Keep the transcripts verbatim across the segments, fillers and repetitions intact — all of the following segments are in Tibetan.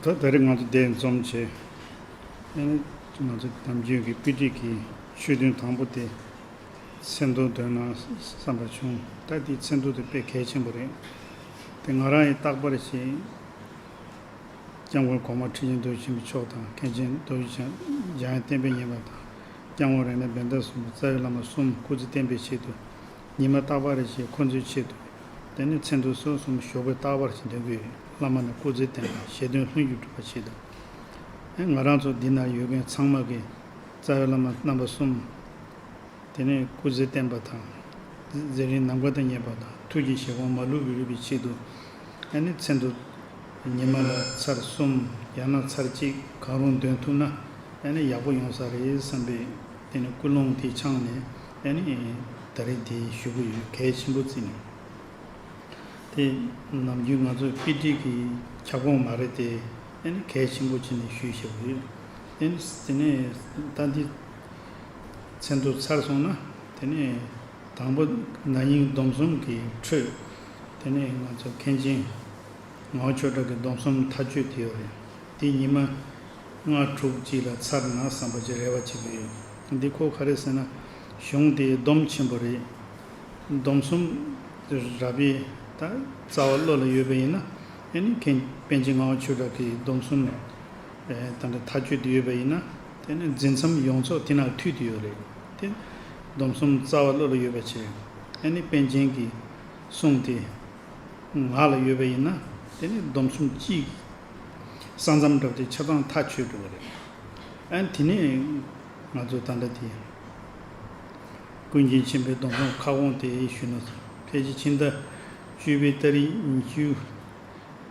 ད་ད་རེས་ང་ཚོ་འདིར་འཛོམས་བྱས། ཨ་ནི་ང་ཚོ་ནམ་རྒྱུན་གྱི་དཔེ་ཁྲིད་ཀྱི་ཆོས་ཐུན་དང་པོ་དེ་མཚན་ཐོ་འདོན་ན་བསམ་པ་བྱུང་། ད་དེའི་མཚན་ཐོ་དེ་དཔེ་གལ་ཆེན་པོ་རེད། དེ་ང་རང་ཡིས་རྟག་པར་བྱས། སྐྱབས་མགོན་གོང་མ་ཁྲི་ཆེན་རྡོ་རྗེ་ཆེན་པོ་མཆོག་དང་། མཁན་ཆེན་རྡོ་རྗེ་འཆང་འཇམ་དབྱངས་བསྟན་པའི་ཉི་མ་དང་། སྐྱབས་མགོན་རིག་གནས་བན་དྷ་གསུམ་པ། རྩ་བའི་བླ་མ་གསུམ་སྐུ་ཚེ་བརྟན་པའི་ཆེད་དུ། ཉི་མ་རྟག་པར་བྱས་ཁོང་ཚོའི་ཆེད་དུ། དེ་ནས་མཚན་ཐོ་སོ་གསུམ་ཞོགས་པའི་རྟག་པར་བྱས་འདོན་དགོས། བླ་མ་ནི་སྐུ་ཚེ་བརྟན་པ། ཞལ་འདོན་ལྷུན་གྱིས་གྲུབ་པའི་ཆེད་དུ། ཨེ་ང་རང་ཚོ་འདི་ན་ཡོད་མཁན་ཚང་མ་གིས་རྩ་བའི་བླ་མ་རྣམ་པ་གསུམ། དེ་ནས་སྐུ་ཚེ་བརྟན་པ་དང་། མཛད་རིམ་ནམ་མཁའ་དང་མཉམ་པ་དང་། ཐུགས་ཀྱི་བཞེད་དགོངས་མ་ལུས་པར་འགྲུབ་པའི་ཆེད་དུ། ཨ་ནི་མཚན་ཐོ་ཉི་མ་ལ་ཚར་གསུམ། ཡང་ན་ཚར་གཅིག་གང་རུང་འདོན་ཐུབ་ན། ཨ་ནི་ཡག་པོ་ཡོང་ས་རེད་བསམ་པའི། དེ་ནི་ཀུན་སློང་དེ་འཆང་ནས། ཨ་ནི་ད་རེས་དེ་ཞུ་གི་ཡོད། གལ་ཆེན་པོ་བརྩིས་ནས། དེ་ནམ་རྒྱུན་ང་ཚོའི་དཔེ་ཁྲིད་ཀྱི་ཁྱབ་ཁོངས་མ་རེད་དེ། ཨ་ནི་གལ་ཆེན་པོ་བྱས་ནས་ཞུས་བཞག་གི་ཡོད། ཨ་ནི་དེ་ནས་ད་འདི་མཚན་ཐོ་ཚར་སོང་ན། དེ་ནས་དང་པོ་ན་ནིང་སྡོམ་གསུམ་གྱི་འཕྲོས། དེ་ནས་ང་ཚོ་མཁན་ཆེན་ངག་དབང་ཆོས་གྲགས་ཀྱི་སྡོམ་གསུམ་མཐའ་དཔྱོད་དེ་ཡོད་རེད། དེ་ཉི་མ་ལྔ་དྲུག་ཅིག་ལ་ཚར་ན་བསམ་པ་ཅིག་རེ་བ་བྱེད་ཀྱི་ཡོད། འདི་ཁོ་ག་རེ་ཟེར་ན། གཞུང་དེ་སྡོམ་ཆེན་པོ་རེད། སྡོམ་གསུམ་རགས་པའི་ད་རྩ་བ་བློ་ལ་ཡོད་པ་ཡིན་ན། ཨ་ནི་མཁན་པཎ་ཆེན་ངག་དབང་ཆོས་གྲགས་ཀྱི་སྡོམ་གསུམ་ཨེ་ད་ལྟ་མཐའ་དཔྱོད་དེ་ཡོད་པ་ཡིན་ན། དེ་ནི་འཛིན་མཚམས་ཡོངས་རྫོགས་དེ་ནང་མཐུད་དེ་ཡོད་རེད། དེ་སྡོམ་གསུམ་རྩ་བ་བློ་ལ་ཡོད་པ་བྱས། ཨ་ནི་པཎ་ཆེན་གྱི་གསུང་དེ་ངག་ལ་ཡོད་པ་ཡིན་ན། དེ་ནི་སྡོམ་གསུམ་གཅིག་ས་མཚམས་འདྲ་བོ་དེ་ཆ་ཚང་མཐའ་ཆོད་འགྲོ་གི་རེད། ཨ་ནི་དེ་ནས་ང་ཚོ་ད་ལྟ་དེ་ཀུན་མཁྱེན་ཆེན་པོའི་སྡོམ་གསུམ་ཁ་སྐོང་དེ་ཞུས་ན། ཕལ་ཆེར་ཕྱི་ཟླ་བཅུ་པའི་ཏ་རིག་ཉི་ཤུ་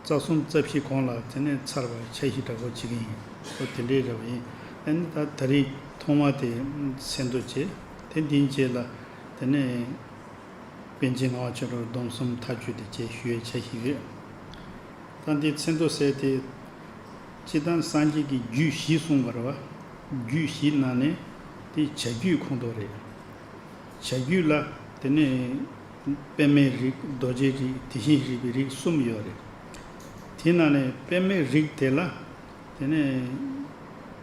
རྩ་གསུམ་རྩ་བཞི་གོང་ལ་དེ་ནས་ཚར་བའི་འཆར་གཞི་འདྲ་པོ་བྱེད་ཀྱི་ཡིན། ཨོ་དེ་འདྲའི་འདྲ་པོ་ཡིན། ཨ་ནི་ད་ད་རེས་ཐོག་མ་དེ་མཚན་ཐོ་བྱས། དེ་འདིའི་རྗེས་ལ་དེ་ནས་པཎ་ཆེན་ངག་དབང་ཆོས་གྲགས་སྡོམ་གསུམ་མཐའ་དཔྱོད་དེ་བྱས་ཞུ་ཡའི་འཆར་གཞི་ཡོད། ད་འདི་མཚན་ཐོ་ཟེར་དེ། སྤྱིར་བཏང་སངས་རྒྱས་ཀྱིས་རྒྱུད་བཞི་གསུངས་པ་རེད་བ། རྒྱུད་བཞིའི་ནང་ནས་དེ་བྱ་རྒྱུད་ཁོངས་གཏོགས་རེད། བྱ་རྒྱུད་ལ་དེ་ནས་པདྨའི་རིགས། རྡོ་རྗེའི་རིགས། དེ་བཞིན་གཤེགས་པའི་རིགས་གསུམ་ཡོད་རེད། དེའི་ནང་ནས་པདྨའི་རིགས་དེ་ལ་དེ་ནས་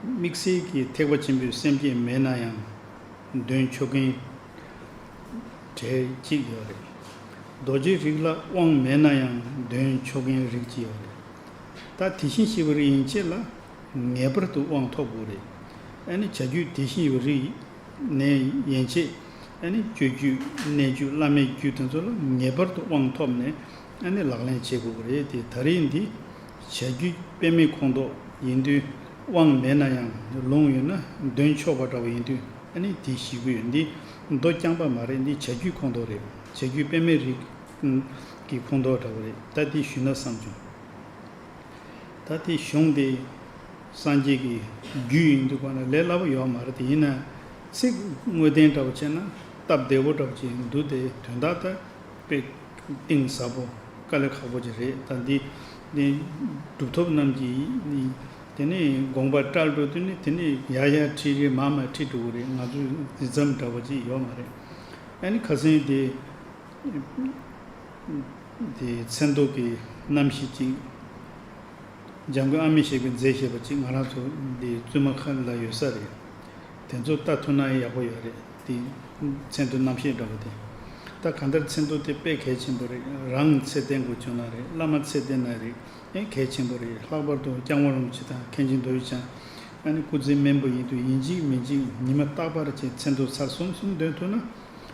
དམིགས་བསལ་གྱི་ཐེག་པ་ཆེན་པོའི་སེམས་བསྐྱེད་མེད་ན་ཡང་འདོན་ཆོག་མཁན་གྲས་གཅིག་ཡོད་རེད། རྡོ་རྗེའི་རིགས་ལ་དབང་མེད་ན་ཡང་འདོན་ཆོག་མཁན་རིགས་གཅིག་ཡོད་རེད། ད་དེ་བཞིན་གཤེགས་པའི་རིགས་ཡན་ཆད་ལ་ངེས་པར་དུ་དབང་ཐོབ་དགོས་རེད། ཨ་ནི་བྱ་རྒྱུད་དེ་བཞིན་གཤེགས་པའི་རིགས་ནས་ཡན་ཆད། ཨ་ནི་སྤྱོད་རྒྱུད། གནས་རྒྱུད། བླ་མའི་རྒྱུད་དེ་ཚོ་ལ་ངེས་པར་དུ་དབང་ཐོབ་ནས། ཨ་ནི་ལག་ལེན་བྱེད་དགོས་ཀྱི་རེད་དེ། ད་རེས་འདི་བྱ་རྒྱུད་པདྨའི་ཁོངས་གཏོགས་ཡིན་དུས། དབང་མེད་ན་ཡང་ལུང་ཡོད་ན་འདོན་ཆོག་པ་འདྲ་བོ་ཡིན་དུས། ཨ་ནི་དེ་ཞུ་གི་ཡོད། འདི་མདོ་རྐྱང་པ་མ་རེད། འདི་བྱ་རྒྱུད་ཁོངས་གཏོགས་རེད། བྱ་རྒྱུད་པདྨའི་རིགས་ཀྱི་ཁོངས་གཏོགས་འདྲ་བོ་རེད། ད་དེ་ཞུས་ན་བསམ་བྱུང་། ད་དེ་གཞུང་དེ་སངས་རྒྱས་ཀྱི་རྒྱུད་ཡིན་དུས་ག་ན་ལས་སླ་པོ་ཡོད་མ་རེད་དེ། ཡིན་ན་ཚིག་དངོས་བསྟན་འདྲ་བོ་བྱས་ན་སྟབས་བདེ་པོ་འདྲ་བོ་ཅིག་འདུག་སྟེ། དོན་དག་ད་དཔེ་གཏིང་ཟབ་པོ་དཀའ་ལས་ཁག་པོ་ཅིག་རེད། ད་འདི་འདི་གྲུབ་ཐོབ་རྣམས་ཀྱིས་དེ་ནས་དགོངས་པ་བཀྲལ་འགྲོ་དུས་ནི། དེ་ནས་ཡར་ཡར་ཁྲིད་རེད། མར་མར་ཁྲིད་འགྲོ་གི་རེད། ང་ཚོའི་འཛིན་མཚམས་འདྲ་བོ་ཅིག་ཡོད་མ་རེད། ཨ་ནི་ཁ་སང་དེ། དེ་མཚན་ཐོ་གི་རྣམ་བཤད་ཅིག་འཇམ་མགོན་ཨ་མྱེས་ཞིག་གིས་མཛད་བཞག་པ་ཅིག་ང་རང་ཚོ་འདི་བཙུན་མ་ཁ་ལ་ཡོད་ས་རེད། དེ་ཚོ་ལྟ་ཐུབ་ན་ཡག་པོ་ཡོད་རེད། དེ་མཚན་ཐོའི་རྣམ་བཤད་འདྲ་པོ་དེ། ད་གང་ལྟར་མཚན་ཐོ་དེ་དཔེ་གལ་ཆེན་པོ་རེད། རང་ཚད་ལྡན་དགོས་བྱུང་ན་རེད། བླ་མ་ཚད་ལྡན་ན་རེད། ཨེ་གལ་ཆེན་པོ་རེད། ལྷག་པར་དུ་སྐྱབས་མགོན་རིན་པོ་ཆེ་དང་མཁན་ཆེན་རྡོ་རྗེ་འཆང་། ཨ་ནི་སྐུ་ཚེ་སྨན་པོ་ཡིན་དུས་ཡིན་གཅིག་མིན་གཅིག་ཉི་མ་རྟག་པར་བྱས་མཚན་ཐོ་ཚར་གསུམ་གསུམ་འདོན་ཐུབ་ན།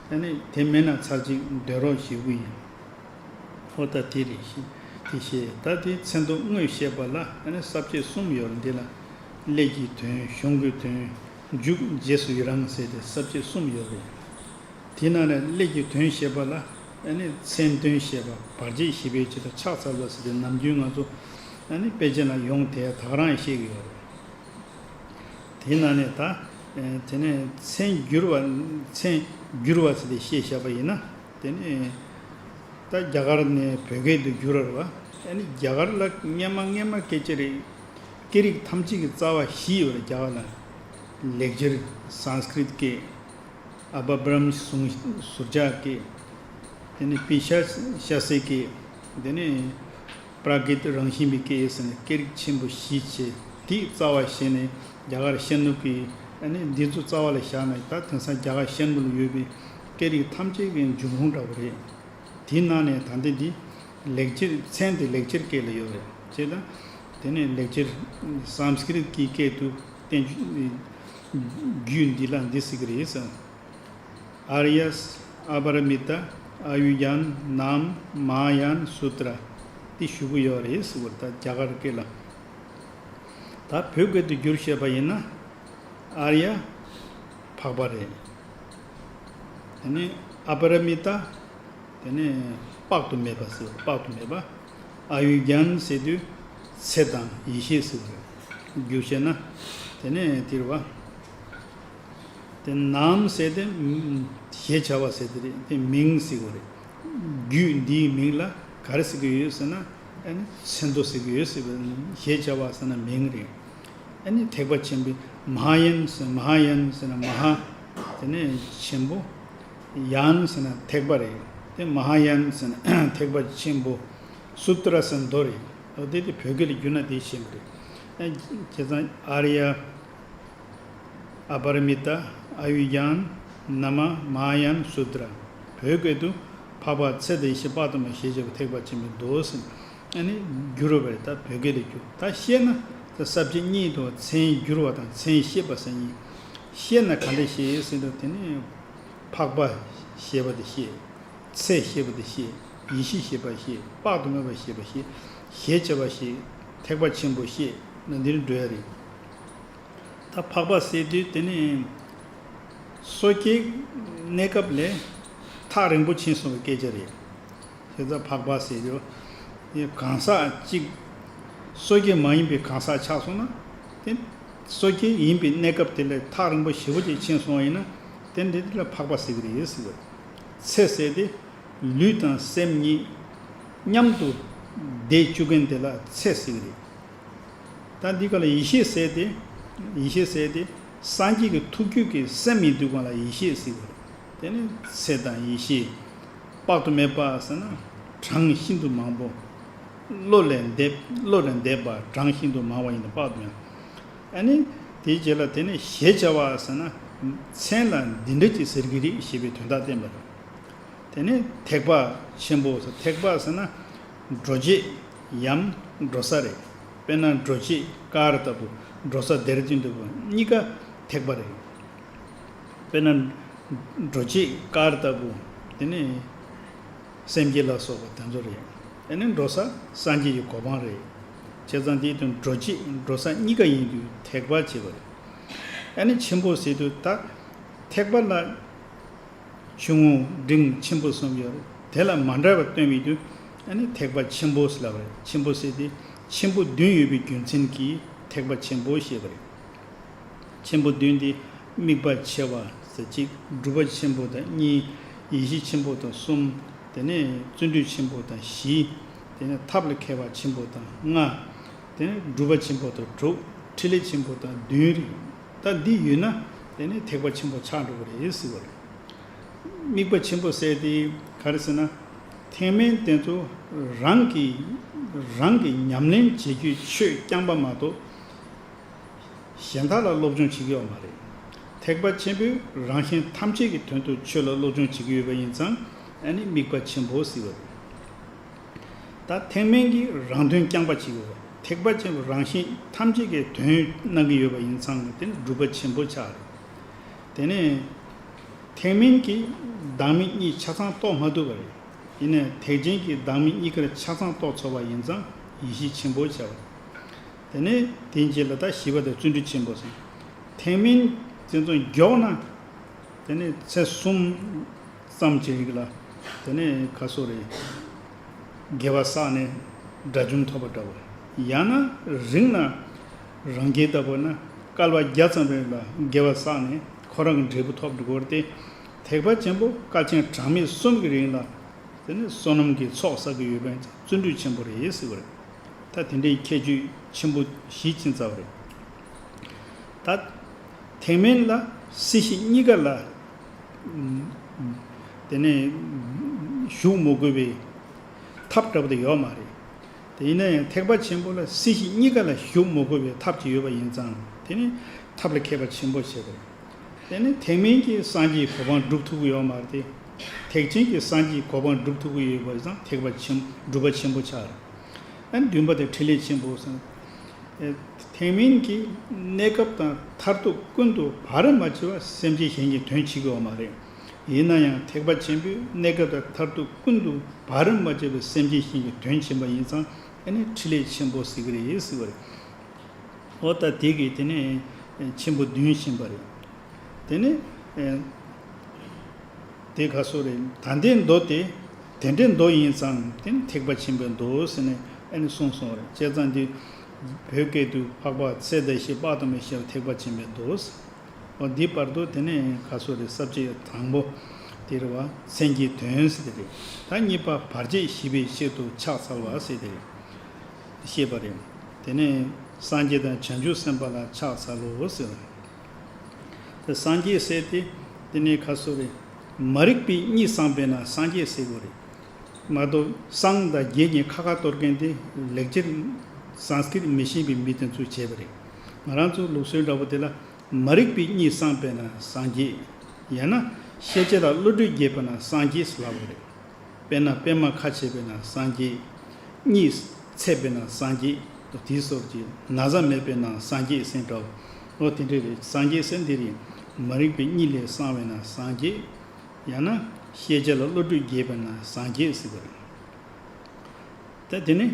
ཨ་ནི་དེ་མེད་ན་ཚར་གཅིག་འདོན་རོགས་ཞུ་གི་ཡིན། ཨོ་ད་དེ་རེད། ཤེས། དེ་ཤེས། ད་དེ་མཚན་ཐོ་དངོས་བཤད་པ་ལ་ཨ་ནི་ས་བཅད་གསུམ་ཡོད་རེད། འདི་ལ་གླེང་གཞིའི་དོན། གཞུང་གི་དོན། མཇུག་རྗེས་སུ་ཡི་རང་ཟེར་ཏེ་ས་བཅད་གསུམ་ཡོད་རེད། དེ་ནང་ནས་གླེང་གཞིའི་དོན་བཤད་པ་ལ་ཨ་ནི་མཚན་དོན་བཤད་པ། བར་ཆད་ཞི་བའི་ཆེད་དུ་ཕྱག་འཚལ་བ་ཟེར་ཏེ་ནམ་རྒྱུན་ང་ཚོ་ཨ་ནི་དཔེ་ཆ་ནང་ཡོང་དེ་ད་ག་རང་བཤད་ཀྱི་ཡོད་རེད། དེའི་ནང་ནས་ད། ཨེ་དེ་ནས་མཚན་བསྒྱུར་བ། མཚན་བསྒྱུར་བ་ཟེར་ཏེ་བཤད་བཞག་པ་ཡིན་ན། དེ་ནས་ད་རྒྱ་གར་ནས་བོད་སྐད་དུ་བསྒྱུར་བ་རེད་བ། ཨ་ནི་རྒྱ་གར་ལ་སྔས་མ་སྔས་མ་སྐད་ཆ་རེད། སྐད་རིགས་ཐམས་ཅད་ཀྱི་རྩ་བ་བཞི་ཡོད་རེད་རྒྱ་གར་ལ། ལེགས་སྦྱར་སཾསྐྲྀཏ་སྐད། ཨ་པ་བྲཱམ་ཟུང་ཟུར་ཆག་སྐད། དེ་ནས་པི་ཤ་ཤ་སའི་སྐད། དེ་ནས། པྲ་ཀྲིཏ་རང་བཞིན་པའི་སྐད་ཟེར་ནས་སྐད་རིགས་ཆེན་པོ་བཞི་བྱས། དེའི་རྩ་བ་བྱས་ནས་རྒྱ་གར་ཤར་ནུབ་ཀྱི་ཨ་ནི་འདི་ཚོ་རྩ་བ་ལ་བཞག་ན། ད་དེང་སང་རྒྱ་གར་ཤར་ནུབ་ལ་ཡོད་པའི་སྐད་རིགས་ཐམས་ཅད་ཀྱི་འབྱུང་ཁུངས་འདྲ་བོ་རེད། དེའི་ནང་ནས་ད་ལྟ་འདི་ལེགས་སྦྱར་མཚན་དེ་ལེགས་སྦྱར་སྐད་ལ་ཡོད་རེད་ཅེས་དང་། དེ་ནས་ལེགས་སྦྱར་སཾ་སྐྲྀཏ་ཀྱི་སྐད་དུ་བསྟན་རྒྱུད་འདི་ལ་འདི་ཟེར་གྱི་རེད་ཟེར། ཨཱརྱ། ཨ་པ་ར་མི་ཏ། ཨཱ་ཡུ་ཡན། ནཱམ། མ་ཧཱ་ཡན། སུ་ཏྲ། འདི་ཞུ་གི་ཡོད་རེད་ཟེར་བ་རེད། ད་རྒྱ་གར་སྐད་ལ། ད་བོད་སྐད་དུ་བསྒྱུར་བཤད་པ་ཡིན་ན། ཨཱརྱ། འཕགས་པ་རེད། དེ་ནས་ཨ་པ་ར་མི་ཏ། དེ་ནས་དཔག་ཏུ་མེད་པ་ཟེར་བ། དཔག་ཏུ་མེད་པ། ཨཱ་ཡུ་ཡན་ཟེར་དུས་ཚེ་དང་ཡེ་ཤེས་ཟེར་བ་རེད། བསྒྱུར་བཤད་ན། དེ་ནས་དེ་རེད་བ། དེ་ནཱམ་ཟེར་དེ་ཞེས་བྱ་བ་ཟེར་དེ་རེད། དེ་མིང་ཟེར་བ་རེད། རྒྱུད་འདིའི་མིང་ལ་ག་རེ་ཟེར་གྱི་ཡོད་ཟེར་ན། ཨ་ནི་མཚན་ཐོ་ཟེར་གྱི་ཡོད་ཟེར་བ། ཞེས་བྱ་བ་ཟེར་ན་མིང་རེད། ཨ་ནི་ཐེག་པ་ཆེན་པོའི་མ་ཧཱ་ཡན་ཟེར། མ་ཧཱ་ཡན་ཟེར་ན་མ་ཧཱ། དེ་ནས་ཆེན་པོ། ཡན་ཟེར་ན་ཐེག་པ་རེད། དེ་མ་ཧཱ་ཡན་ཟེར་ན་ཐེག་པ་ཆེན་པོ། སུ་ཏྲ་ཟེར་ན་མདོ་རེད། འོ་དེ་དེ་བོད་སྐད་ལ་བསྒྱུར་ན་དེ་ཤེས་པ་རེད། ཨ་བྱས་ཙང་ཨཱརྱ། ཨ་པ་ར་མི་ཏ། ཨཱ་ཡུ་ཡན། ནཱ་མ། མ་ཧཱ་ཡན། སུ་ཏྲ། བོད་སྐད་དུ་འཕགས་པ་ཚེ་དང་ཡེ་ཤེས་དཔག་ཏུ་མེད་ཞེས་བྱ་བ་ཐེག་པ་ཆེན་པོའི་མདོ་ཟེར། ཨ་ནི་བསྒྱུར་བ་རེད། ད་བོད་སྐད་ལ་བསྒྱུར། ད་བཤད་ན་ད་ས་བཅད་གཉིས་འདུག། མཚན་བསྒྱུར་བ་དང་མཚན་བཤད་པ་ཟེར་གཉིས། བཤད་ན་ག་འདྲ་བཤད་ཟེར་དུས། དེ་ནི་འཕགས་པ་ཞེས་པ་དེ་བཤད། ཚེ་ཞེས་པ་དེ་བཤད། ཡེ་ཤེས་ཞེས་པ་བཤད། དཔག་ཏུ་མེད་པ་ཞེས་པ་བཤད། ཞེས་བྱ་བ་བཤད། ཐེག་པ་ཆེན་པོ་བཤད་ན་འདིར་འགྲོ་ཡ་རེད། ད་འཕགས་པ་ཟེར་དུས་དེ་ནི་སོ་སྐྱེའི་གནས་སྐབས་ལས་ཐག་རིང་པོ་ཕྱིན་སོང་བའི་སྐད་ཆ་རེད། བྱས་ཙང་འཕགས་པ་ཟེར་དུས་གང་ཟག་གཅིག་སོ་སྐྱེ་མ་ཡིན་པའི་གང་ཟག་ཆགས་སོང་ན། དེ་སོ་སྐྱེ་ཡིན་པའི་གནས་སྐབས་དེ་ལས་ཐག་རིང་པོ་ཞེ་པོ་ཅིག་ཕྱིན་སོང་བ་ཡིན་ན། དེ་འདི་དེ་ལ་འཕགས་པ་ཟེར་གྱི་རེད་ཟེར་བ། ཚེ་ཟེར་དེ་ལུས་དང་སེམས་གཉིས་མཉམ་དུ་བསྡད་བཅུག་མཁན་དེ་ལ་ཚེ་ཟེར་གྱི་རེད། ད་འདི་ག་ལ་ཡེ་ཤེས་ཟེར་ཏེ། ཡེ་ཤེས་ཟེར་ཏེ་སངས་རྒྱས་ཀྱི་ཐུགས་རྒྱུད་ཀྱི་སེམས་ཡིན་དུས་གང་ལ་ཡེ་ཤེས་ཟེར་བ་རེད། དེ་ནི་ཚེ་དང་ཡེ་ཤེས་དཔག་ཏུ་མེད་པ་ཟེར་ན་གྲངས་ཤིན་ཏུ་མང་པོ། བློ་ལས་འདས། བློ་ལས་འདས་པ་གྲངས་ཤིན་ཏུ་མང་བ་ཡིན་ན་དཔག་ཏུ་མེད། ཨ་ནི་དེའི་རྗེས་ལ་དེ་ནི་ཞེས་བྱ་བ་ཟེར་ན་མཚན་ལ་འདི་འདྲ་ཅིག་ཟེར་གྱི་རེད་ཞེས་པའི་དོན་དག་བསྟན་པ་རེད། དེ་ནས་ཐེག་པ་ཆེན་པོ་ཟེར། ཐེག་པ་ཟེར་ན་འགྲོ་བྱེད་ཡམ་འགྲོ་ས་རེད། དཔེར་ན་འགྲོ་བྱེད་ཀཱར་ལྟ་བུ། འགྲོ་ས་དེར་ཐོན་ལྟ་བུ་གཉིས་ཀ་ཐེག་པ་རེད། དཔེར་ན་འགྲོ་བྱེད་ཀཱར་ལྟ་བུ་དེ་ནི་སེམས་བསྐྱེད་ལ་སོགས་པ་དེ་ཚོ་རེད། དེ་ནི་འགྲོ་ས་སངས་རྒྱས་ཀྱི་གོ་འཕང་རེད། བྱས་ཙང་དེའི་དོན་འགྲོ་བྱེད་འགྲོ་ས་གཉིས་ཀ་ཡིན་དུས་ཐེག་པ་བྱེད་པ་རེད། ཨ་ནི་ཆེན་པོ་ཟེར་དུས་ད་ཐེག་པ་ལ་ཆུང་ངུ་འབྲིང་ཆེན་པོ་གསུམ་ཡོད་རེད། དེ་ལ་མ་འདྲ་བ་སྟོན་པའི་དུས་ཨ་ནི་ཐེག་པ་ཆེན་པོ་ཟེར་ལབ་པ་རེད། ཆེན་པོ་ཟེར་དེ་ཆེན་པོ་བདུན་ཡོད་པའི་རྒྱུ་མཚན་གྱིས་ཐེག་པ་ཆེན་པོ་ཞེས་པ་རེད། ཆེན་པོ་བདུན་དེ་དམིགས་པ་ཆེ་བ་ཟེར་གཅིག། སྒྲུབ་པ་ཆེན་པོ་དང་གཉིས། ཡེ་ཤེས་ཆེན་པོ་དང་གསུམ། དེ་ནས་བརྩོན་འགྲུས་ཆེན་པོ་དང་བཞི། དེ་ནས་ཐབས་ལ་མཁས་པ་ཆེན་པོ་དང་ལྔ། དེ་ནས་སྒྲུབ་པ་ཆེན་པོ་དང་དྲུག། ཕྲིན་ལས་ཆེན་པོ་དང་བདུན་རེད། ད་འདི་ཡོད་ན་དེ་ནས་ཐེག་པ་ཆེན་པོ་ཆགས་འགྲོ་གི་རེད་ཟེར་བ་རེད། དམིགས་པ་ཆེན་པོ་ཟེར་དེ་ག་རེ་ཟེར་ན། ཐེག་དམན་དེ་ཚོ་རང་གི་རང་གི་ཉམས་ལེན་བྱེད་རྒྱུའི་ཆོས་རྐྱང་པ་མ་གཏོགས། གཞན་དག་ལ་སློབ་སྦྱོང་བྱེད་ཀྱི་ཡོད་མ་རེད། ཐེག་པ་ཆེན་པོས་རང་གཞན་ཐམས་ཅད་ཀྱི་དོན་དུ་ཆོས་ལ་སློབ་སྦྱོང་བྱེད་ཀྱི་ཡོད་པ་ཡིན་ཙང་ཨ་ནི་དམིགས་པ་ཆེན་པོ་ཟེར་བ་རེད། ད་ཐེག་དམན་གྱིས་རང་དོན་རྐྱང་པ་བྱེད་ཀྱི་ཡོད་པ། ཐེག་པ་ཆེན་པོས་རང་གཞན་ཐམས་ཅད་ཀྱི་དོན་གནང་གི་ཡོད་པ་ཡིན་ཙང་དེ་ནི་སྒྲུབ་པ་ཆེན་པོ་ཆགས་རེད། དེ་ནས་ཐེག་དམན་གྱིས་བདག་མེད་གཉིས་ཆ་ཚང་རྟོགས་མ་ཐུབ་པ་རེད། ཡིན་ནའི་ཐེག་ཆེན་གྱིས་བདག་མེད་གཉིས་ཀར་ཆ་ཚང་རྟོགས་ཚར་བ་ཡིན་ཙང་ཡེ་ཤེས་ཆེན་པོ་བྱ་བ་རེད། དེ་ནས་དེའི་རྗེས་ལ་ད་བཞི་པ་དེ་བརྩོན་འགྲུས་ཆེན་པོ་ཟེར། ཐེག་དམན་དེ་ཚོ་མགྱོགས་ན་དེ་ནས་ཚེ་གསུམ་ཙམ་གྱི་རིང་ལ་དེ་ནས་ཁ་སོ་རེ་དགེ་བ་བསགས་ནས་དགྲ་བཅོམ་ཐོབ་པ་འདྲ་བོ། ཡང་ན་རིང་ན་རང་རྒྱལ་ལྟ་བུ་ན་བསྐལ་པ་བརྒྱ་ཙམ་རིང་ལ་དགེ་བ་བསགས་ནས་ཁོ་རང་གི་འབྲས་བུ་ཐོབ་འགྲོ་གི་རེད་དེ། ཐེག་པ་ཆེན་པོ་བསྐལ་ཆེན་གྲངས་མེད་གསུམ་གྱི་རིང་ལ། དེ་ནི་བསོད་ནམས་ཀྱི་ཚོགས་བསགས་ཀྱི་ཡོད་པས་བརྩོན་འགྲུས་ཆེན་པོ་རེད་ཟེར་བ་རེད། ད་དེ་འདྲའི་ཁྱད་ཆོས་ཆེན་པོ་བཞི་ཕྱིན་ཚར་བ་རེད། ད་ཐེག་དམན་ལ་སྲིད་ཞི་གཉིས་ཀ་ལ་དེ་ནས་ཞུགས་མི་དགོས་པའི་ཐབས་འདྲ་པོ་དེ་ཡོད་མ་རེད། དེ་ཡིན་ན་ཡང་ཐེག་པ་ཆེན་པོ་ལ་སྲིད་ཞི་གཉིས་ཀ་ལ་ཞུགས་མི་དགོས་པའི་ཐབས་ཅིག་ཡོད་པ་ཡིན་ཙང་དེ་ནི་ཐབས་ལ་མཁས་པ་ཆེན་པོ་ཞེས་པ་རེད། དེ་ནི་ཐེག་དམན་གྱིས་སངས་རྒྱས་གོ་འཕང་སྒྲུབ་ཐུབ་ཀྱི་ཡོད་མ་རེད་དེ། ཐེག་ཆེན་གྱིས་སངས་རྒྱས་གོ་འཕང་སྒྲུབ་ཐུབ་ཀྱི་ཡོད་པ་ཡིན་ཙང་ཐེག་པ་ཆེན་སྒྲུབ་པ་ཆེན་པོ་ཆགས་རེད། ཨ་ནི་བདུན་པ་དེ་ཕྲིན་ལས་ཆེན་པོ་ཟེར། ཐེག་དམན་གྱི་གནས་སྐབས་དང་མཐར་ཐུག་ཀུན་ཏུ་བར་མ་ཆད་པར་སེམས་ཅན་གཞན་གྱི་དོན་བྱེད་ཀྱི་ཡོད་མ་རེད། ཡིན་ན་ཡང་ཐེག་པ་ཆེན་པོའི་གནས་སྐབས་དང་མཐར་ཐུག་ཀུན་ཏུ་བར་མ་ཆད་པར་སེམས་ཅན་གཞན་གྱི་དོན་བྱེད་པ་ཡིན་ཙང་ཨ་ནི་ཕྲིན་ལས་ཆེན་པོ་ཟེར་གྱི་རེད་ཟེར་བ་རེད། འོ་ད་དེ་གིས་དེ་ནས་ཆེན་པོ་བདུན་ཕྱིན་པ་རེད། དེ་ནས་དེ་ག་སོ་རེད། ད་ལྟའི་མདོ་དེ་དེ་འདྲའི་མདོ་ཡིན་ཙང་དེ་ནི་ཐེག་པ་ཆེན་པོའི་མདོ་ཟེར་ནས་ཨ་ནི་གསུངས་སོང་རེད། བྱས་ཙང་འདི་བོད་སྐད་དུ་འཕགས་པ་ཚེ་འདས་ཞེས་དཔག་ཏུ་མེད་ཞེས་པ་ཐེག་པ་ཆེན་པོའི་མདོ། འོ་འདི་བར་དུ་དེ་ནས་ག་སོ་རེད། ས་བཅད་དང་པོ་དེ་རེད་བ། མཚན་གྱི་དོན་ཟེར་དེ་རེད། ད་གཉིས་པ་བར་ཆད་ཞི་བའི་ཆེད་དུ་ཕྱག་འཚལ་བ་ཟེར་དེ་རེད། བཤད་པ་རེད། དེ་ནས་སངས་རྒྱས་དང་བྱང་ཆུབ་སེམས་དཔའ་ལ་ཕྱག་འཚལ་ལོ་ཟེར། དེ་སངས་རྒྱས་ཟེར་དེ་དེ་ནས་ག་སོ་རེད། མ་རིག་པའི་གཉིད་སངས་པས་ན་སངས་རྒྱས་ཟེར་དགོས་རེད། མ་གཏོགས་སངས་དང་རྒྱས་གཉིས་ཁ་ཁ་གཏོར་མཁན་དེ་ལེགས་སྦྱར་སཾ་སྐྲྀཏ་མི་ཤེས་པའི་མི་དེ་ཚོས་བྱས་པ་རེད། ང་རང་ཚོ་ལུགས་སྲོལ་འདྲ་པོ་དེ་ལ་མ་རིག་པའི་གཉིད་སངས་པས་ན་སངས་རྒྱས། ཡང་ན་ཤེས་བྱ་ལ་བློ་གྲོས་རྒྱས་པས་ན་སངས་རྒྱས་ལབ་པ་རེད། དཔེར་ན་པད་མ་ཁ་ཕྱེ་བས་ན་སངས་རྒྱས། གཉིད་ཚད་པས་ན་སངས་རྒྱས། དེའི་སོགས་ཀྱི་ན་བཟའ་མེད་པས་ན་སངས་རྒྱས་ཟེར་འདྲ་བོ། འོ་དེ་འདྲ་རེད། སངས་རྒྱས་ཟེར་འདི་རེད། མ་རིག་པའི་གཉིད་ལས་སངས་པས་ན་སངས་རྒྱས། ཡང་ན་ཤེས་བྱ་ལ་བློ་གྲོས་རྒྱས་པས་ན་སངས་རྒྱས་ཟེར་བ་རེད། ད་དེ་ནི་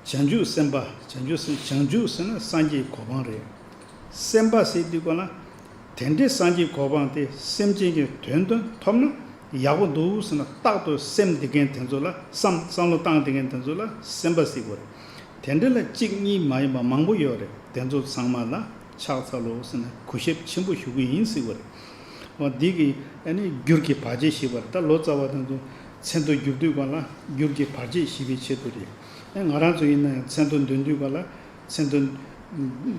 བྱང་ཆུབ་སེམས་དཔའ། བྱང་ཆུབ་སེམས། བྱང་ཆུབ་ཟེར་ན་སངས་རྒྱས་གོ་འཕང་རེད། སེམས་དཔའ་ཟེར་དུས་ག་ལ་དེ་འདྲའི་སངས་རྒྱས་གོ་འཕང་དེ་སེམས་ཅན་གྱི་དོན་དུ་ཐོབ་ན་ཡག་པོ་འདུག་ཟེར་ན་རྟག་ཏུ་སེམས་འདི་མཁན་དེ་ཚོ་ལ་བསམ་བསམ་བློ་བཏང་དེ་མཁན་དེ་ཚོ་ལ་སེམས་དཔའ་ཟེར་དགོས་རེད། དེ་འདྲ་ལ་གཅིག་གཉིས་མ་ཡིན་པ་མང་པོ་ཡོད་རེད། དེ་ཚོ་ཚང་མ་ལ་ཕྱག་འཚལ་ལོ་ཟེར་ནས་གུས་ཞབས་ཆེན་པོ་ཞུ་གི་ཡིན་ཟེར་བ་རེད། འོ་འདི་གི་ཨ་ནི་རྒྱུར་གྱི་བར་ཆད་ཞི་བ་རེད། ད་ལོ་ཙཱ་བ་དེ་ཚོ་མཚན་ཐོ་བསྒྱུར་དུས་ག་ལ་རྒྱུར་གྱི་བར་ཆད་ཞི་བའི་ཆེད་དུ་རེད། ཨ་ང་རང་ཚོ་ཡིན་ན་ཡང་མཚན་ཐོ་འདོན་དུས་ག་ལ་མཚན་ཐོ་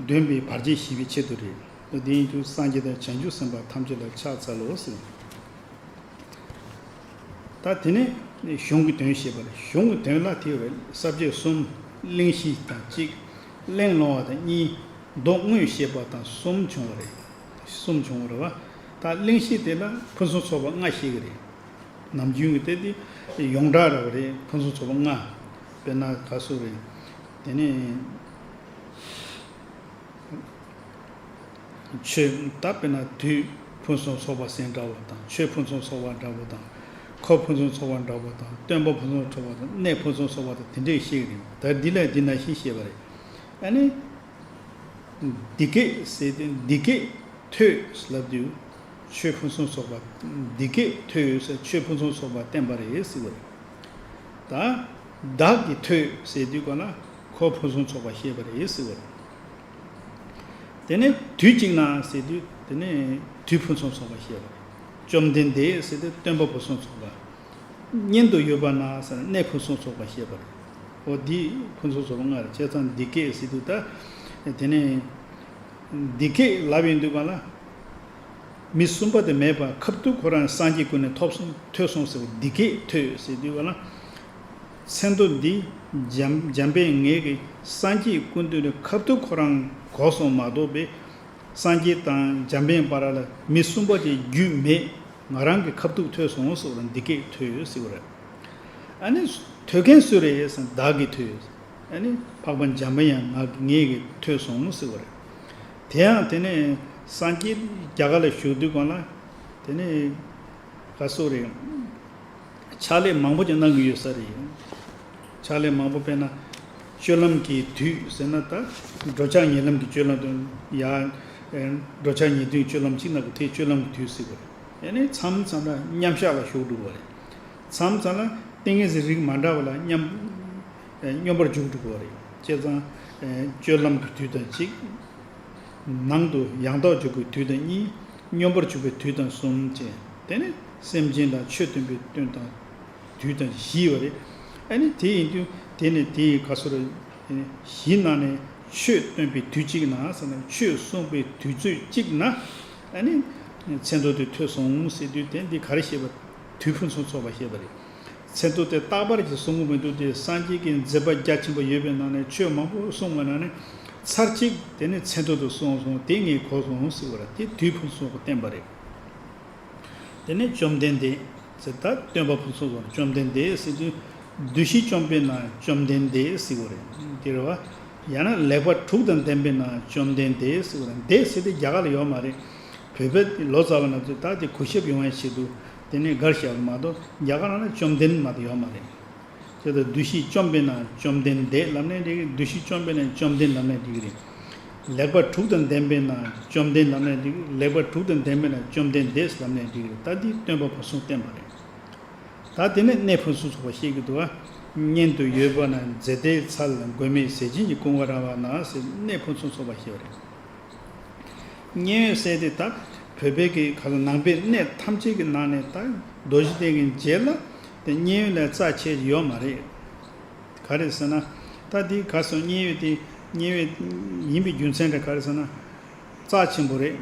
འདོན་པའི་བར་ཆད་ཞི་བའི་ཆེད་དུ་རེད། འོ་འདི་ཡིན་དུས་སངས་རྒྱས་དང་བྱང་ཆུབ་སེམས་དཔའ་ཐམས་ཅད་ལ་ཕྱག་འཚལ་ལོ་ཟེར། ད་དེ་ནས་གཞུང་གི་དོན་བཤད་པ་རེད། གཞུང་གི་དོན་ལ་དེ་རེད། ས་བཅད་གསུམ། གླེང་གཞི་དང་གཅིག་གླེང་སློང་བ་དང་གཉིས། མདོ་དངོས་བཤད་པ་དང་གསུམ་བྱུང་བ་རེད། གསུམ་བྱུང་བ་རེད་བ། ད་གླེང་གཞི་དེ་ལ་ཕུན་སུམ་ཚོགས་པ་ལྔ་བཤད་ཀྱི་རེད། ནམ་རྒྱུན་གྱི་དེ་དེ་ཡོངས་གྲགས་རེད་བ་རེད། ཕུན་སུམ་ཚོགས་པ་ལྔ། དཔེར་ན་ག་སོ་རེད། དེ་ནས། ཆོས་ད་དཔེར་ན་དུས་ཕུན་སུམ་ཚོགས་པ་ཟེར་འདྲ་བོ་དང་ཆོས་ཕུན་སུམ་ཚོགས་པ་འདྲ་བོ་དང་། འཁོར་ཕུན་སུམ་ཚོགས་པ་འདྲ་བོ་དང་སྟོན་པ་ཕུན་སུམ་ཚོགས་པ་དང་གནས་ཕུན་སུམ་ཚོགས་པ་དང་དེ་འདྲས་བཤད་ཀྱི་རེད། ད་འདི་ལས་འདི་ན་ཞིག་བཤད་པ་རེད། ཨ་ནི། འདི་སྐད་ཟེར་ཏེ་འདི་སྐད་ཐོས་ལབ་དུས། ཆོས་ཕུན་སུམ་ཚོགས་པ་འདི་སྐད་ཐོས་ཟེར་ཆོས་ཕུན་སུམ་ཚོགས་པ་བསྟན་པ་རེད་ཟེར་བ་རེད། ད་བདག་གིས་ཐོས་ཟེར་དུས་ག་ལ་འཁོར་ཕུན་སུམ་ཚོགས་པ་བཤད་པ་རེད་ཟེར་བ་རེད། དེ་ནས་དུས་གཅིག་ན་ཟེར་དུས་དེ་ནས་དུས་ཕུན་སུམ་ཚོགས་པ་བཤད་པ་རེད། བཅོམ་ལྡན་འདས་ཟེར་དུས་སྟོན་པ་ཕུན་སུམ་ཚོགས་པ། མཉན་དུ་ཡོད་པ་ན་ཟེར་ན་གནས་ཕུན་སུམ་ཚོགས་པ་བཤད་པ་རེད། འོ་འདི་ཕུན་སུམ་ཚོགས་པ་ལྔ་རེད། བྱས་ཙང་འདི་སྐད་ཟེར་དུས་ད་དེ་ནས་འདི་སྐད་ལབ་ཡོང་དུས་ག་ལ། མི་གསུམ་པ་དེ་མེད་པར་ཁབ་ཏུ་ཁོ་རང་སངས་རྒྱས་སྐུ་ནས་ཐོབ་སོང་ཐོས་སོང་ཟེར་བ་འདི་སྐད་ཐོས་ཟེར་དུས་ག་ལ། མཚན་ཐོ་འདི་འཇམ་འཇམ་དཔལ་ངེད་ཀྱི་སངས་རྒྱས་སྐུ་མདུན་ནས་ཁབ་ཏུ་ཁོ་རང་གོ་སོང་མ་གཏོགས་པའི་སངས་རྒྱས་དང་འཇམ་དཔལ་བར་ལ་མི་གསུམ་པ་དེ་རྒྱུད་མེད། ང་རང་གི་ཁབ་ཏུ་ཐོས་སོང་ཟེར་བ་ལ་འདི་སྐད་ཐོས་ཟེར་བ་རེད། ཨ་ནི་ཐོས་མཁན་སུ་རེད་ཟེར་ན་བདག་གིས་ཐོས། ཨ་ནི་འཕགས་པ་འཇམ་པའི་དབྱངས་ང་ངེད་ཀྱིས་ཐོས་སོང་ཟེར་བ་རེད། དེ་ཡང་དེ་ནས་སངས་རྒྱས་རྒྱ་གར་ལ་བཞུགས་དུས་གང་ལ་དེ་ནས་ག་སོ་རེད། ཕྱག་ལས་མང་པོ་ཅིག་གནང་གི་ཡོད་ས་རེད། ཕྱག་ལས་མང་པོ་དཔེར་ན་སྤྱོད་ལམ་གྱི་དུས་ཟེར་ན་ད་འགྲོ་འཆག་ཉལ་ལམ་གྱི་སྤྱོད་ལམ་དང་ཡ། འགྲོ་འཆག་ཉལ་དུས་སྤྱོད་ལམ་གཅིག་གནང་གི་དེ་སྤྱོད་ལམ་གྱི་དུས་ཟེར་བ་རེད། ཡང་ན་མཚམས་མཚམས་ལ་མཉམ་བཞག་ལ་ཞུགས་འགྲོ་བ་རེད། མཚམས་མཚམས་ལ་ཏིང་ངེ་འཛིན་རིགས་མ་འདྲ་བ་ལ་མཉམ་སྙོམས་པར་འཇུག་འགྲོ་བ་རེད། བྱས་ཙང་སྤྱོད་ལམ་གྱི་དུས་དང་གཅིག་ནང་དུ་ཡང་དག་འཇུག་པའི་དུས་དང་གཉིས། སྙོམས་པར་འཇུག་པའི་དུས་དང་གསུམ་བཅས། དེ་ནས་སེམས་ཅན་ལ་ཆོས་སྟོན་པའི་དོན་དང་དུས་དང་བཞི་ཡོད་རེད། ཨ་ནི་དེ་ཡིན་དུས་དེ་ནས་དེ་ཡི་ག་སོ་རེད། བཞི་ནང་ནས་ཆོས་སྟོན་པའི་དུས་གཅིག་ན་ཟེར་ན་ཆོས་གསུངས་པའི་དུས་ཚོད་གཅིག་ན་ཨ་ནི་མཚན་ཐོ་དེ་ཐོས་སོང་ཟེར་དུས་དེ་འདི་ག་རེ་བཤད་པ། དུས་ཕུན་སུམ་ཚོགས་པ་བཤད་པ་རེད། མཚན་ཐོ་དེ་རྟག་པར་གྱིས་གསུང་གི་མི་འདུག་སྟེ། སངས་རྒྱས་ཀྱི་མཛད་པ་རྒྱ་ཆེན་པོ་ཡོད་པའི་ནང་ནས་ཆོས་མང་པོ་གསུངས་པའི་ནང་ནས་ཚར་གཅིག་དེ་ནས་མཚན་ཐོ་དེ་གསུངས་སོང་། དེ་ངས་གོ་སོང་ཟེར་བ་རེད། དེ་དུས་ཕུན་སུམ་ཚོགས་པ་བསྟན་པ་རེད། དེ་ནས་བཅོམ་ལྡན་འདས་ཟེར། ད་སྟོན་པ་ཕུན་སུམ་ཚོགས་པ་བཅོམ་ལྡན་འདས་ཟེར་དུས། བདུད་བཞི་བཅོམ་པའི་ནང་བཅོམ་ལྡན་འདས་ཟེར་བ་རེད། དེ་རེད་བ། ཡང་ན་ལེགས་པ་དྲུག་དང་ལྡན་པའི་ནང་བཅོམ་ལྡན་འདས་ཟེར་བ་རེད། འདས་ཟེར་དེ་རྒྱ་གར་ལ་ཡོད་མ་རེད། བོད་པའི་ལོ་ཙཱ་བ་ན་ཚོས་ད་དེ་གུས་ཞབས་ཡོང་བའི་ཆེད་དུ་དེ་ནས་སྒར་བཞག་པ་མ་གཏོགས། རྒྱ་གར་ནང་ལ་བཅོམ་ལྡན་མ་གཏོགས་ཡོད་མ་རེད། དེ་ལྟར་བདུད་བཞི་བཅོམ་པའི་ནང་བཅོམ་ལྡན་འདས་ལབ་ནས་འགྲིག་གི། བདུད་བཞི་བཅོམ་པའི་ནང་བཅོམ་ལྡན་ལབ་ནས་འགྲིག་གི་རེད། ལེགས་པ་དྲུག་དང་ལྡན་པའི་ནང་བཅོམ་ལྡན་ལབ་ནས་འགྲིག་གི། ལེགས་པ་དྲུག་དང་ལྡན་པའི་ནང་བཅོམ་ལྡན་འདས་ལབ་ནས་འགྲིག་གི་རེད། ད་འདི་སྟོན་པ་ཕུན་སུམ་བསྟན་པ་རེད། ད་དེ་ནས་གནས་ཕུན་སུམ་ཚོགས་པ་བཤད་ཀྱི་འདུག་བ། མཉན་དུ་ཡོད་པ་ན་ཛེ་ཏའི་ཚལ། མགོན་མེད་ཟས་སྦྱིན་གྱི་ཀུན་དགའ་ར་བ་ན་ཟེར། གནས་ཕུན་སུམ་ཚོགས་པ་ཞེས་པ་རེད། མཉན་ཡོད་ཟེར་དེ་ད་བོད་པའི་གི་ག་ལ་ནང་པའི་གནས་ཐམས་ཅད་ཀྱི་ནང་ནས་ད་རྡོ་རྗེ་གདན་གྱི་རྗེས་ལ་དེ་མཉན་ཡོད་ལས་རྩ་ཆེ་ཡོད་མ་རེད། ག་རེ་ཟེར་ན། ད་འདི་ག་སོང་། མཉན་ཡོད་དེ་མཉན་ཡོད་ཡིན་པའི་རྒྱུ་མཚན་དེ་ག་རེ་ཟེར་ན། རྩ་ཆེན་པོ་རེད།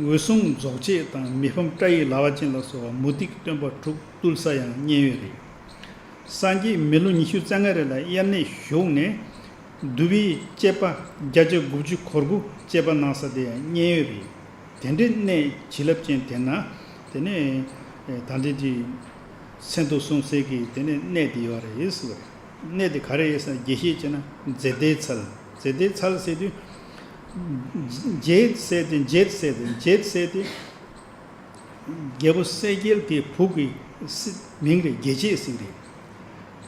འོད་སྲུང་རྫོགས་བྱེད་དང་། མི་ཕམ་སྐྲ་ཡི་ལ་བ་ཅན་ལ་སོགས་པ་མུ་སྟེགས་སྟོན་པ་དྲུག་བཏུལ་ས་ཡང་མཉན་ཡོད་རེད། སངས་རྒྱས་མི་ལོ་ཉི་ཤུ་རྩ་ལྔ་རེ་ལ་དབྱར་གནས་བཞུགས་ནས། འདུལ་བའི་བཅས་པ་བརྒྱ་ཆ་དགུ་བཅུ་གོ་དགུ་བཅས་པ་གནང་ས་དེ་ཡང་མཉན་ཡོད་རེད། དེ་འདྲའི་གནས་བྱིན་རླབས་ཅན་དེ་ན་དེ་ནས་ད་འདི་དེ་མཚན་ཐོ་གསུང་སའི་གི་དེ་ནས་གནས་དེ་ཡོད་རེད་ཟེར་བ་རེད། གནས་དེ་ག་རེ་རེད་ཟེར་ན། དགེ་བཤེས་བྱས་ན་ཛེ་ཏའི་ཚལ། ཛེ་ཏའི་ཚལ་ཟེར་དུས། ཛེ་ཏ་ཟེར་དེ། ཛེ་ཏ་ཟེར་དེ། ཛེ་ཏ་ཟེར་དེ། རྒྱལ་པོ་གསལ་རྒྱལ་གྱི་བུ་གི་སྲས་མིང་རེད། རྒྱལ་བྱེད་ཟེར་གི་རེད།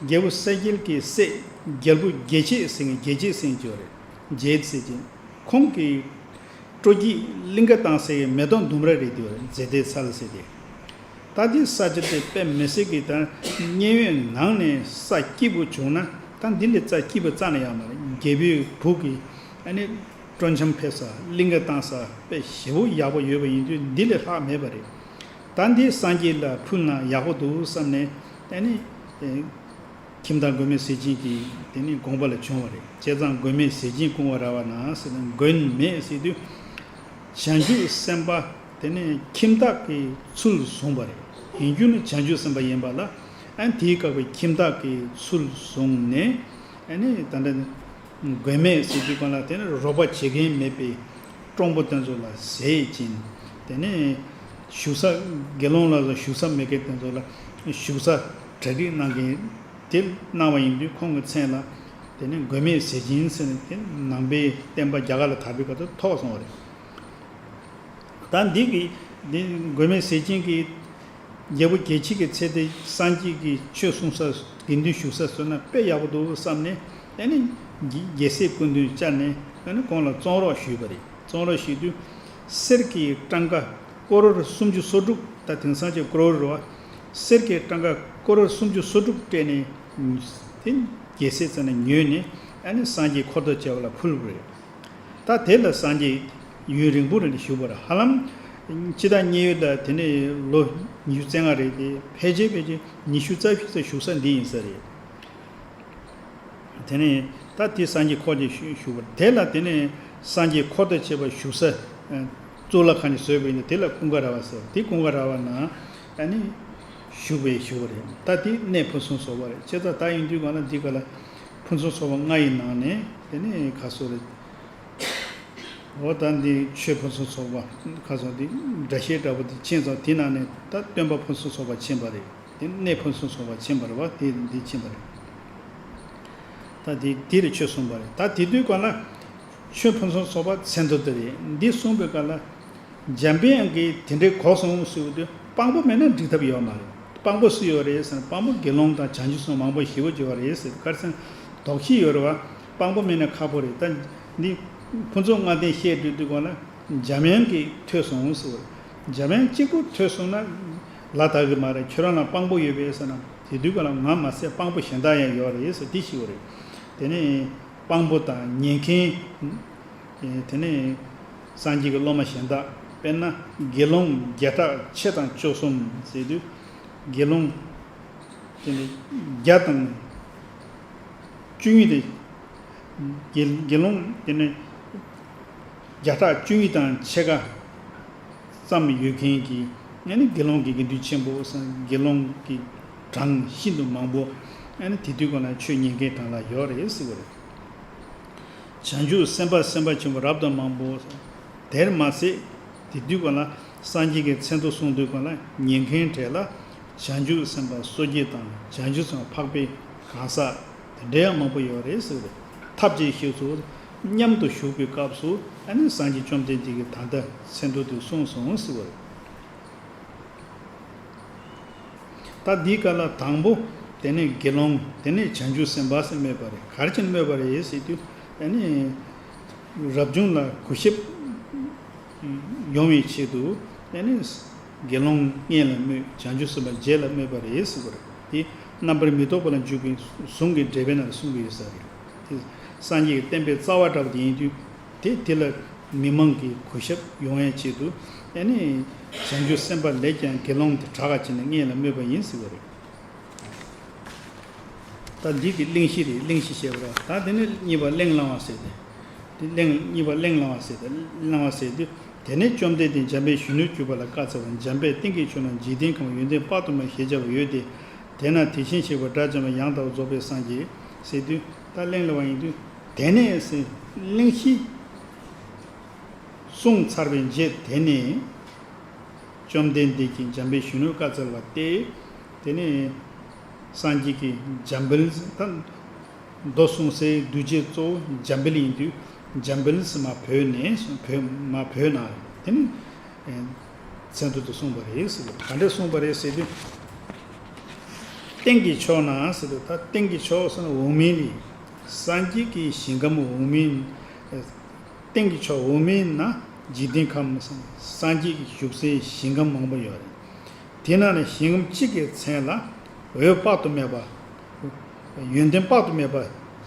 རྒྱལ་པོ་གསལ་རྒྱལ་གྱི་སྲས་རྒྱལ་པོ་རྒྱལ་བྱེད་ཟེར་གི། རྒྱལ་བྱེད་ཟེར་གྱི་ཡོད་རེད། ཛེ་ཏ་ཟེར་གྱི། ཁོང་གི་སྤྲོ་སྐྱིད་གླིང་ག་བཏང་སའི་མེ་ཏོག་ལྡུམ་ར་རེད་དེ། ཛེ་ཏའི་ཚལ་ཟེར་དེ། ད་འདི་ས་ཆ་དེ་དཔེ་མི་སྲིད་ཀྱི་ད་མཉན་ཡོད་ནང་ནས་ས་སྐྱིད་པོ་བྱུང་ན། ད་འདི་ལས་རྩ་སྐྱིད་པོ་རྩ་ནས་ཡོད་མ་རེད། རྒྱལ་པོའི་བུ་གི་ཨ་ནི་སྤྲོ་འཆམ་ཕེབས་ས། གླིང་ག་བཏང་ས་དཔེ་ཞེ་པོ་ཡག་པོ་ཡོད་པ་ཡིན་དུས་འདི་ལས་ལྷག་མེད་པ་རེད། ད་འདི་སངས་རྒྱས་ལ་ཕུལ་ན་ཡག་པོ་འདུག་བསམ་ནས་ཨ་ནི་ཁྱིམ་བདག་མགོན་མེད་ཟས་སྦྱིན་གྱིས་དེ་ནི་དགོངས་པ་ལ་བྱུང་བ་རེད། བྱས་ཙང་མགོན་མེད་ཟས་སྦྱིན་ཀུན་དགའ་ར་བ་ན་ཟེར་ན། མགོན་མེད་ཟེར་དུས་བྱང་ཆུབ་སེམས་དཔའ་དེ་ནི་ཁྱིམ་བདག་གི་ཚུལ་བཟུང་བ་རེད། ཡིན་རྒྱུ་ནི་བྱང་ཆུབ་སེམས་དཔའ་ཡིན་པ་ལ། ཨ་ནི་དེའི་སྐབས་ཀྱི་ཁྱིམ་བདག་གི་ཚུལ་བཟུང་ནས་ཨ་ནི་ད་ལྟ་མགོན་མེད་ཟེར་དུས་གང་ལ་དེ་ནི་རོགས་པ་བྱེད་མཁན་མེད་པའི་གྲོང་པོ་དེ་ཚོ་ལ་ཟས་སྦྱིན། དེ་ནས་བཞུགས་ས་དགེ་སློང་ལ་བཞུགས་ས་མེད་མཁན་དེ་ཚོ་ལ་བཞུགས་ས་གྲ་སྒྲིག་གནང་མཁན་དེ་གནང་བ་ཡིན་དུས། ཁོང་གི་མཚན་ལ་དེ་ནས་མགོན་མེད་ཟས་སྦྱིན་ཟེར་ནས་དེ་ནང་པའི་བསྟན་པ་རྒྱ་གར་ལ་དར་བའི་སྐབས་སུ་ཐོགས་སོང་བ་རེད། ད་འདི་གི་འདི་མགོན་མེད་ཟས་སྦྱིན་གྱིས་རྒྱལ་པོ་རྒྱལ་བྱེད་ཀྱི་ཚེ་དེ་སངས་རྒྱས་ཀྱི་ཆོས་གསུང་ས། དགེ་འདུན་བཞུགས་ས་བཟོས་ན་དཔེ་ཡག་པོ་འདུག་བསམ་ནས། ཨ་ནི་རྒྱལ་སྲས་སྐུ་མདུན་བཅར་ནས་ཨ་ནི་ཁོང་ལ་བཙོང་རོགས་ཞུས་པ་རེད། བཙོང་རོགས་ཞུས་དུས། གསེར་གྱི་ཊང་ཀ་ཀོ་རོར་སུམ་ཅུ་སོ་དྲུག་ད་དེང་སང་ཆ་ཀོ་རོར་རེད་བ། གསེར་གྱི་ཊང་ཀ་ཀོ་རོར་སུམ་ཅུ་སོ་དྲུག་སྤྲད་ནས་དེ་རྒྱལ་སྲས་རྩ་ནས་ཉོས་ནས། ཨ་ནི་སངས་རྒྱས་འཁོར་དང་བཅས་པ་ལ་ཕུལ་བ་རེད། ད་དེ་ལ་སངས་རྒྱས་ཡུན་རིང་པོ་རིང་ལ་བཞུགས་པ་རེད། ཧ་ལམ་སྤྱི་ཟླ་གཉིས་པའི་ཟླ་དེ་ནས་ལོ་ཉི་ཤུ་རྩ་ལྔ་རེད་དེ། ཕལ་ཆེར་ཕལ་ཆེར་ཉི་ཤུ་རྩ་བཞི་ཙམ་བཞུགས་ས་འདི་ཡིན་ས་རེད། དེ་ནས་ད་དེ་སངས་རྒྱས་འཁོར་གྱིས་བཞུགས་པ་རེད། དེ་ལ་དེ་ནས་སངས་རྒྱས་འཁོར་དང་བཅས་པ་བཞུགས་ས་གཙུག་ལག་ཁང་ཞིག་བཟོས་པ་ཡིན་ཏེ། དེ་ལ་ཀུན་དགའ་ར་བ་ཟེར། དེ་ཀུན་དགའ་ར་བ་ན་ཨ་ནི་བཞུགས་པའི་བཞུགས་པ་རེད། ད་དེ་གནས་ཕུན་སུམ་ཚོགས་པ་རེད། བྱས་ཙང་ད་ཡིན་དུས་གང་ལ་འདི་ག་ལ་ཕུན་སུམ་ཚོགས་པ་ལྔ་ཡི་ནང་ནས་དེ་ནས་ག་སོ་རེད། འོ་ད་འདི་ཆོས་ཕུན་སུམ་ཚོགས་པ་ག་སོ་འདི་སྒྲ་བཤད་འདྲ་པོ་དེ་ཕྱིན་ཙང་། དེ་ནང་ནས་ད་སྟོན་པ་ཕུན་སུམ་ཚོགས་པ་ཕྱིན་པ་རེད། དེ་གནས་ཕུན་སུམ་ཚོགས་པ་ཕྱིན་པ་རེད་བ། དེ་འདི་ཕྱིན་པ་རེད། ད་དེ་དེ་རེད། ཆོས་གསུངས་པ་རེད། ད་དེ་དུས་གང་ལ་ཆོས་ཕུན་སུམ་ཚོགས་པ་མཚན་ཐོ་དེ་རེད། འདི་གསུངས་པའི་སྐབས་ལ། འཇམ་དཔལ་གྱིས་དེ་འདྲའི་གོ་སོང་ཟེར་བ་དེ། དཔང་པོ་མེད་ན་འགྲིག་ཐབས་ཡོད་མ་རེད། དཔང་པོ་སུ་ཡོད་རེད་ཟེར་ན། དཔང་པོ་དགེ་སློང་དང་བྱང་ཆུབ་སེམས་དཔའ་མང་པོ་ཞེ་པོ་ཅིག་ཡོད་རེད་ཟེར། ག་རེ་ཟེར་ན་དོགས་གཞི་ཡོད་རེད་བ། དཔང་པོ་མེད་ན་ཁག་པོ་རེད། ད་འདི་ཕུན་ཚོགས་ལྔ་ལྡན་བཤད་སྡོད་དུས་གང་ལ་འཇམ་དབྱངས་ཀྱིས་ཐོས་སོང་ཟེར་བ་རེད། འཇམ་དབྱངས་གཅིག་པུ་ཐོས་སོང་ན་ལ་དག་གི་མ་རེད། ཁྱོད་རང་ལ་དཔང་པོ་ཡོད་པས་ཟེར་ན། དེ་དུས་གང་ལ་ང་མ་ཟད་དཔང་པོ་གཞན་དག་ཡང་ཡོད་རེད་ཟེར། འདི་ཞུ་བ་རེད། དེ་ནས་དཔང་པོ་དང་ཉན་མཁན། དེ་ནས་སངས་རྒྱས་ཀྱི་སློབ་མ་གཞན་དག། དཔེར་ན་དགེ་སློང་བརྒྱ་ཕྲག་ཕྱེད་དང་བཅུ་གསུམ་ཟེར་དུས། དགེ་སློང་དེ་ནས་བརྒྱ་དང་བཅུ་གཉིས་དེ། དགེ་དགེ་སློང་དེ་ནས་བརྒྱ་ཕྲག་བཅུ་གཉིས་དང་ཕྱེད་ཀ་ཙམ་ཡོད་མཁན་གྱི་ཨ་ནི་དགེ་སློང་གི་དགེ་འདུན་ཆེན་པོ་ཟེར། དགེ་སློང་གི་ གྲངས་ཤིན་ཏུ་མང་པོ། ཨ་ནི་དེ་དུས་གང་ལ་ཆོས་ཉན་མཁན་གྲངས་ལ་ཡོད་རེད་ཟེར་བ་རེད། བྱང་ཆུབ་སེམས་དཔའ་སེམས་དཔའ་ཆེན་པོ་རབ་དང་མང་པོ། དེར་མ་ཟད། དེ་དུས་གང་ལ་སངས་རྒྱས་ཀྱི་མཚན་ཐོ་གསུང་དུས་གང་ལ་ཉན་མཁན་གྲས་ལ། བྱང་ཆུབ་སེམས་དཔའ་སོ་སྐྱེ་དང་བྱང་ཆུབ་སེམས་དཔའ་འཕགས་པའི་གང་ཟག་དེ་འདྲ་ཡང་མང་པོ་ཡོད་རེད་ཟེར་བ་རེད། ཐབས་ཅིག་ཤེས་སོ། མཉམ་དུ་བཞུགས་པའི་སྐབས་སུ་ཨ་ནི་སངས་རྒྱས་བཅོམ་ལྡན་འདས་ཀྱིས་ད་ལྟ་མཚན་ཐོ་དེ་གསུངས་སོང་ཟེར་བ་རེད། ད་འདིའི་སྐབས་ལ་དང་པོ། དེ་ནས་དགེ་སློང་། དེ་ནས་བྱང་ཆུབ་སེམས་དཔའ་ཟེར་སྨོས་པ་རེད། ག་རེ་བྱས་ནས་སྨོས་པ་རེད་ཟེར་དུས། ཨ་ནི། རབ་བྱུང་ལ་གུས་ཞབས་ཡོང་བའི་ཆེད་དུ། ཨ་ནི། དགེ་སློང་སྔོན་ལ་སྨོས། བྱང་ཆུབ་སེམས་དཔའ་རྗེས་ལ་སྨོས་པ་རེད་ཟེར་བ་རེད། དེ་རྣམ་པར་མི་རྟོག་པ་ལ་འཇུག་པའི་གཟུངས་ཀྱི་འགྲེལ་པའི་ནང་ལ་གསུངས་ཀྱི་ཡོད་ས་རེད། དེ་སངས་རྒྱས་ཀྱི་བསྟན་པའི་རྩ་བ་འདྲ་བོ་དེ་ཡིན་དུས། དེ་དེ་ལ་མི་མང་གིས་གུས་ཞབས་ཡོང་བའི་ཆེད་དུ། ཨ་ནི། བྱང་ཆུབ་སེམས་དཔའ་ལས་ཀྱང་དགེ་སློང་དེ་དྲག་ག་བྱས་ནས་སྔོན་ལ་སྨོས་པ་ཡིན་ཟེར་བ་རེད། ད་འདི་གི་གླེང་གཞི་རེད། གླེང་གཞི་བཤད་པ་རེད། ད་དེ་ནས་གཉིས་པ་གླེང་བསླང་བ་ཟེར་ཏེ། དེ་གླེང་གཉིས་པ་གླེང་བསླང་བ་ཟེར་ཏེ། བསླང་བ་ཟེར་དུས། དེ་ནས་བཅོམ་ལྡན་འདས་འཇམ་དཔལ་གཞོན་ནུར་གྱུར་པ་ལ་བཀའ་སྩལ་པ། འཇམ་དཔལ་སྟེང་གི་ཕྱོགས་ན་འཇིག་རྟེན་ཁམས་ཡོན་ཏན་དཔག་ཏུ་མེད་ཞེས་བྱ་བ་ཡོད་དེ། དེ་ན་དེ་བཞིན་གཤེགས་པ་དགྲ་བཅོམ་པ་ཡང་དག་པར་རྫོགས་པའི་སངས་རྒྱས་ཟེར་དུས། ད་གླེང་སློང་བ་ཡིན་དུས། དེ་ནས་ཟེར། གླེང་གཞི་གསུངས་ཚར་བའི་རྗེས་དེ་ནས། བཅོམ་ལྡན་འདས་ཀྱིས་འཇམ་དཔལ་གཞོན་ནུར་བཀའ་སྩལ་པ་སྟེ། དེ་ནས་སངས་རྒྱས་ཀྱིས་འཇམ་དཔལ་ད། མདོ་གསུངས་སའི་གདུལ་བྱའི་གཙོ་བོ་འཇམ་དཔལ་ཡིན་དུས། འཇམ་དཔལ་ཟེར་མར་བོད་ནས་བོད་མར་བོད་ན། དེ་ནས་མཚན་ཐོ་དེ་གསུངས་པ་རེད་ཟེར་གྱི། ག་འདྲས་གསུངས་པ་རེད་ཟེར་དུས། སྟེང་གི་ཕྱོགས་ན་ཟེར་དུས། ད་སྟེང་གི་ཕྱོགས་ཟེར་ན་འོག་མིན་རེད། སངས་རྒྱས་ཀྱི་ཞིང་ཁམས་འོག་མིན། སྟེང་གི་ཕྱོགས་འོག་མིན་ན་འཇིག་རྟེན་ཁམས། སངས་རྒྱས་ཀྱི་བཞུགས་སའི་ཞིང་ཁམས་མང་པོ་ཡོད་རེད། དེ་ནང་ནས་ཞིང་ཁམས་གཅིག་གི་མཚན་ལ་འོད་དཔག་ཏུ་མེད་པ། ཡོན་ཏན་དཔག་ཏུ་མེད་པ་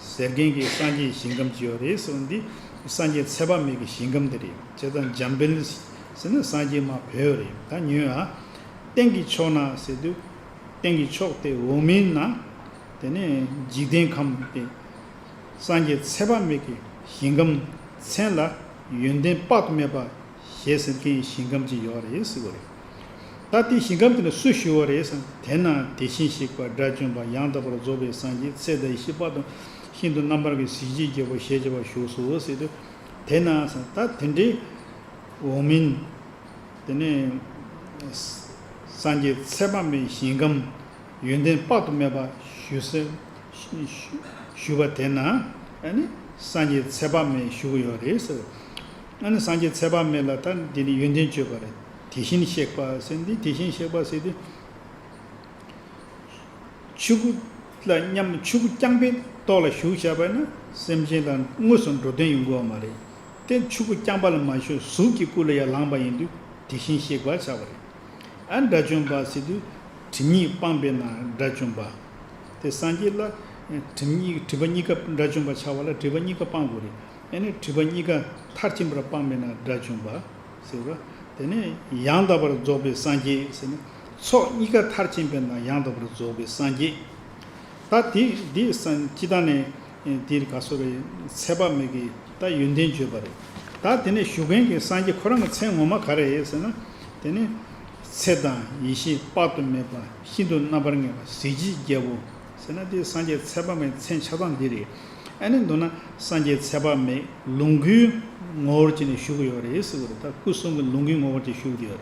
ཟེར་མཁན་གྱི་སངས་རྒྱས་ཀྱི་ཞིང་ཁམས་ཅིག་ཡོད་རེད་ཟེར་བ་འདི། སངས་རྒྱས་ཚེ་དཔག་མེད་ཀྱི་ཞིང་ཁམས་དེ་རེད། བྱས་ཙང་འཇམ་དཔལ་ཟེར་ན་སངས་རྒྱས་མར་བོད་རེད། ད་ཉོན་ཨ། སྟེང་གི་ཕྱོགས་ན་ཟེར་དུས། སྟེང་གི་ཕྱོགས་དེ་འོག་མིན་ན། དེ་ནས་འཇིག་རྟེན་ཁམས་དེ། སངས་རྒྱས་ཚེ་དཔག་མེད་ཀྱི་ཞིང་ཁམས་མཚན་ལ་ཡོན་ཏན་དཔག་ཏུ་མེད་པ་ཞེས་ཟེར་མཁན་ཞིང་ཁམས་ཅིག་ཡོད་རེད་ཟེར་བ་རེད། ད་དེ་ཞིང་ཁམས་དེ་ལ་སུ་བཞུགས་པ་རེད་ཟེར་ན། དེ་ན་དེ་བཞིན་གཤེགས་པ་དགྲ་བཅོམ་པ་ཡང་དག་པར་རྫོགས་པའི་སངས་རྒྱས་ཚེ་དང་ཡེ་ཤེས་དཔག་ཏུ་ཤིན་ཏུ་རྣམ་པར་ངེས་པ་གཟི་བརྗིད་རྒྱལ་པོ་ཞེས་བྱ་བ་བཞུགས་སོ་ཟེར་དུས། དེ་ན་ཟེར་ད་དེ་འདྲའི་འོག་མིན། དེ་ནས་སངས་རྒྱས་ཚེ་དཔག་མེད་ཞིང་ཁམས་ཡོན་ཏན་དཔག་ཏུ་མེད་པ་བཞུགས་སའི་བཞུགས་པ་དེ་ན་ཨ་ནི་སངས་རྒྱས་ཚེ་དཔག་མེད་བཞུགས་ཡོད་རེད་ཟེར། ཨ་ནི་སངས་རྒྱས་ཚེ་དཔག་མེད་ལ་ད་འདི་ནི་ཡོན་ཏན་བརྗོད་པ་རེད། དེ་བཞིན་གཤེགས་པ་ཟེར་འདི་དེ་བཞིན་གཤེགས་པ་ཟེར་དུས། ཆོས་སྐུ་ལ་མཉམ། ཆོས་སྐུ་རྐྱང་པའི་ཐོག་ལ་བཞུགས་བཞག་པ་ན་སེམས་ཅན་ལ་དངོས་སུ་འགྲོ་དོན་ཡོང་གི་ཡོད་མ་རེད། དེ་ཆོས་སྐུ་རྐྱང་པ་ལ་མ་བཞུགས་གཟུགས་ཀྱི་སྐུ་ལ་ཡང་ལངས་པ་ཡིན་དུས་དེ་བཞིན་གཤེགས་པ་ཆགས་པ་རེད། ཨ་དགྲ་བཅོམ་པ་ཟེར་དུས་སྒྲིབ་གཉིས་སྤངས་པས་ན་དགྲ་བཅོམ་པ། དེ་སངས་རྒྱས་ལ་སྒྲིབ་གཉིས་སྒྲིབ་པ་གཉིས་ཀ་དགྲ་བཅོམ་པ་ཆགས་པ་ལ་སྒྲིབ་པ་གཉིས་ཀ་སྤང་དགོས་རེད། ཨ་ནི་སྒྲིབ་པ་གཉིས་ཀ་མཐར་ཕྱིན་པར་སྤངས་པས་ན་དགྲ་བཅོམ་པ་ཟེར་བ། དེ་ནས་ཡང་དག་པར་རྫོགས་པའི་སངས་རྒྱས་ཟེར་ནས་ཚོགས་གཉིས་ཀ་མཐར་ཕྱིན་པས་ན་ཡང་དག་པར་རྫོགས་པའི་སངས་རྒྱས། ད་དེ་འདི་སངས་སྤྱི་བཏང་ནས་འདིར་ག་སོ་རེ་ཚེ་དཔག་མེད་ཀྱི་ད་ཡོན་ཏན་བརྗོད་པ་རེད། ད་དེ་ནས་བཞུགས་མཁན་གྱི་སངས་རྒྱས་ཁོ་རང་གི་མཚན་ངོ་མ་ག་རེ་རེད་ཟེར་ན། དེ་ནས་ཚེ་དང་ཡེ་ཤེས་དཔག་ཏུ་མེད་པ་ཤིན་ཏུ་རྣམ་པར་ངེས་པ་གཟི་བརྗིད་རྒྱལ་པོ་ཟེར་ན་དེ་སངས་རྒྱས་ཚེ་དཔག་མེད་མཚན་ཆ་ཚང་འདི་རེད། ཨ་ནི་མདོར་ན་སངས་རྒྱས་ཚེ་དཔག་མེད་ལོངས་སྐུའི་ངོ་བོར་བྱས་ནས་བཞུགས་ཡོད་རེད་ཟེར་བ་རེད། ད་སྐུ་གསུམ་གྱི་ལོངས་སྐུའི་ངོ་བོར་བྱས་བཞུགས་ཡོད་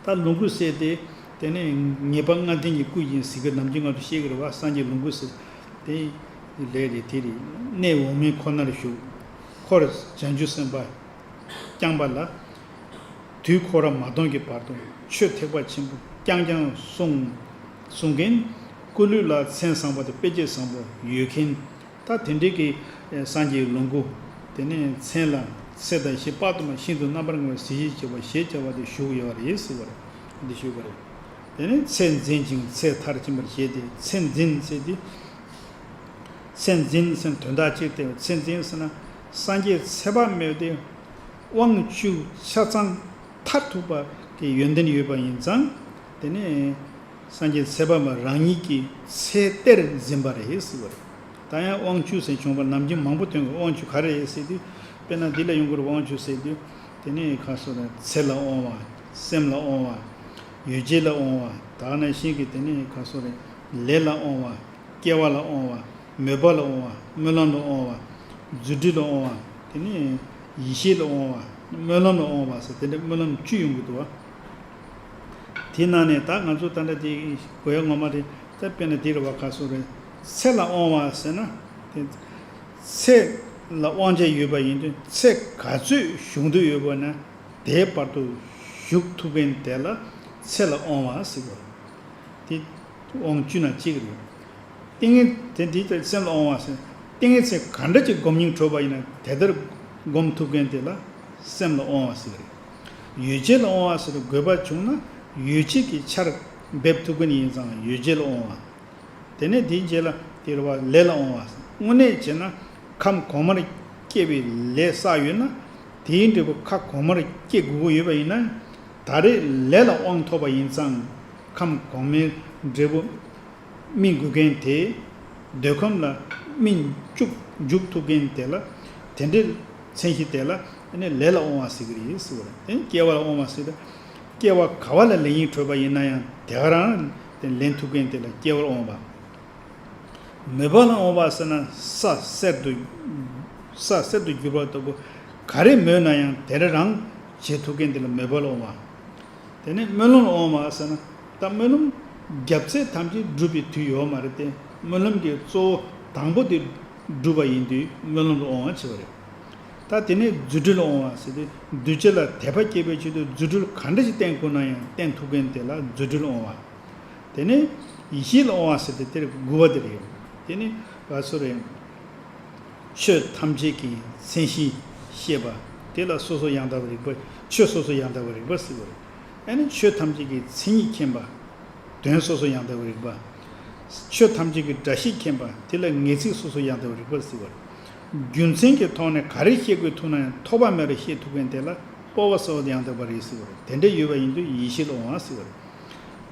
རེད། ད་ལོངས་སྐུ་ཟེར་དེ། དེ་ནས་ངེས་པ་ལྔ་ལྡན་གྱི་སྐུ་ཡིན་ཟེར་གྱི་ནམ་རྒྱུན་ང་ཚོ་བཤད་ཀྱི་རེད་བ། སངས་རྒྱས་ལོངས་སྐུ་ཟེར། དེ་ལས་རེད་དེ་རེད། གནས་འོག་མིན་ཁོ་ནར་བཞུགས། འཁོར་བྱང་ཆུབ་སེམས་དཔའ་རྐྱང་པ་ལ། དུས་འཁོར་བ་མ་སྟོངས་ཀྱི་བར་དུ་ཆོས་ཐེག་པ་ཆེན་པོ་རྐྱང་རྐྱང་གསུང་གསུང་མཁན། སྐུ་ལུས་ལ་མཚན་བཟང་པོ་དང་དཔེ་བྱད་བཟང་པོ་ཡོད་མཁན། ད་དེ་འདྲའི་གི་སངས་རྒྱས་ལོངས་སྐུ། དེ་ནས་མཚན་ལ་ཚེ་དང་ཡེ་ཤེས་དཔག་ཏུ་མ་ཤིན་ཏུ་རྣམ་པར་ངེས་པ་གཟི་བརྗིད་རྒྱལ་པོ་ཞེས་བྱ་བ་དེ་བཞུགས་ཡོད་རེད་ཟེར་བ་རེད། འདི་ཞུས་པ་རེད། དེ་ནས་ཚེ་འཛིན་ཅིང་ཚེ་མཐར་ཕྱིན་པར་བཞེད་དེ། ཚེ་འཛིན་ཟེར་དེ། ཚེ་འཛིན་ཟེར་དོན་དག་ཅིག་སྟེ། ཚེ་འཛིན་ཟེར་ན་སངས་རྒྱས་ཚེ་དཔག་མེད་དེ། དབང་བཅུ་ཆ་ཚང་མཐར་ཐུག་པ་གི་ཡོན་ཏན་ཡོད་པ་ཡིན་ཙང་། དེ་ནས་སངས་རྒྱས་ཚེ་དཔག་མ་རང་ཉིད་ཀྱི་ཚེ་གཏེར་འཛིན་པ་རེད་ཟེར་བ་རེད། ད་ཡང་དབང་བཅུ་ཟེར་བྱུང་བ་ནམ་རྒྱུན་མང་པོ་ཐོན་གྱི། དབང་བཅུ་ག་རེ་རེད་ཟེར་དུས། དཔེར་ན་འདི་ལ་ཡོང་གི་རེད། དབང་བཅུ་ཟེར་དུས། དེ་ནས་ཁ་སོ་ར་ཚེ་ལ་དབང་བ། སེམས་ལ་དབང་བ། ཡོ་བྱད་ལ་དབང་བ། ད་ག་ནང་བཞིན་གྱི་དེ་ནས་ག་སོགས་རེད། ལས་ལ་དབང་བ། སྐྱེ་བ་ལ་དབང་བ། མོས་པ་ལ་དབང་བ། སྨོན་ལམ་ལ་དབང་བ། རྫུ་འཕྲུལ་ལ་དབང་བ། དེ་ནས་ཡེ་ཤེས་ལ་དབང་བ། སྨོན་ལམ་ལ་དབང་བ་ཟེར་དེ་འདྲ་སྨོན་ལམ་བཅུ་ཡོང་གི་འདུག་བ། དེ་ནང་ནས་ད་ང་ཚོ་ད་ལྟ་དེ་གོ་ཡ་ངོ་མ་རེད། ད་དཔེར་ན་དེ་རེད་བ། ག་སོགས་རེད། ཚེ་ལ་དབང་བ་ཟེར་ན། དེ་ཚེ་ལ་དབང་བྱ་ཡོད་པ་ཡིན་དུས་ཚེ་ག་ཚོད་བཞུགས་འདོད་ཡོད་པ་ན། དེའི་བར་དུ་བཞུགས་ཐུབ་མཁན་དེ་ལ་ཚེ་ལ་དབང་བ་ཟེར་བ་རེད། དེ་དབང་བཅུ་ནང་གཅིག་རེད། ཏིང་ངེ་དེ་འདི་ལྟར་སེམས་ལ་དབང་བ་ཟེར། ཏིང་ངེ་འཛིན་ག་འདྲ་ཅིག་སྒོམ་སྙིང་བྲོ་བ་ཡིན་ན་དེ་ལྟར་སྒོམ་ཐུབ་མཁན་དེ་ལ་སེམས་ལ་དབང་བ་ཟེར་གི་རེད། ཡོ་བྱད་ལ་དབང་བ་ཟེར་དགོས་པ་བྱུང་ན་ཡོ་བྱད་ཀྱི་ཆར་འབེབས་ཐུབ་མཁན་ཡིན་ཙང་ཡོ་བྱད་ལ་དབང་བ། དེ་ནས་དེའི་རྗེས་ལ་དེ་རེད་བ། ལས་ལ་དབང་བ། དངོས་གནས་བྱས་ན་ཁམས་གོང་མར་སྐྱེ་བའི་ལས་བསགས་ཡོད་ན། དེའི་འབྲས་བུ་ཁ་གོང་མར་སྐྱེ་དགོས་ཀྱི་ཡོད་པ་ཡིན་ན། ད་རེས་ལས་ལ་དབང་ཐོབ་པ་ཡིན་ཙང་། ཁམས་གོང་མའི་འབྲས་བུ་སྨིན་དགོས་མཁན་དེ། འདོད་ཁམས་ལ་སྨིན་བཅུག་འཇུག་ཐུབ་མཁན་དེ་ལ། དེ་འདྲའི་མཚན་གཞི་དེ་ལ་ནི་ལས་ལ་དབང་བ་ཟེར་གྱི་རེད་ཟེར་བ་རེད། དེ་སྐྱེ་བ་ལ་དབང་བ་ཟེར་ཏེ། སྐྱེ་བ་ག་བ་ལ་ལེན་སྙིང་བྲོ་བ་ཡིན་ན་ཡང་དེ་ག་རང་དེ་ལེན་ཐུབ་མཁན་དེ་ལ་སྐྱེ་བར་དབང་བ། མོས་པ་ལ་དབང་བ་ཟེར་ན་ས་གསེར་དུ། ས་གསེར་དུ་གྱུར་པ་ལྟ་བུ། ག་རེ་མོས་ན་ཡང་དེ་རང་བྱེད་ཐུབ་མཁན་དེ་ལ་མོས་པ་ལ་དབང་བ། དེ་ནས་སྨོན་ལམ་ལ་དབང་བ་ཟེར་ན། ད་སྨོན་ལམ་རྒྱབ་ཚད་ཐམས་ཅད་འགྲུབ་པའི་དུས་ཡོད་མ་རེད་དེ། སྨོན་ལམ་གྱི་གཙོ་བོ་དང་པོ་དེ་འགྲུབ་པ་ཡིན་དུས་སྨོན་ལམ་ལ་དབང་བ་བྱེད་པ་རེད། ད་དེ་ནས་རྫུ་འཕྲུལ་ལ་དབང་བ་ཟེར་ཏེ། གདུལ་བྱ་ལ་དད་པ་སྐྱེད་པའི་ཆེད་དུ་རྫུ་འཕྲུལ་ག་འདྲ་ཞིག་བསྟན་དགོས་ན་ཡང་བསྟན་ཐུབ་མཁན་དེ་ལ་རྫུ་འཕྲུལ་ལ་དབང་བ། དེ་ནས་ཡེ་ཤེས་ལ་དབང་བ་ཟེར་ཏེ་དེར་དགུ་པ་དེ་རེད། དེ་ནས་ག་སོ་རེད། ཆོས་ཐམས་ཅད་ཀྱི་མཚན་གཞི་ཤེས་པ། དེ་ལ་སོ་སོ་ཡང་དག་པའི་རིག་པ། ཆོས་སོ་སོ་ཡང་དག་པའི་རིག་པ་ཟེར་བ་རེད། ཨ་ནི་ཆོས་ཐམས་ཅད་ཀྱི་མཚན་ཉིད་མཁྱེན་པ། དོན་སོ་སོ་ཡང་དག་པའི་རིག་པ། ཆོས་ཐམས་ཅད་ཀྱི་སྒྲ་གཞི་མཁྱེན་པ། དེ་ལ་ངེས་ཚིག་སོ་སོ་ཡང་དག་པའི་རིག་པ་ཟེར་བ་རེད། རྒྱུ་མཚན་གྱི་ཐོག་ནས་ག་རེ་ཤེས་དགོས་ཐུག་ན་ཡང་ཐོགས་པ་མེད་པར་ཤེས་ཐུབ་མཁན་དེ་ལ་སྤོབས་པ་སོགས་ཡང་དག་པ་རེད་ཟེར་བ་རེད། དེ་འདྲ་ཡོད་པ་ཡིན་དུས་ཡེ་ཤེས་ལ་དབང་བ་ཟེར་བ་རེད།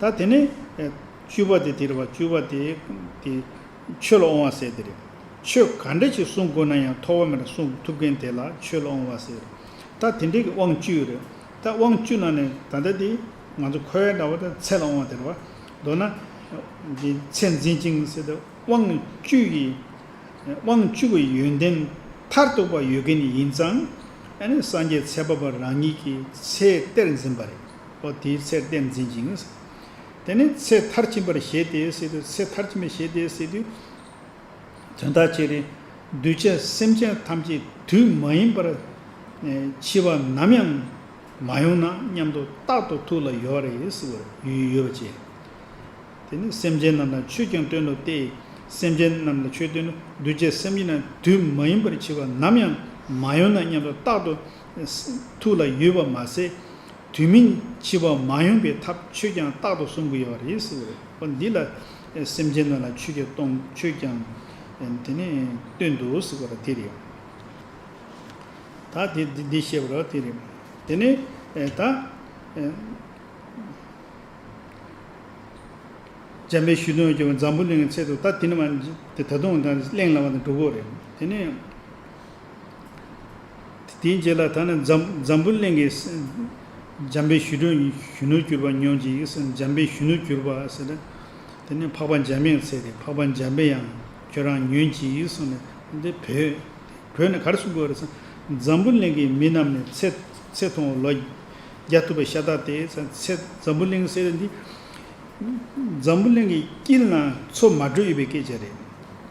ད་དེ་ནས་ཨེ་བཅུ་པ་དེ་དེ་རེད་བ། བཅུ་པ་དེ་དེ་ཆོས་ལ་དབང་བ་ཟེར་དེ་རེད། ཆོས་ག་འདྲ་ཞིག་གསུང་དགོས་ན་ཡང་ཐོགས་པ་མེད་པར་གསུང་ཐུབ་མཁན་དེ་ལ་ཆོས་ལ་དབང་བ་ཟེར། ད་དེ་འདྲའི་གི་དབང་བཅུ་ཡོད་རེད། ད་དབང་བཅུ་ནང་ནས་ད་ལྟ་དེ་ང་ཚོ་ཁོ་ཡ་འདྲ་བ་དང་ཚེ་ལ་དབང་བ་དེ་རེད་བ། མདོར་ན་འདི་ཚེ་འཛིན་ཅིང་ཟེར་ཏེ་དབང་བཅུ་ཡི། དབང་བཅུ་གི་ཡོན་ཏན་མཐར་ཐུག་པ་ཡོད་མཁན་ཡིན་ཙང་། ཨ་ནི་སངས་རྒྱས་ཚེ་འཕགས་པ་རང་ཉིད་ཀྱི་ཚེ་གཏེར་འཛིན་པ་རེད། ཨོ་དེའི་ཚེ་གཏེར་འཛིན་ཅིང་། དེ་ནི་ཚེ་མཐར་ཕྱིན་པར་བཞེད་དེ་ཟེར་དུས། ཚེ་མཐར་ཕྱིན་པར་བཞེད་དེ་ཟེར་དུས། དོན་དག་ཅིག་རེད། གདུལ་བྱ་སེམས་ཅན་ཐམས་ཅད་དུས་མ་ཡིན་པར་འཆི་བ་ནམ་ཡང་མ་ཡོང་ན་སྙམ་དུ་རྟག་ཏུ་ཐུགས་ལ་ཡོད་རེད་ཟེར་བ་ཡོད་ཡོད་པ་བཅས། དེ་ནི་སེམས་ཅན་རྣམས་ལ་ཆོས་ཀྱང་སྟོན་ཏོ་སྟེ། སེམས་ཅན་རྣམས་ལ་ཆོས་སྟོན་ཏོ། གདུལ་བྱ་སེམས་ཅན་རྣམས་དུས་མ་ཡིན་པར་འཆི་བ་ནམ་ཡང་མ་ཡོང་ན་སྙམ་དུ་རྟག་ཏུ་ཐུགས་ལ་ཡོད་པ་མ་ཟད། དུས་མིན་འཆི་བ་མ་ཡོང་བའི་ཐབས་ཆོས་ཀྱང་རྟག་ཏུ་གསུང་གི་ཡོད་རེད་ཟེར་བ་རེད། འོ་འདི་ལ་སེམས་ཅན་རྣམས་ལ་ཆོས་ཀྱང་གཏོང་ཆོས་ཀྱང་དེ་ནི་སྟོན་ཏོ་ཟེར་བ་རེད། དེ་རེད། ད་དེ་འདི་འདི་བཤད་པ་རེད། དེ་རེད། དེ་ནི་ད། འཇམ་དཔལ་གཞོན་ནུར་གྱུར་པ་འཛམ་བུ་གླིང་གི་ཚལ་དུ། ད་དེ་ནི་མ་དེ་ད་དུང་ད་གླེང་ལ་བ་དང་འགྲོ་གི་རེད། དེ་ནས་དེའི་རྗེས་ལ་ད་ནི་འཛམ་འཛམ་བུ་གླིང་གི་འཇམ་དཔལ་གཞོན་ནུར་གཞོན་ནུར་གྱུར་པ་ཉོན་ཅིག་ཟེར། འཇམ་དཔལ་གཞོན་ནུར་གྱུར་པ་ཟེར་ན། དེ་ནི་འཕགས་པ་འཇམ་དཔལ་ཚེ་རེད། འཕགས་པ་འཇམ་དཔལ་ཡང་ཁྱོད་རང་ཉོན་ཅིག་གསུངས་ནས་འདི་བོས། བོས་ནས་ག་རེ་གསུང་གི་ཡོད་རེད་ཟེར། འཛམ་བུ་གླིང་གི་མི་རྣམས་ནི་ཚེ་ཚེ་ཐུང་བ་ལོ་བརྒྱ་ཐུབ་པ་ཤ་སྟག་སྟེ། ཚེ་འཛམ་བུ་གླིང་ཟེར་འདི། འཛམ་བུ་གླིང་གི་དཀྱིལ་ན་མཚོ་མ་དྲོས་ཡོད་པའི་སྐད་ཆ་རེད།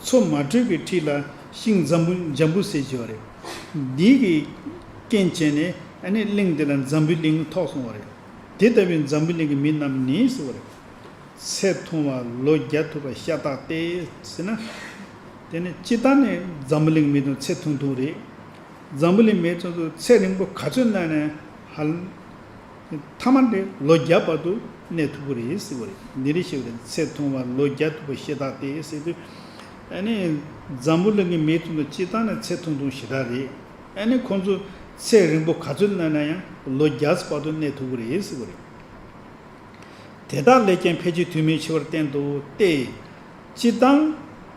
མཚོ་མ་དྲོས་ཀྱི་འཁྲིས་ལ་ཤིང་འཛམ་བུ་འཇམ་བུ་ཟེར་གྱི་ཡོད་རེད། འདི་གི་རྐྱེན་བྱས་ནས་ཨ་ནི་གླིང་དེ་ལ་འཛམ་བུའི་གླིང་ཐོགས་སོང་བ་རེད། དེ་ལྟ་བུའི་འཛམ་བུ་གླིང་གི་མི་རྣམས་ནི་ཟེར་བ་རེད། ཚེ་ཐུང་བ་ལོ་བརྒྱ་ཐུབ་པ་ཤ་སྟག་སྟེ་ཟེར་ན། དེ་ནི་སྤྱིར་བཏང་ནས་འཛམ་བུ་གླིང་མི་དང་ཚེ་ཐུང་ཐུང་རེད། འཛམ་བུ་གླིང་མི་ཚོ་ཚོ་ཚེ་རིང་པོ་ག་ཚོད་གནས་ནས་ཧ་ལ། མཐའ་མ་དེ་ལོ་བརྒྱ་བར་དུ་གནས་ཐུབ་ཀྱི་རེད་ཟེར་བ་རེད། འདི་རེད་ཞེས་པ་རེད། ཚེ་ཐུང་བ་ལོ་བརྒྱ་ཐུབ་པ་ཤ་སྟག་སྟེ་ཟེར་དུས། ཨ་ནི་འཛམ་བུ་གླིང་གི་མི་ཚོ་ཚོ་སྤྱིར་བཏང་ནས་ཚེ་ཐུང་ཐུང་ཞེ་དྲག་རེད། ཨ་ནི་ཁོང་ཚོ་ཚེ་རིང་པོ་ག་ཚོད་གནས་ན་ཡང་ལོ་བརྒྱ་བར་དུ་གནས་ཐུབ་ཀྱི་རེད་ཟེར་བ་རེད། དེ་དག་ལས་ཀྱང་ཕལ་ཆེར་དུས་མིན་འཆི་བར་བསྟན་ཏོ་སྟེ། སྤྱིར་བཏང་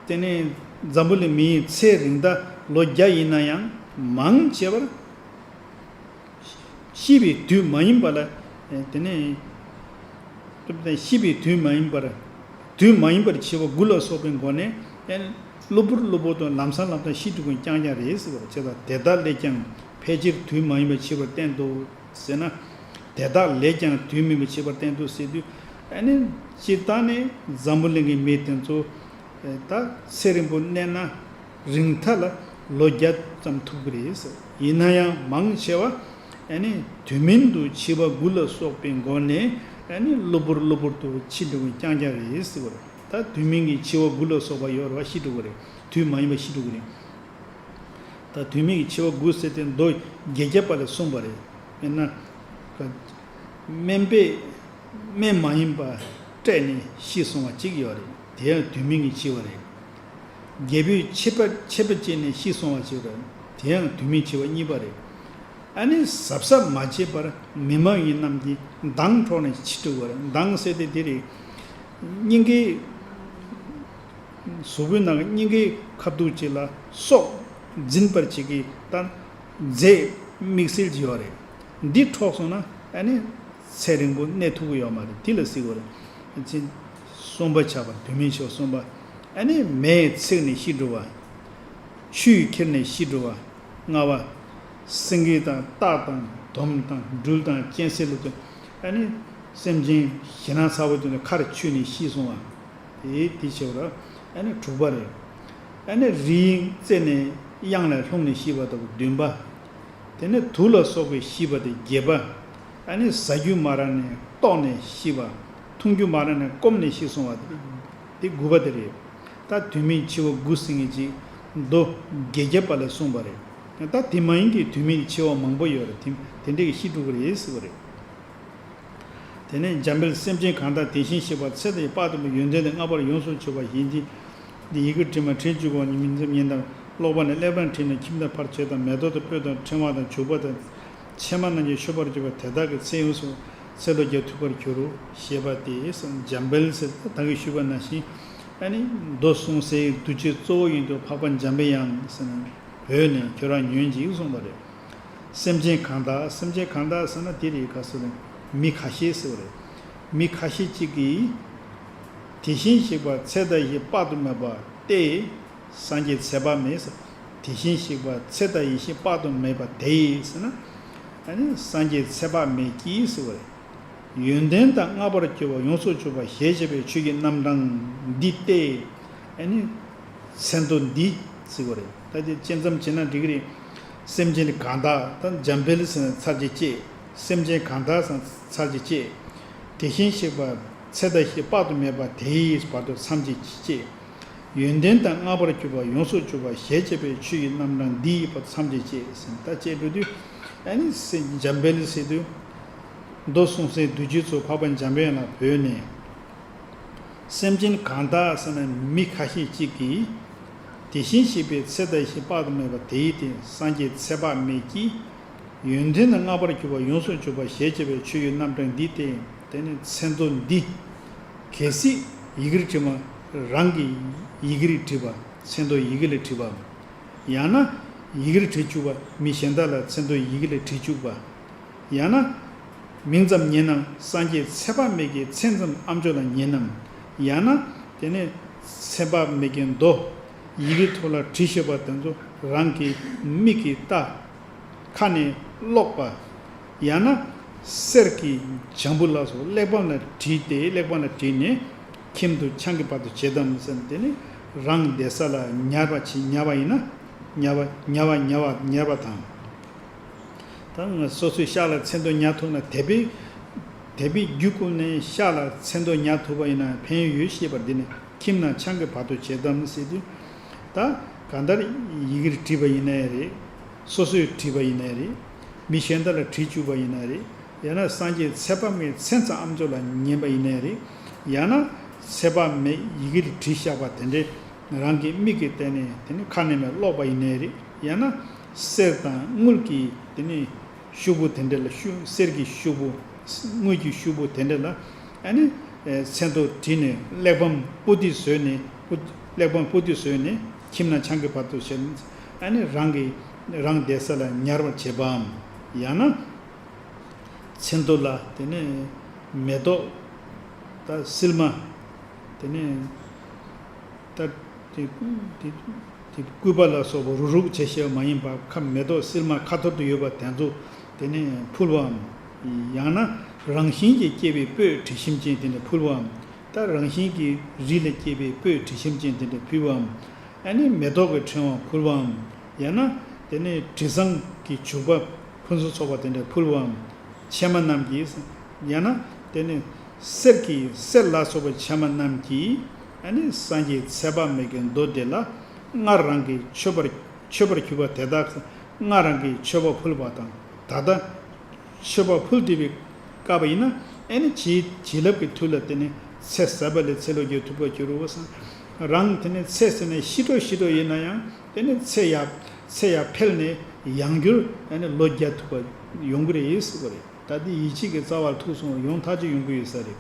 དེ་ནི་འཛམ་བུ་གླིང་མིའི་ཚེ་རིང་མཐའ་ལོ་བརྒྱ་ཡིན་ན་ཡང་མང་ཆེ་བར་ཤི་བའི་དུས་མ་ཡིན་པ་ལ་དེ་ནི་ ཤི་བའི་དུས་མ་ཡིན་པར། དུས་མ་ཡིན་པར་འཆི་བ་དགུ་ལ་སོགས་པའི་སྒོ་ནས་གློ་བུར་གློ་བུར་དུ་ལམ་སང་ལམ་སང་ཤི་འགྲོ་མཁན་རྐྱང་རྐྱང་རེད་ཟེར་བ་རེད། བྱས་ཙང་དེ་དག་ལས་ཀྱང་ཕལ་ཆེར་དུས་མ་ཡིན་པར་འཆི་བར་བསྟན་ཏོ་ཟེར་ན། དེ་དག་ལས་ཀྱང་དུས་མིན་པར་འཆི་བར་བསྟན་ཏོ་ཟེར་དུས། ཨ་ནི་སྤྱིར་བཏང་ནས་འཛམ་བུ་གླིང་གི་མི་དེ་ཚོ་ད་ཚེ་རིང་པོ་གནས་ན། རིང་མཐའ་ལ་ལོ་བརྒྱ་ཙམ་ཐུབ་ཀྱི་རེད་ཟེར། ཡིན་ན་ཡང་མང་ཆེ་བ་ཨ་ནི་དུས་མིན་དུ་འཆི་བ་དགུ་ལ་སོགས་པའི་སྒོ་ནས་ཨ་ནི་གློ་བུར་གློ་བུར་དུ་ཤི་འགྲོ་མཁན་རྐྱང་རྐྱང་རེད་ཟེར་བ་རེད། ད་དུས་མིན་གྱི་འཆི་བ་དགུ་ལ་སོགས་པ་ཡོད་རེད་བ། ཤི་འགྲོ་གི་རེད། དུས་མ་ཡིན་པ་ཤི་འགྲོ་གི་རེད། ད་དུས་མིན་གྱི་འཆི་བ་དགུ་ཟེར་ཏེ་མདོ་བརྒྱད་བརྒྱ་པ་ལས་གསུངས་པ་རེད། དཔེར་ན། སྨན་པས་སྨན་མ་ཡིན་པ་སྤྲད་ནས་ཤི་སོང་བ་གཅིག་ཡོད་རེད། དེ་ཡང་དུས་མིན་གྱི་འཆི་བ་རེད། རྒྱལ་པོས་ཆད་པ་ཆད་པ་བཅད་ནས་ཤི་སོང་བ་གཅིག་རེད། དེ་ཡང་དུས་མིན་འཆི་བ་གཉིས་པ་རེད། ཨ་ནི་གཟབ་གཟབ་མ་བྱས་པར་མི་མ་ཡིན་རྣམས་ཀྱིས་མདངས་འཕྲོག་ནས་འཆི་འགྲོ་བ་རེད། མདངས་ཟེར་དེ་དེ་རེད། སྙིང་གའི་གཟུགས་པོའི་ནང་གི་སྙིང་གའི་ཁ་ཐུག་ཅིག་ལ་སྲོག་འཛིན་པར་བྱེད་ཀྱི་ད་རྫས་དམིགས་བསལ་ཅིག་ཡོད་རེད། འདི་འཕྲོག་སོང་ན་ཨ་ནི་ཚེ་རིང་པོ་གནས་ཐུབ་ཀྱི་ཡོད་མ་རེད། དེ་ལ་ཟེར་དགོས་རེད། ཅིག་གསུམ་པ་ཆགས་པ་དུས་མིན་འཆི་བ་གསུམ་པ། ཨ་ནི་མེས་ཚིག་ནས་ཤི་འགྲོ་བ། ཆུས་ཁྱེར་ནས་ཤི་འགྲོ་བ། ལྔ་པ། སེང་གེ་དང་སྟག་དང་དོམ་དང་སྦྲུལ་དང་གཅན་གཟན་ལ་སོགས་ཨ་ནི་སེམས་ཅན་ཞེ་སྡང་ཚ་པོ་དེ་ཚོ་ཁར་ཆུད་ནས་ཤི་སོང་བ། དེ་དེ་བྱས་པ་རེད། ཨ་ནི་དྲུག་པ་རེད། ཨ་ནི་རིའི་རྩེ་ནས་གཡང་ལས་ལྷུང་ནས་ཤི་བ་དང་བདུན་པ། དེ་ནས་དུག་ལ་སོགས་པས་ཤི་བ་དེ་བརྒྱད་པ། ཨ་ནི་ཟ་རྒྱུ་མ་རག་ནས་ལྟོགས་ནས་ཤི་བ། འཐུང་རྒྱུ་མ་རག་ནས་སྐོམ་ནས་ཤི་སོང་བ་དེ་དགུ་པ་དེ་རེད། ད་དུས་མིན་འཆི་བ་དགུ་ཟེར་མཁན་ཅིག་མདོ་བརྒྱད་བརྒྱ་པ་ལས་གསུངས་པ་རེད། ད་དེ་མ་ཡིན་གྱི་དུས་མིན་འཆི་བ་མང་པོ་ཡོད་རེད། དེ་དེ་འདྲས་ཀྱི་ཤི་འགྲོ་གི་རེད་ཟེར་བ་རེད། དེ་ནས་འཇམ་དཔལ་སེམས་ཅན་གང་དག་དེ་བཞིན་གཤེགས་པ་ཚེ་དང་དཔག་ཏུ་མེད་ཡོན་ཏན་དང་མངའ་བར་ཡོངས་སུ་གྱུར་པ་ཡིན་ཏེ། འདི་ཡི་གེར་བྲིས་མ་བྲིས་བཅུག་པ་ཉིན་མཚན་ཉིན་དང་ཀློག་པ་ནས་ཀླད་པར་བྲིས་ནས་ཁྱིམ་དང་ཕར་བྱེད་དང་མེ་ཏོག་དང་སྤོས་དང་ཕྲེང་བ་དང་བྱུག་པ་དང་ཕྱེ་མ་རྣམས་ཀྱིས་མཆོད་པར་གྱུར་པ་དེ་དག་གི་ཚེ་ཡོངས་སུ་ཚེ་ལོ་བརྒྱ་ཐུབ་པར་འགྱུར་རོ་ཞེས་པ་སྟེ། འཇམ་དཔལ་ཟེར་ད་གིན་ཞུས་པ་ནང་བཞིན་ཨ་ནི་མདོ་གསུང་སའི་བདུད་རྩི་གཙོ་བོ་ཡིན་དུ་འཕགས་པ་འཇམ་པའི་དབྱངས་ཟེར་ན་བོས་ནས་ཁྱོད་རང་ཉོན་ཅིག་གསུངས་པ་རེད། སེམས་ཅན་གང་དག་སེམས་ཅན་གང་དག་ཟེར་ན་དེ་རེད། ག་ཟེར་རེད། མི་ཁ་ཤས་ཟེར་བ་རེད། མི་ཁ་ཤས་གཅིག་གིས་དེ་བཞིན་གཤེགས་པ་ཚེ་དང་ཡི་དཔག་ཏུ་མེད་པ་སྟེ། སངས་རྒྱས་ཚེ་དཔག་མེད་ཟེར། དེ་བཞིན་གཤེགས་པ་ཚེ་དང་ཡེ་ཤེས་དཔག་ཏུ་མེད་པ་དེ་ཡིས་ཟེར་ན། ཨ་ནི་སངས་རྒྱས་ཚེ་དཔག་མེད་ཀྱིས་ཟེར་བ་རེད། ཡོན་ཏན་དང་མངའ་བར་གྱུར་པ་ཡོངས་སུ་གྱུར་པ་ཞེས་བྱ་བའི་ཆོས་ཀྱི་རྣམ་གྲངས་འདི་སྟེ། ཨ་ནི་མཚན་ཐོ་འདི་ཟེར་བ་རེད། ད་དེ་བཅད་མཚམས་བྱས་ན་འགྲིག་གི་རེད། སེམས་ཅན་གང་དག་ད་འཇམ་དཔལ་ཟེར་ན་ཚར་གཅིག་བཅད། སེམས་ཅན་གང་དག་ཟེར་ན་ཚར་གཅིག་བཅད། དེ་བཞིན་གཤེགས་པ་ཚེ་དང་ཡེ་ཤེས་དཔག་ཏུ་མེད་པ་དེ་ཡི་བར་དུ་མཚམས་གཅིག་བཅད། ཡོན་ཏན་དང་མངའ་བར་གྱུར་པ་ཡོངས་སུ་གྱུར་པ་ཞེས་བྱ་བའི་ཆོས་ཀྱི་རྣམ་གྲངས་འདི་ཡི་བར་མཚམས་ཅིག་བཅད་ཟེར་ད་བཅད་འགྲོ་དུས། ཨ་ནི་སེ་འཇམ་དཔལ་ཟེར་དུས། མདོ་གསུང་སའི་བདུད་རྩི་གཙོ་འཕགས་པ་འཇམ་པའི་དབྱངས་ལ་བོས་ནས། སེམས་ཅན་གང་དག་ཟེར་ན་མི་ཁ་ཤས་གཅིག་གིས། དེ་བཞིན་གཤེགས་པའི་ཚེ་དང་ཡེ་ཤེས་དཔག་ཏུ་མེད་པ་དེ་ཡི་སྟེང་སངས་རྒྱས་ཚེ་དཔག་མེད་ཀྱིས། ཡོན་ཏན་དང་མངའ་བར་གྱུར་པ་ཡོངས་སུ་གྱུར་པ་ཞེས་བྱ་བའི་ཆོས་ཀྱི་རྣམ་གྲངས་འདི་སྟེ། དེ་ནི་མཚན་ཐོ་འདི། གལ་སྲིད་ཡི་གེར་བྲིས་མ་རང་གི་ཡི་གེར་བྲིས་པ་མཚན་ཐོ་ཡི་གེ་ལ་བྲིས་པའམ། ཡང་ན་ཡི་གེར་བྲིས་བཅུག་པ་མི་གཞན་དག་ལ་མཚན་ཐོ་ཡི་གེ་ལ་བྲིས་བཅུག་པ། ཡང་ན་མིང་ཙམ་ཉན་ནམ་སངས་རྒྱས་ཚེ་དཔག་མེད་ཀྱི་མཚན་ཙམ་ཨ་མཆོག་ལ་ཉན་ནམ། ཡང་ན་དེ་ནས་ཚེ་དཔག་མེད་ཀྱི་མདོ་ཡི་གེའི་ཐོག་ལ་བྲིས་བཞག་པ་དེ་ཚོ་རང་གི་མིག་གིས་ལྟ། ཁ་ནས་ཀློག་པ། ཡང་ན་གསེར་གྱི་བྱང་བུ་ལ་སོགས་གླེགས་བམ་ལ་བྲིས་ཏེ་གླེགས་བམ་ལ་བྲིས་ནས་ཁྱིམ་དུ་ཆང་གི་བར་དུ་བྱེད་དམ་ཟེར་ནས་དེ་ནི་རང་བསྡད་ས་ལ་ཉར་བ་བྱེད། ཉར་བ་ཡིན་ན་ཉར་བ་ཉར་བ་ཉར་བ་ཉར་བ་དང་། ད་ང་སོ་སོའི་ཤག་ལ་མཚན་ཐོ་ཉར་ཐུབ་ན་དད་པའི་དད་པའི་རྒྱུ་ཀུན་ནས་ཤག་ལ་མཚན་ཐོ་ཉར་ཐུབ་པ་ཡིན་ན་ཕན་ཡོན་ཡོད་ཤེས་པར་འདི་ནི་ཁྱིམ་ནང་ཆང་གི་བར་དུ་བྱེད་དམ་ཟེར་དུས། ད་གང་ལྟར་ཡི་གེར་བྲིས་པ་ཡིན་ནའི་རེད། སོ་སོས་བྲིས་པ་ཡིན་ནའི་རེད། མི་གཞན་དག་ལ་བྲིས་བཅུག་པ་ཡིན་ནའི་རེད། ཡང་ན་སངས་རྒྱས་ཚེ་དཔག་མེད་མཚན་ཙམ་ཨ་མཆོག་ལ་ཉན་པ་ཡིན་ནའི་རེད། ཡང་ན་ཚེ་དཔག་མེད་ཡི་གེར་བྲིས་བཞག་པ་དེ་འདྲའི་རང་གི་མིག་གིས་བལྟས་ནས་དེ་ནི་ཁ་ནས་མར་ཀློག་པ་ཡིན་ནའི་རེད། ཡང་ན་གསེར་དང་དངུལ་གྱི་དེ་ནི་ཤོག་བུ་དེ་འདྲ་ལ་ཤོག་གསེར་གྱི་ཤོག་བུ། དངུལ་གྱི་ཤོག་བུ་དེ་འདྲ་ལ་ཨ་ནི་མཚན་ཐོ་བྲིས་ནས་གླེགས་བམ་པོ་ཏི་བཟོས་ནས་པོ་གླེགས་བམ་པོ་ཏི་བཟོས་ནས་ཁྱིམ་ནང་ཆང་གི་བར་དུ་བྱས་ནས་ཨ་ནི་རང་གི་རང་བསྡད་ས་ལ་ཉར་བར་བྱེད་པའམ། ཡང་ན། མཚན་ཐོ་ལ་དེ་ནས་མེ་ཏོག་ ད་སིལ་མ། དེ་ནས་ད་དེ་དེ་དེ་སྐུད་པ་ལ་སོགས་པ་རུག་རུག་བྱེད་ཤེས་པ་མ་ཡིན་པར་ཁ་མེ་ཏོག་སིལ་མ་ཁ་ཐོར་དུ་ཡོད་པ་དེ་ཚོ་དེ་ནས་ཕུལ་བའམ། ཡང་ན་རང་བཞིན་གྱིས་སྐྱེས་པའི་སྤོས་དྲི་ཞིམ་ཅན་དེ་འདྲ་ཕུལ་བའམ། ད་རང་བཞིན་གྱིས་རི་ལ་སྐྱེས་པའི་སྤོས་དྲི་ཞིམ་ཅན་དེ་འདྲ་ཕུལ་བའམ། ཨ་ནི་མེ་ཏོག་གི་ཕྲེང་བ་ཕུལ་བའམ། ཡང་ན་དེ་ནས་དྲི་བཟང་གི་བྱུག་པ་ཕུན་སུམ་ཚོགས་པ་དེ་འདྲ་ཕུལ་བའམ། ཕྱེ་མ་རྣམས་ཀྱིས། ཡང་ན་དེ་ནི་གསེར་གྱི་གསེར་ལ་སོགས་པའི་ཕྱེ་མ་རྣམས་ཀྱིས། ཨ་ནི་སངས་རྒྱས་ཚེ་དཔག་མེད་ཀྱི་མདོ་སྡེ་ལ་སྔར་རང་གིས་མཆོད་པར་མཆོད་པར་གྱུར་པ་དེ་དག་སྔར་རང་གིས་མཆོད་པ་ཕུལ་བ་དང་ད་ལྟ་མཆོད་པ་ཕུལ་བསྡད་པའི་སྐབས་ཡིན་ན། ཨ་ནི་བྱིན་བྱིན་རླབས་ཀྱི་མཐུ་ལ་བརྟེན་ནས་ཚེ་ཟད་པ་ལས་ཚེ་ལོ་བརྒྱ་ཐུབ་པར་འགྱུར་རོ་གསུངས། རང་དེ་ནི་ཚེ་ཟད་ནས་ཤི་འགྲོ་ཤི་འགྲོ་ཡིན་ན་ཡང་དེ་ནི་ཚེ་ཡར་ཚེ་ཡར་འཕེལ་ནས་ཡང་བསྐྱར་ཨ་ནི་ལོ་བརྒྱ་ཐུབ་པ་ཡོང་གི་རེད་ཟེར་བ་རེད། ད་འདི་ཡིད་ཆེས་ཀྱི་རྩ་བར་ཐུག་སོང་བ་ཡོང་ཐག་ཆོད་ཡོང་གི་ཡོད་ས་རེད།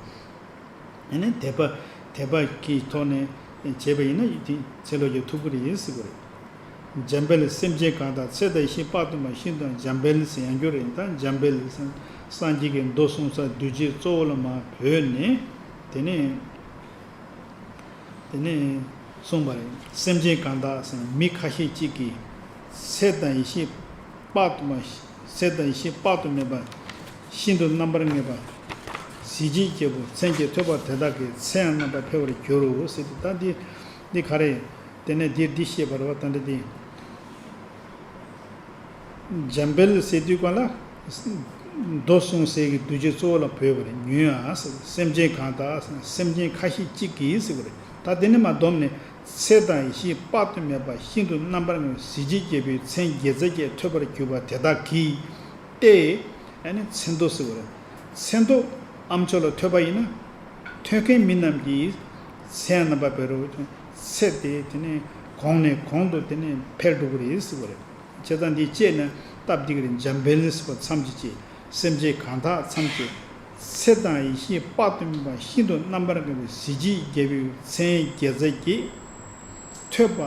ཨ་ནི་དད་པ་དད་པ་གི་ཐོག་ནས་བྱས་པ་ཡིན་ན་དེ་ཚེ་ལོ་བརྒྱ་ཐུབ་ཀྱི་རེད་ཟེར་བ་རེད། འཇམ་དཔལ་སེམས་ཅན་གང་དག་ཚེ་དང་ཡེ་ཤེས་དཔག་ཏུ་མ་ཤིན་ཏུ་འཇམ་དཔལ་ཟེར་ཡང་སྐྱོར་རེད། ད་འཇམ་དཔལ་སངས་རྒྱས་ཀྱི་མདོ་གསུངས་ས་གདུལ་བྱའི་གཙོ་བོ་ལ་མ་བོས་ནས་དེ་ནས། དེ་ནས་གསུངས་པ་རེད། སེམས་ཅན་གང་དག་ཟེར་ན་མི་ཁ་ཤས་གཅིག་གིས་ཚེ་དང་ཡེ་ཤེས་དཔག་ཏུ་མ་ཚེ་དང་ཡེ་ཤེས་དཔག་ཏུ་མེད་པ་ཤིན་ཏུ་རྣམ་པར་ངེས་པ་གཟི་བརྗིད་རྒྱལ་པོ་མཚན་བརྒྱད་ཐོས་པ་དེ་དག་གི་ཚེ་ཡང་རྣམ་པར་འཕེལ་བར་འགྱུར་རོ་ཟེར་ཏེ། ད་འདི་འདི་ག་རེ། དེ་ནས་འདིར་འདི་བཤད་པ་རེད་བ། ད་འདི་འདི། འཇམ་དཔལ་ཟེར་དུས་གང་ལ། མདོ་གསུངས་སའི་གི་གདུལ་བྱའི་གཙོ་བོ་ལ་བོས་པ་རེད། ཉོན་ཨ་ཟེར། སེམས་ཅན་གང་དག་ཟེར་ན་སེམས་ཅན་ཁ་ཤས་གཅིག་གིས་ཟེར་བ་རེད། ད་དེ་ནི་མ་བསྡོམས་ནས་ཚེ་དང་ཡེ་ཤེས་དཔག་ཏུ་མེད་པ་ཤིན་ཏུ་རྣམ་པར་ངེས་པ་གཟི་བརྗིད་རྒྱལ་པོའི་མཚན་བརྒྱད་རྩ་བརྒྱད་ཐོས་པར་གྱུར་པ་དེ་དག་གིས་ཏེ། ཨ་ནི་མཚན་ཐོས་ཟེར་བ་རེད། མཚན་ཐོས་ཨ་མཆོག་ལ་ཐོས་པ་ཡིན་ན། ཐོས་མཁན་མི་རྣམས་ཀྱིས་མཚན་རྣམ་པར་འཕེལ་རོ། ཚེ་དེ་དེ་ནས་གོང་ནས་གོང་དུ་དེ་ནས་འཕེལ་འགྲོ་གི་རེད་ཟེར་བ་རེད། བྱས་ཙང་འདི་བཅས་ནི་སྟབས་བདེ་གི་རེད། འཇམ་དཔལ་ཟེར་བ་མཚམས་ཀྱི་བཅས། སེམས་ཅན་གང་དག་མཚམས་ཀྱི། ཚེ་དང་ཡེ་ཤེས་དཔག་ཏུ་མེད་པ་ཤིན་ཏུ་རྣམ་པར་ངེས་པའི་གཟི་བརྗིད་རྒྱལ་པོའི་མཚན་བརྒྱད་རྩ་བརྒྱད་ཐོས་པ་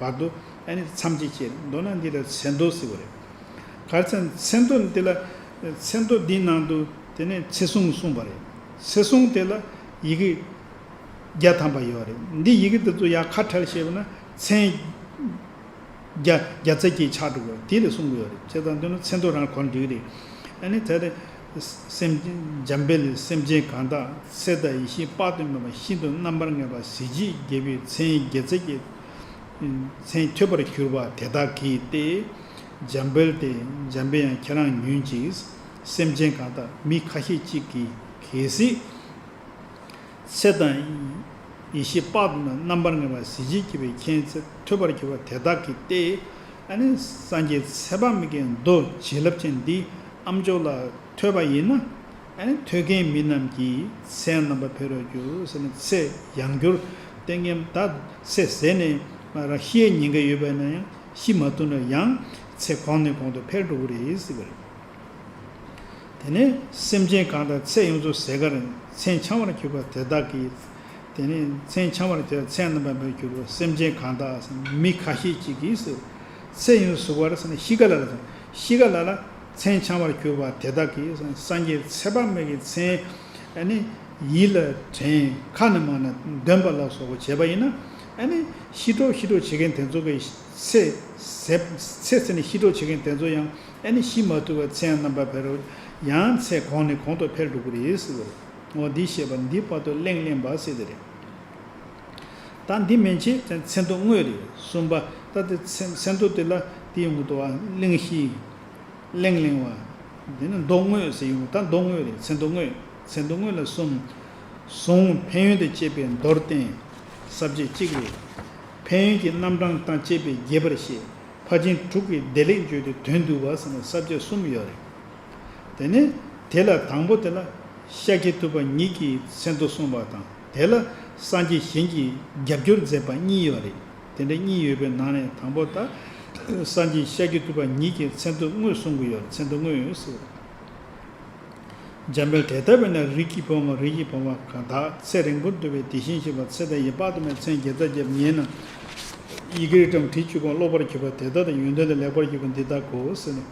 བར་དུ་ཨ་ནི་མཚམས་ཀྱི་བཅས། མདོར་ན་འདི་ལ་མཚན་ཐོས་ཟེར་བ་རེད། ག་རེ་ཟེར་ན་མཚན་ཐོས་འདི་ལ་མཚན་ཐོས་འདིའི་ནང་དུ་དེ་ནས་ཚེ་གཟུངས་གསུངས་པ་རེད། ཚེ་གཟུངས་དེ་ལ་ཡི་གེ་བརྒྱ་ཐམ་པ་ཡོད་རེད། འདི་ཡི་གེ་དེ་ཚོ་ཡར་ཁ་བྲལ་བཤད་པ་ན་མཚན་བརྒྱ་བརྒྱ་རྩ་བརྒྱད་ཆགས་འགྲོ་གི་རེད། དེ་ལ་གསུང་གི་ཡོད་རེད། བྱས་ཙང་འདི་ནི་མཚན་ཐོས་རང་གོ་འགྲིག་རེད། ཨ་ནི་དེ་རེད། སེམས་འཇམ་དཔལ་སེམས་ཅན་གང་དག་ཚེ་དང་ཡེ་ཤེས་དཔག་ཏུ་མེད་པ་ཤིན་ཏུ་རྣམ་པར་ངེས་པ་གཟི་བརྗིད་རྒྱལ་པོའི་མཚན་བརྒྱད་རྩ་བརྒྱད། མཚན་ཐོས་པར་གྱུར་པ་དེ་དག་གིས་ཏེ། འཇམ་དཔལ་ཏེ། འཇམ་དཔལ་ཡང་ཁྱེད་རང་ཉོན་ཅིག། སེམས་ཅན་གང་དག་མི་ཁ་ཤས་གཅིག་གིས་གལ་སྲིད། ཚེ་དང་ཡེ་ཤེས་དཔག་ཏུ་མེད་རྣམ་པར་ངེས་པ་གཟི་བརྗིད་རྒྱལ་པོའི་མཚན་ཐོས་པར་གྱུར་པ་དེ་དག་གིས་ཏེ། ཨ་ནི་སངས་རྒྱས་ཚེ་དཔག་མེད་ཀྱི་མདོ་བྱིན་རླབས་ཅན་འདི་ཨ་མཆོག་ལ་ཐོས་པ་ཡིན་ན། ཨ་ནི་ཐོས་མཁན་མི་རྣམས་ཀྱིས་ཚེ་རྣམ་པར་འཕེལ་བར་འགྱུར་ཟེར་ནས་ཚེ་ཡང་བསྐྱར་ཏེ་ངེས་ད་ཚེ་ཟད་ནས་མ་རང་ཤི་ཡའི་ཉེན་ཁ་ཡོད་པ་ན་ཡང་ཤི་མ་ཐུབ་ན་ཡང་ཚེ་གོང་ནས་གོང་དུ་འཕེལ་འགྲོ་གི་རེད་ཟེར་བ་རེད། དེ་ནས་སེམས་ཅན་གང་དག་ཚེ་ཡོངས་སུ་ཟད་ཀར་མཚན་འཆང་བར་གྱུར་པ་དེ་དག་གིས། དེ་ནས་མཚན་འཆང་བར་གྱུར་ཚེ་རྣམ་པར་འཕེལ་གྱུར་པ་སེམས་ཅན་གང་དག་མི་ཁ་ཤས་ཅིག་གིས་ཟེར། ཚེ་ཡོངས་སུ་ཟད་ཀར་ཟེར་ན་ཤི་ཁ་ལ་ལ་ཟེར། ཤི་ཁ་ལ་ལ་མཚན་འཆང་བར་གྱུར་པ་དེ་དག་གིས་སངས་རྒྱས་ཚེ་དཔག་མེད་ཀྱི་མཚན་ཨ་ནི་ཡིད་ལ་དྲན། ཁ་ནས་སྨྲ་ན་འདོན་པ་ལ་སོགས་པ་བྱས་པ་ཡིན་ན། ཨ་ནི་ཤི་འགྲོ་ཤི་འགྲོ་བྱེད་མཁན་དེ་ཚོ་གི་ཚེ་ཟད་ཚེ་ཟད་ནས་ཤི་འགྲོ་བྱེད་མཁན་དེ་ཚོ་ཡང་ཨ་ནི་ཤི་མ་ཐུབ་པར་ཚེ་ཡང་རྣམ་པར་འཕེལ་རོ། ཡང་ཚེ་གོང་ནས་གོང་དུ་འཕེལ་འགྲོ་གི་རེད་ཟེར་བ་རེད། འོ་འདི་བཤད་པ་འདི་བར་དུ་གླེང་གླེང་བ་ཟེར་དེ་རེད། ད་འདི་མན་ཆད་མཚན་ཐོས་དངོས་རེད། གསུམ་པ་ད་དེ་མཚན་མཚན་ཐོས་དེ་ལ་དེ་ཡོང་གི་འདུག་བ། གླེང་གཞི། གླེང་གླེང་བ། དེ་ནི་མདོ་དངོས་ཟེར་ཡོང་གི། ད་མདོ་དངོས་རེད། མཚན་ཐོས་དངོས། མཚན་ཐོས་དངོས་ལ་གསུམ། གཟུངས་ཕན་ཡོན་དང་བཅས་པའི་མདོར་བསྟན། ས་བཅད་གཅིག་རེད། ཕན་ཡོན་གྱི་རྣམ་གྲངས་དང་བཅས་པས་རྒྱས་པར་བཤད། ཕར་ཕྱིན་དྲུག་གི་བདེ་ལེགས་བརྗོད་དེ་དོན་བསྡུ་བ་ཟེར་ན་ས་བཅད་གསུམ་ཡོད་རེད། དེ་ནས་དེ་ལ་དང་པོ་དེ་ལ་ཤཱཀྱ་ཐུབ་པ་ཉིད་ཀྱིས་མཚན་ཐོས་གསུངས་པ་དང་། དེ་ལ་སངས་རྒྱས་གཞན་གྱིས་རྒྱབ་སྐྱོར་མཛད་པ་གཉིས་ཡོད་རེད། དེ་འདྲ་གཉིས་ཡོད་པའི་ནང་ནས་དང་པོ་ད་སངས་རྒྱས་ཤཱཀྱ་ཐུབ་པ་ཉིད་ཀྱིས་མཚན་ཐོས་དངོས་གསུང་གི་ཡོད་རེད། མཚན་ཐོས་དངོས་ཟེར། འཇམ་དཔལ་དེ་ལྟ་བས་ན་རིགས་ཀྱི་བུ་མོ་རིགས་ཀྱི་བུ་མོ་གང་དག་ཚེ་རིང་པོར་འདུལ་བའི་དེ་བཞིན་གཤེགས་པ་ཚེ་དང་ཡེ་དཔག་ཏུ་མེད་མཚན་བརྒྱ་རྩ་བརྒྱད་ཉན་ན། ཡི་གེའི་སྒྲ་དྲི་བཅུ་སྒོམ་ཀློག་པར་གྱུར་པ་དེ་དག་དང་ཡོན་ཏན་དང་ལེགས་པར་གྱུར་པ་འདི་དག་གོ་ཟེར་ནས།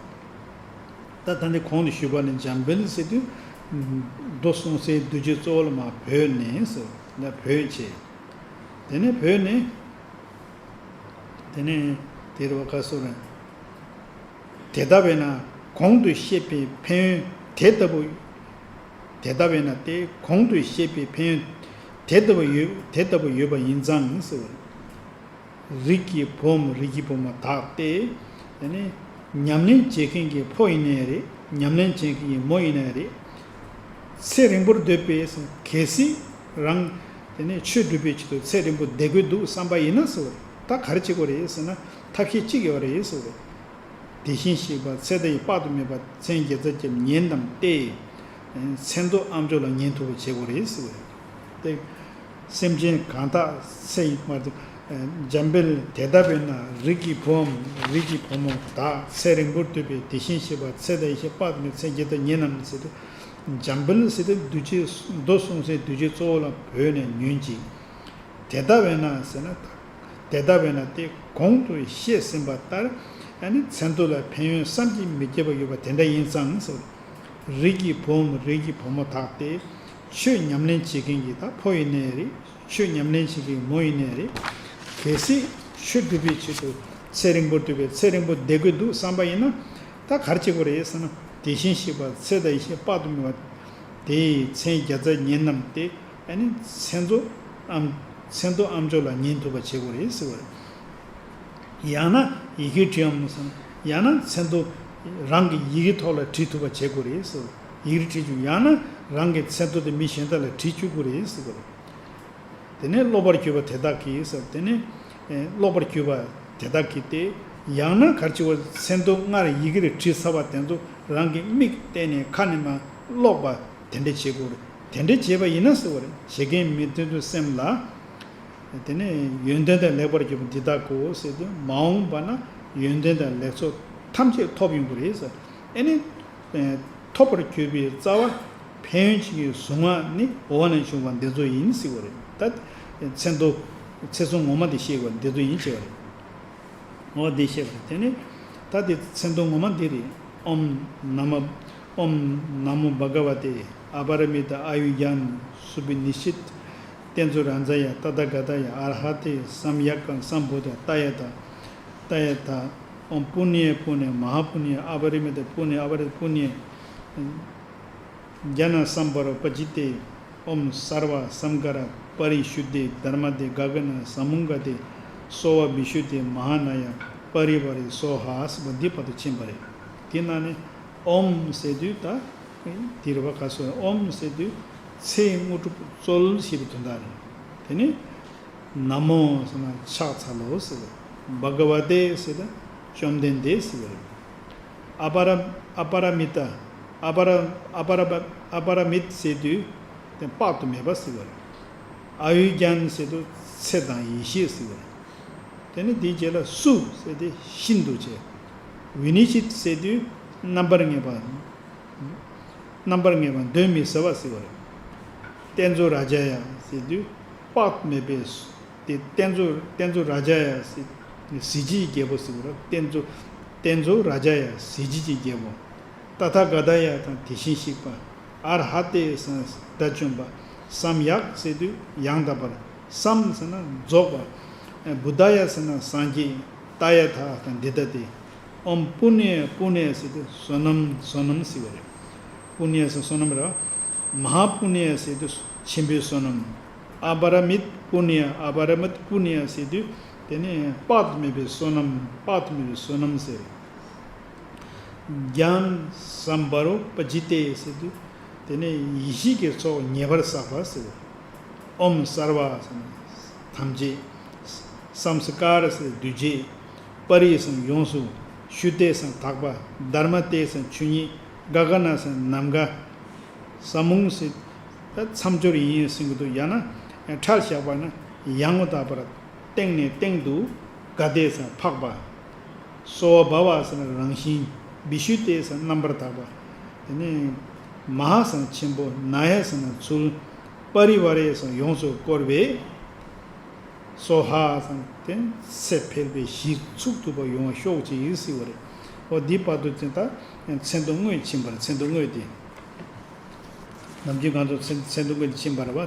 ད་ད་འདི་གོང་དུ་ཞུས་པ་ནི་འཇམ་དཔལ་ཟེར་དུས། མདོ་གསུང་སའི་བདུད་རྩི་གཙོ་བོ་ལ་མར་བོས་ནས་ཟེར་ན་བོས་བྱས། དེ་ནས་བོས་ནས། དེ་ནས་དེ་རུ་བ་ཀ་སོ་ར། དེ་ལྟ་བས་ན་གོང་དུ་བཤད་པའི་ཕན་ཡོན་དེ་ལྟ་བུ། དེ་ལྟ་བས་ན་སྟེ་གོང་དུ་བཤད་པའི་ཕན་ཡོན་དེ་ལྟ་བུ་ཡོད། དེ་ལྟ་བུ་ཡོད་པ་ཡིན་ཙང་ཟེར་བ། རིགས་ཀྱི་བུའམ་རིགས་ཀྱི་བུ་མོ་དག་སྟེ། དེ་ནི་ཉམས་ལེན་བྱེད་མཁན་གྱི་ཕོ་ཡིན་ནའི་རེད། ཉམས་ལེན་བྱེད་མཁན་གྱི་མོ་ཡིན་ནའི་རེད། ཚེ་རིང་པོར་སྡོད་པའི་གལ་སྲིད་རང་དེ་ནས་ཆོས་སྒྲུབ་པའི་ཆེད་དུ་ཚེ་རིང་པོ་བསྡད་དགོས་འདུག་བསམ་པ་ཡིན་ན་ཟེར་བ་རེད། ད་ག་རེ་བྱེད་དགོས་རེད་ཟེར་ན་ཐབས་ཤེས་གཅིག་ཡོད་རེད་ཟེར་བ་རེད། དེ་བཞིན་གཤེགས་པ་ཚེ་འདི་ཡི་དཔག་ཏུ་མེད་པ་མཚན་བརྒྱ་རྩ་བརྒྱད་ཉན་རྣམས་ཏེ། མཚན་ཐོ་ཨ་མཆོག་ལ་ཉན་ཐུབ་པ་བྱེད་དགོས་རེད་ཟེར་བ་རེད། ཏེ། སེམས་ཅན་གང་དག་ཚེ་ཡི་མ། འཇམ་དཔལ་དེ་ལྟ་བས་ན་རིགས་ཀྱི་བུའམ་རིགས་ཀྱི་བུ་མོ་དག་ཚེ་རིང་པོར་སྡོད་པའི་དེ་བཞིན་གཤེགས་པ་ཚེ་འདི་ཡི་དཔག་ཏུ་མེད་མཚན་བརྒྱ་རྩ་བརྒྱད་ཉན་རྣམས་ཟེར་ཏེ། འཇམ་དཔལ་ཟེར་ཏེ་བདུད་རྩི་མདོ་གསུང་སའི་བདུད་རྩི་གཙོ་བོ་ལ་བོས་ནས་ཉོན་ཅིག་དེ་ལྟ་བས་ན་ཟེར་ན། དེ་ལྟ་བས་ན་སྟེ་གོང་དུ་བཤད་ཟིན་པ་ལྟར་ཨ་ནི་མཚན་ཐོ་ལ་ཕན་ཡོན་བསམ་གྱིས་མི་ཁྱབ་པ་ཡོད་པ་དེ་འདྲ་ཡིན་ཙང་ཟེར། རིགས་ཀྱི་བུའམ་རིགས་ཀྱི་བུ་མོ་དག་སྟེ། ཆོས་ཉམས་ལེན་བྱེད་མཁན་གྱི་ད་ཕོ་ཡིན་ནའི་རེད། ཆོས་ཉམས་ལེན་བྱེད་མཁན་གྱི་མོ་ཡིན་ནའི་རེད། གལ་སྲིད་ཆོས་སྒྲུབ་པའི་ཆེད་དུ་ཚེ་རིང་པོར་སྡོད་པའི་ཚེ་རིང་པོ་བསྡད་དགོས་འདུག་བསམ་པ་ཡིན་ན། ད་ག་རེ་བྱེད་དགོས་རེད་ཟེར་ན། དེ་བཞིན་གཤེགས་པ་ཚེ་དང་ཡེ་ཤེས་དཔག་ཏུ་མེད་པ་དེའི་མཚན་བརྒྱ་རྩ་ཉན་རྣམས་ཏེ། ཨ་ནི་མཚན་ཐོ་ཨ་མ། མཚན་ཐོ་ཨ་མཆོག་ལ་ཉན་ཐུབ་པ་བྱེད་དགོས་རེད་ཟེར་བ་རེད། ཡང་ན་ཡི་གེར་བྲིའམ་ཟེར་ན། ཡང་ན་མཚན་ཐོ་རང་གི་ཡི་གེ་ཐོག་ལ་བྲིས་ཐུབ་པ་བྱེད་དགོས་རེད་ཟེར་བ་རེད། ཡི་གེར་བྲིས་བཅུག་ཡང་ན་རང་གི་མཚན་ཐོ་དེ་མི་གཞན་དག་ལ་བྲིས་བཅུག་དགོས་རེད་ཟེར་བ་རེད། དེ་ནས་ཀློག་པར་གྱུར་པ་དེ་དག་གིས་ཟེར། དེ་ནས་ཀློག་པར་གྱུར་པ་དེ་དག་གིས་ཏེ། ཡང་ན་ག་རེ་བྱེད་དགོས། མཚན་ཐོ་སྔར་ཡི་གེར་བྲིས་ཚར་བ་དེ་ཚོ་རང་གི་མིག་གཏད་ནས་ཁ་ནས་མར་ཀློག་པ་དེ་འདྲ་བྱེད་དགོས་རེད། དེ་འདྲ་བྱས་པ་ཡིན་ན་ཟེར་བ་རེད། བྱེད་མཁན་མི་མཐུན་ཕྱོགས་སེམས་ལ། དེ་ནས་ཡོན་ཏན་དང་ལེགས་པར་གྱུར་པ་འདི་དག་གོ་ཟེར་དུས་མ་འོངས་པ་ན་ཡོན་ཏན་དང་ལེགས་ཚོགས་ཐམས་ཅད་ཐོབ་ཡོང་གི་རེད་ཟེར། ཨེ་ནི། ཐོབ་པར་གྱུར་པའི་རྩ་བ་ཕན་ཡོན་ཅན་གྱི་གཟུངས་སྔགས་ནི་འོག་ནས་བྱུང་བ་འདི་ཚོ་ཡིན་ཟེར་བ་རེད། ད་མཚན་ཐོ་ཚེ་སྲོག་ངོ་མ་དེ་བཤད་པ་འདི་ཚོ་ཡིན་ཟེར་བ་རེད། འོ་དེ་བཤད་པ་རེད། དེ་ནི་ད་དེ་མཚན་ཐོ་ངོ་མ་འདི་རེད། ཨོཾ་ན་མ། ཨོཾ་ན་མོ་བྷ་ག་ཝ་ཏེ་ཨ་པ་ར་མི་ཏ་ཨ་ཡུ་ཛྙཱ་ན་སུ་བི་ནི་ཤི་ཏ་ཏེན་ཙུ་རཱ་ཛཱ་ཡ་ཏ་ཐཱ་ག་ཏཱ་ཡ་ཨར་ཧ་ཏེ་སམ་ཡཀ་སམ་བུ་དྷ་ཏཱ་ཡ་ཐཱ། ཏཱ་ཡ་ཐཱ། ཨོཾ་པུ་ཎྱེ་པུ་ཎྱེ་མ་ཧཱ་པུ་ཎྱེ་ཨ་པ་རི་མི་ཏ་པུ་ཎྱེ་ཨ་པ་རི་པུ་ཎྱེ་ཛྙཱ་ན་སམ་བྷ་རོ་པ་ཙི་ཏེ། ཨོཾ་སརྦ་སཾ་ཀ་ར་པ་རི་ཤུདྡྷེ་དྷར་མ་ཏེ་ག་ག་ཎ་ས་མུང་ག་ཏེ་སོ་བྷ་བི་ཤུདྡྷེ་མ་ཧཱ་ན་ཡ་པ་རི་ཝཱ་རེ་སྭཱ་ཧཱ་ཟེར་བ་འདི་བར་དུ་ཕྱིན་པ་རེད། དེ་ནང་ནས་ཨོཾ་ཟེར་དུས་ད་དེ་རེད་པ། ག་སོ་ཨོཾ་ཟེར་དུས་ཚེའི་དངོས་གྲུབ་སྩོལ་ཞེས་པའི་དོན་དག་རེད། དེ་ནས། ན་མོ་ཟེར་ན་ཕྱག་འཚལ་ལོ་ཟེར་བ། བྷ་ག་ཝ་ཏེ་ཟེར་ན་བཅོམ་ལྡན་འདས་ཟེར་བ་རེད། ཨ་པ་ར། ཨ་པ་ར་མི་ཏ། ཨ་པ་ར། ཨ་པ་ར། ཨ་པ་ར་མི་ཏ་ཟེར་དུས་དེ་དཔག་ཏུ་མེད་པ་ཟེར་བ་རེད། ཨ་ཡུ་ཛྙཱ་ན་ཟེར་དུས་ཚེ་དང་ཡེ་ཤེས་ཟེར་བ་རེད། དེ་ནས་དེའི་རྗེས་ལ་སུ་ཟེར་དུས་ཤིན་ཏུ་ཆེ། བི་ནི་ཤི་ཏ་ཟེར་དུས་རྣམ་པར་ངེས་པ། རྣམ་པར་ངེས་པ་གདོན་མི་ཟ་བ་ཟེར་བ་རེད། ཏེན་ཙུ་རཱ་ཛཱ་ཡ་ཟེར་དུས་དཔག་མེད་པའི་དེ་ཏེན་ཙུ། ཏེན་ཙུ་རཱ་ཛཱ་ཡ་ཟེར་གཟི་བརྗིད་རྒྱལ་པོ་ཟེར་བ་རེད། ཏེན་ཙུ། ཏེན་ཙུ་རཱ་ཛཱ་ཡ་གཟི་བརྗིད་ཀྱི་རྒྱལ་པོ། ཏ་ཐཱ་ག་ཏཱ་ཡ་དང་དེ་བཞིན་གཤེགས་པ། ཨར་ཧ་ཏེ་ཟེར་ན་དགྲ་བཅོམ་པ། སམ་ཡཀ་ཟེར་དུས་ཡང་དག་པར། སམ་ཟེར་ན་རྫོགས་པ། བུདྡྷ་ཡ་ཟེར་ན་སངས་རྒྱས། ཏཱ་ཡ་ཐཱ་དང་འདི་ལྟ་སྟེ། ཨོཾ་པུ་ཎྱེ་པུ་ཎྱེ་ཟེར་དུས་བསོད་ནམས་བསོད་ནམས་ཟེར་བ་རེད། པུ་ཎྱེ་ཟེར་བསོད་ནམས་རེད། མ་ཧཱ་པུ་ཎྱེ་ཟེར་དུས་ཆེན་པོའི་བསོད་ནམས། ཨ་པ་ར་མི་ཏ་པུ་ཎྱེ། ཨ་པ་ར་མི་ཏ་པུ་ཎྱེ་ཟེར་དུས་དེ་ནི་དཔག་ཏུ་མེད་པའི་བསོད་ནམས། དཔག་ཏུ་མེད་པའི་བསོད་ནམས་ཟེར། ཛྙཱ་ན་སམ་བྷ་རོ་པ་ཙི་ཏེ་ཟེར་དུས་དེ་ནི་ཡེ་ཤེས་ཀྱི་ཚོགས་ངེས་པར་བསགས་པ་ཟེར། ཨོཾ་སརྦ་ཟེར་ན་ཐམས་ཅད། སཾ་སྐཱ་ར་ཟེར་འདུས་བྱས། པ་རི་ཟེར་ཡོངས་སུ། ཤུདྡྷེ་ཟེར་དག་པ། དྷརྨ་ཏེ་ཟེར་ཆོས་ཉིད། ག་ག་ཎ་ཟེར་ནམ་མཁའ། ས་མུང་ཟེར་ད་མཚམས་སྦྱོར་ཡིན་ཟེར་གྱི་འདུག་ཡང་ན་ཕྲལ་བཞག་པ་ན་ཡང་མ་དག་པར་སྟེང་ནས་སྟེང་དུ། ག་ཏེ་ཟེར་འཕགས་པ། སྭཱ་ཧཱ་བྷ་བ་ཟེར་རང་བཞིན། བི་ཤུདྡྷེ་ཟེར་རྣམ་པར་དག་པ། དེ་ནས་མ་ཧཱ་ཟེར་ཆེན་པོ། ན་ཡ་ཟེར་ཚུལ། པ་རི་ཝཱ་རེ་ཟེར་ཡོངས་སུ་བསྐོར་བའི། སྭཱ་ཧཱ་ཟེར་དེ་ཚེ་འཕེལ་བའི་གཞི་ཚུགས་ཐུབ་པ་ཡོང་བ་ཤོག་ཅིག་ཟེར་བ་རེད། འོ་འདི་བར་དུ་དེ་ལྟར་མཚན་ཐོ་དངོས་ཕྱིན་པར། མཚན་ཐོ་དངོས་དེ། ནམ་རྒྱུན་ང་ཚོ་མཚན་མཚན་ཐོ་འགོད་ཕྱིན་པ་རེད་པ།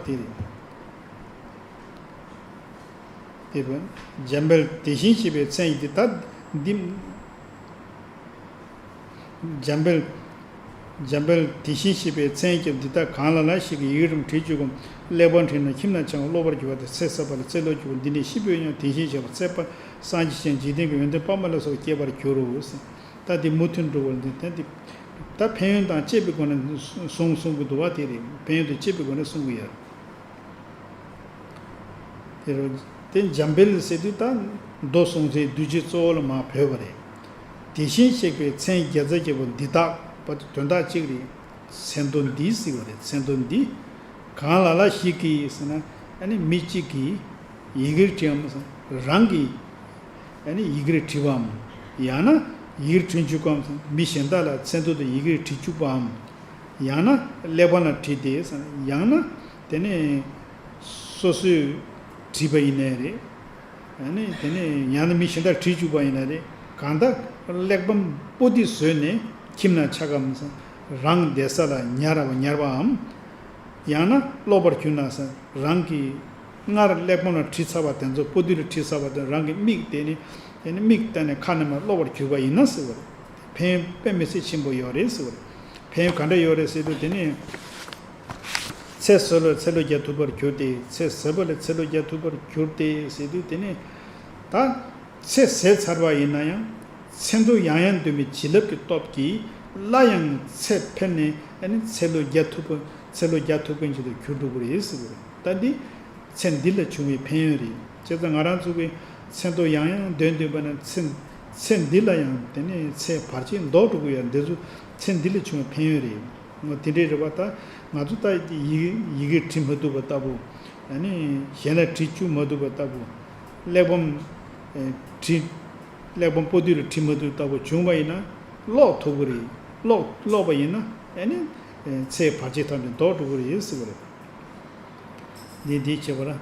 དེ་རེད། དེ་བས་འཇམ་དཔལ་དེ་བཞིན་གཤེགས་པའི་མཚན་ཡིན་ཏེ། ད་འདི་འཇམ་དཔལ། འཇམ་དཔལ་དེ་བཞིན་གཤེགས་པའི་མཚན་ཡིན་ཏེ། འདི་དག་གང་ལ་ལ་ཞིག་གིས་ཡི་གེ་བྲིས་བྲིས་བཅུག་གམ། གླེགས་བམ་བྲིས་ན་ཁྱིམ་ན་འཆང་བ་ཀློག་པར་གྱུར་པ་དེ་ཚེ་ཟད་པ་ལ་ཚེ་ལོས་གྱུར་པ་འདི་ནི་ཤི་འཕོས་ཡང་དེ་བཞིན་གཤེགས་པ་ཚེ་དཔག་སངས་རྒྱས་ཞིང་འཇིག་རྟེན་གྱི་ཡོན་ཏན་དཔག་མེད་ལ་སོགས་པ་སྐྱེ་བར་འགྱུར་རོ། ད་འདི་མུ་མཐུད་འགྲོ་བར་འདི་ད་འདི་ད་ཕན་ཡོན་དང་བཅས་པའི་སྒོ་ནས་གསུངས་གསུངས་ཀྱི་འདུག་པ། དེ་རེད། ཕན་ཡོན་དང་བཅས་པའི་སྒོ་ནས་གསུང་གི་ཡོད། དེ་རུ་དེ་འཇམ་དཔལ་ཟེར་དུས་ད་མདོ་གསུང་ཚེ་གདུལ་བྱའི་གཙོ་བོ་ལ་མར་བོས་པ་རེད། དེ་བཞིན་གཤེགས་པའི་མཚན་བརྒྱ་རྩ་བརྒྱད་པོ་འདི་དག་པ་དེ་དོན་དག་གཅིག་རེད། མཚན་ཐོ་འདི་ཟེར་བ་རེད། མཚན་ཐོ་འདི་གང་ལ་ལ་ཞིག་གིས་ཟེར་ན། ཨ་ནི་མི་གཅིག་གིས་ཡི་གེར་བྲིས་པའམ་ཟེར་ན། རང་གིས་ཨ་ནི་ཡི་གེར་བྲིས་པའམ། ཡང་ན་ཡི་གེར་བྲིས་བཅུག་གམ་ཟེར་ན། མི་གཞན་དག་ལ་མཚན་ཐོ་དེ་ཡི་གེར་བྲིས་བཅུག་པའམ། ཡང་ན་གླེགས་བམ་ལ་བྲིས་ཏེ་ཟེར་ན། ཡང་ན་དེ་ནས་སོ་སོས་བྲིས་པ་ཡིན་ནའི་རེད། ཨ་ནི་དེ་ནས་ཡང་ན་མི་གཞན་དག་བྲིས་བཅུག་པ་ཡིན་ན་རེད། གང་ལྟར་གླེགས་བམ་པོ་ཏི་བཟོས་ནས་ཁྱིམ་ན་ཆགས་གམ་ཟེར་ན། རང་བསྡད་ས་ལ་ཉར་བ་ཉར་བའམ། ཡང་ན་ཀློག་པར་གྱུར་ན་ཟེར་ན། རང་གིས་སྔར་གླེགས་བམ་ལ་བྲིས་ཚར་བ་དེ་ཚོ། པོ་ཏི་ལ་བྲིས་ཚར་བ་དེ་རང་གིས་མིག་དེ་ནི་དེ་ནི་མིག་བལྟས་ནས་ཁ་ནས་མར་ཀློག་པར་གྱུར་པ་ཡིན་ན་ཟེར་བ་རེད། ཕན་ཡོན་དཔེ་མི་སྲིད་ཆེན་པོ་ཡོད་རེད་ཟེར་བ་རེད། ཕན་ཡོན་ག་འདྲ་ཡོད་རེད་ཟེར་དུས། དེ་ནི་ཚེ་ཟད་ལ་ཚེ་ལོས་བརྒྱ་ཐུབ་པར་གྱུར་ཏེ། ཚེ་ཟད་པ་ལས་ཚེ་ལོས་བརྒྱ་ཐུབ་པར་གྱུར་ཏེ་ཟེར་དུས། དེ་ནི་ད་ཚེ་ཟད་ཚར་བ་ཡིན་ན་ཡང་མཚན་ཐོ་ཡང་ཡང་འདོན་པའི་བྱིན་རླབས་ཀྱི་སྟོབས་ཀྱིས་སླར་ཡང་ཚེ་འཕེལ་ནས། ཨ་ནི་ཚེ་ལོས་བརྒྱ་ཐུབ་པ། ཚེ་ལོས་བརྒྱ་ཐུབ་མཁན་ཞིག་ཏུ་གྱུར་འགྲོ་གི་རེད་ཟེར་བ་རེད། ད་འདི་ཚེ་འདི་ལ་བྱུང་བའི་ཕན་ཡོན་རེད། བྱས་ཙང་ང་རང་ཚོ་གིས་མཚན་ཐོ་ཡང་ཡང་འདོན་འདོན་པ་ན་ཚེ་ཚེ་འདི་ལ་ཡང་དེ་ནས་ཚེ་བར་ཆད་ཟློག་འགྲོ་གི་ཡོད། འདི་ཚོ་ཚེ་འདི་ལ་བྱུང་བའི་ཕན་ཡོན་རེད། འོ་དེ་འདྲའི་རེད་པ། ད་ང་ཚོ་ད་ཡི་ཡི་གེ་བྲིས་མ་ཐུབ་པ་ལྟ་བུ། ཨ་ནི་གཞན་ལ་བྲིས་བཅུག་མ་ཐུབ་པ་ལྟ་བུ། གླེགས་བམ་ཨེ་བྲིས། གླེགས་བམ་པོ་ཏི་ལ་བྲིས་མ་ཐུབ་ལྟ་བུ་བྱུང་བ་ཡིན་ན་ཀློག་ཐུབ་ཀྱི་རེད། ཀློག་ཀློག་པ་ཡིན་ན་ཨ་ནི་ཨེ་ཚེ་བར་ཆད་ཐམས་ཅད་ཟློག་འགྲོ་གི་རེད་ཟེར་བ་རེད། འདི་འདི་བྱེད་པ་ལ།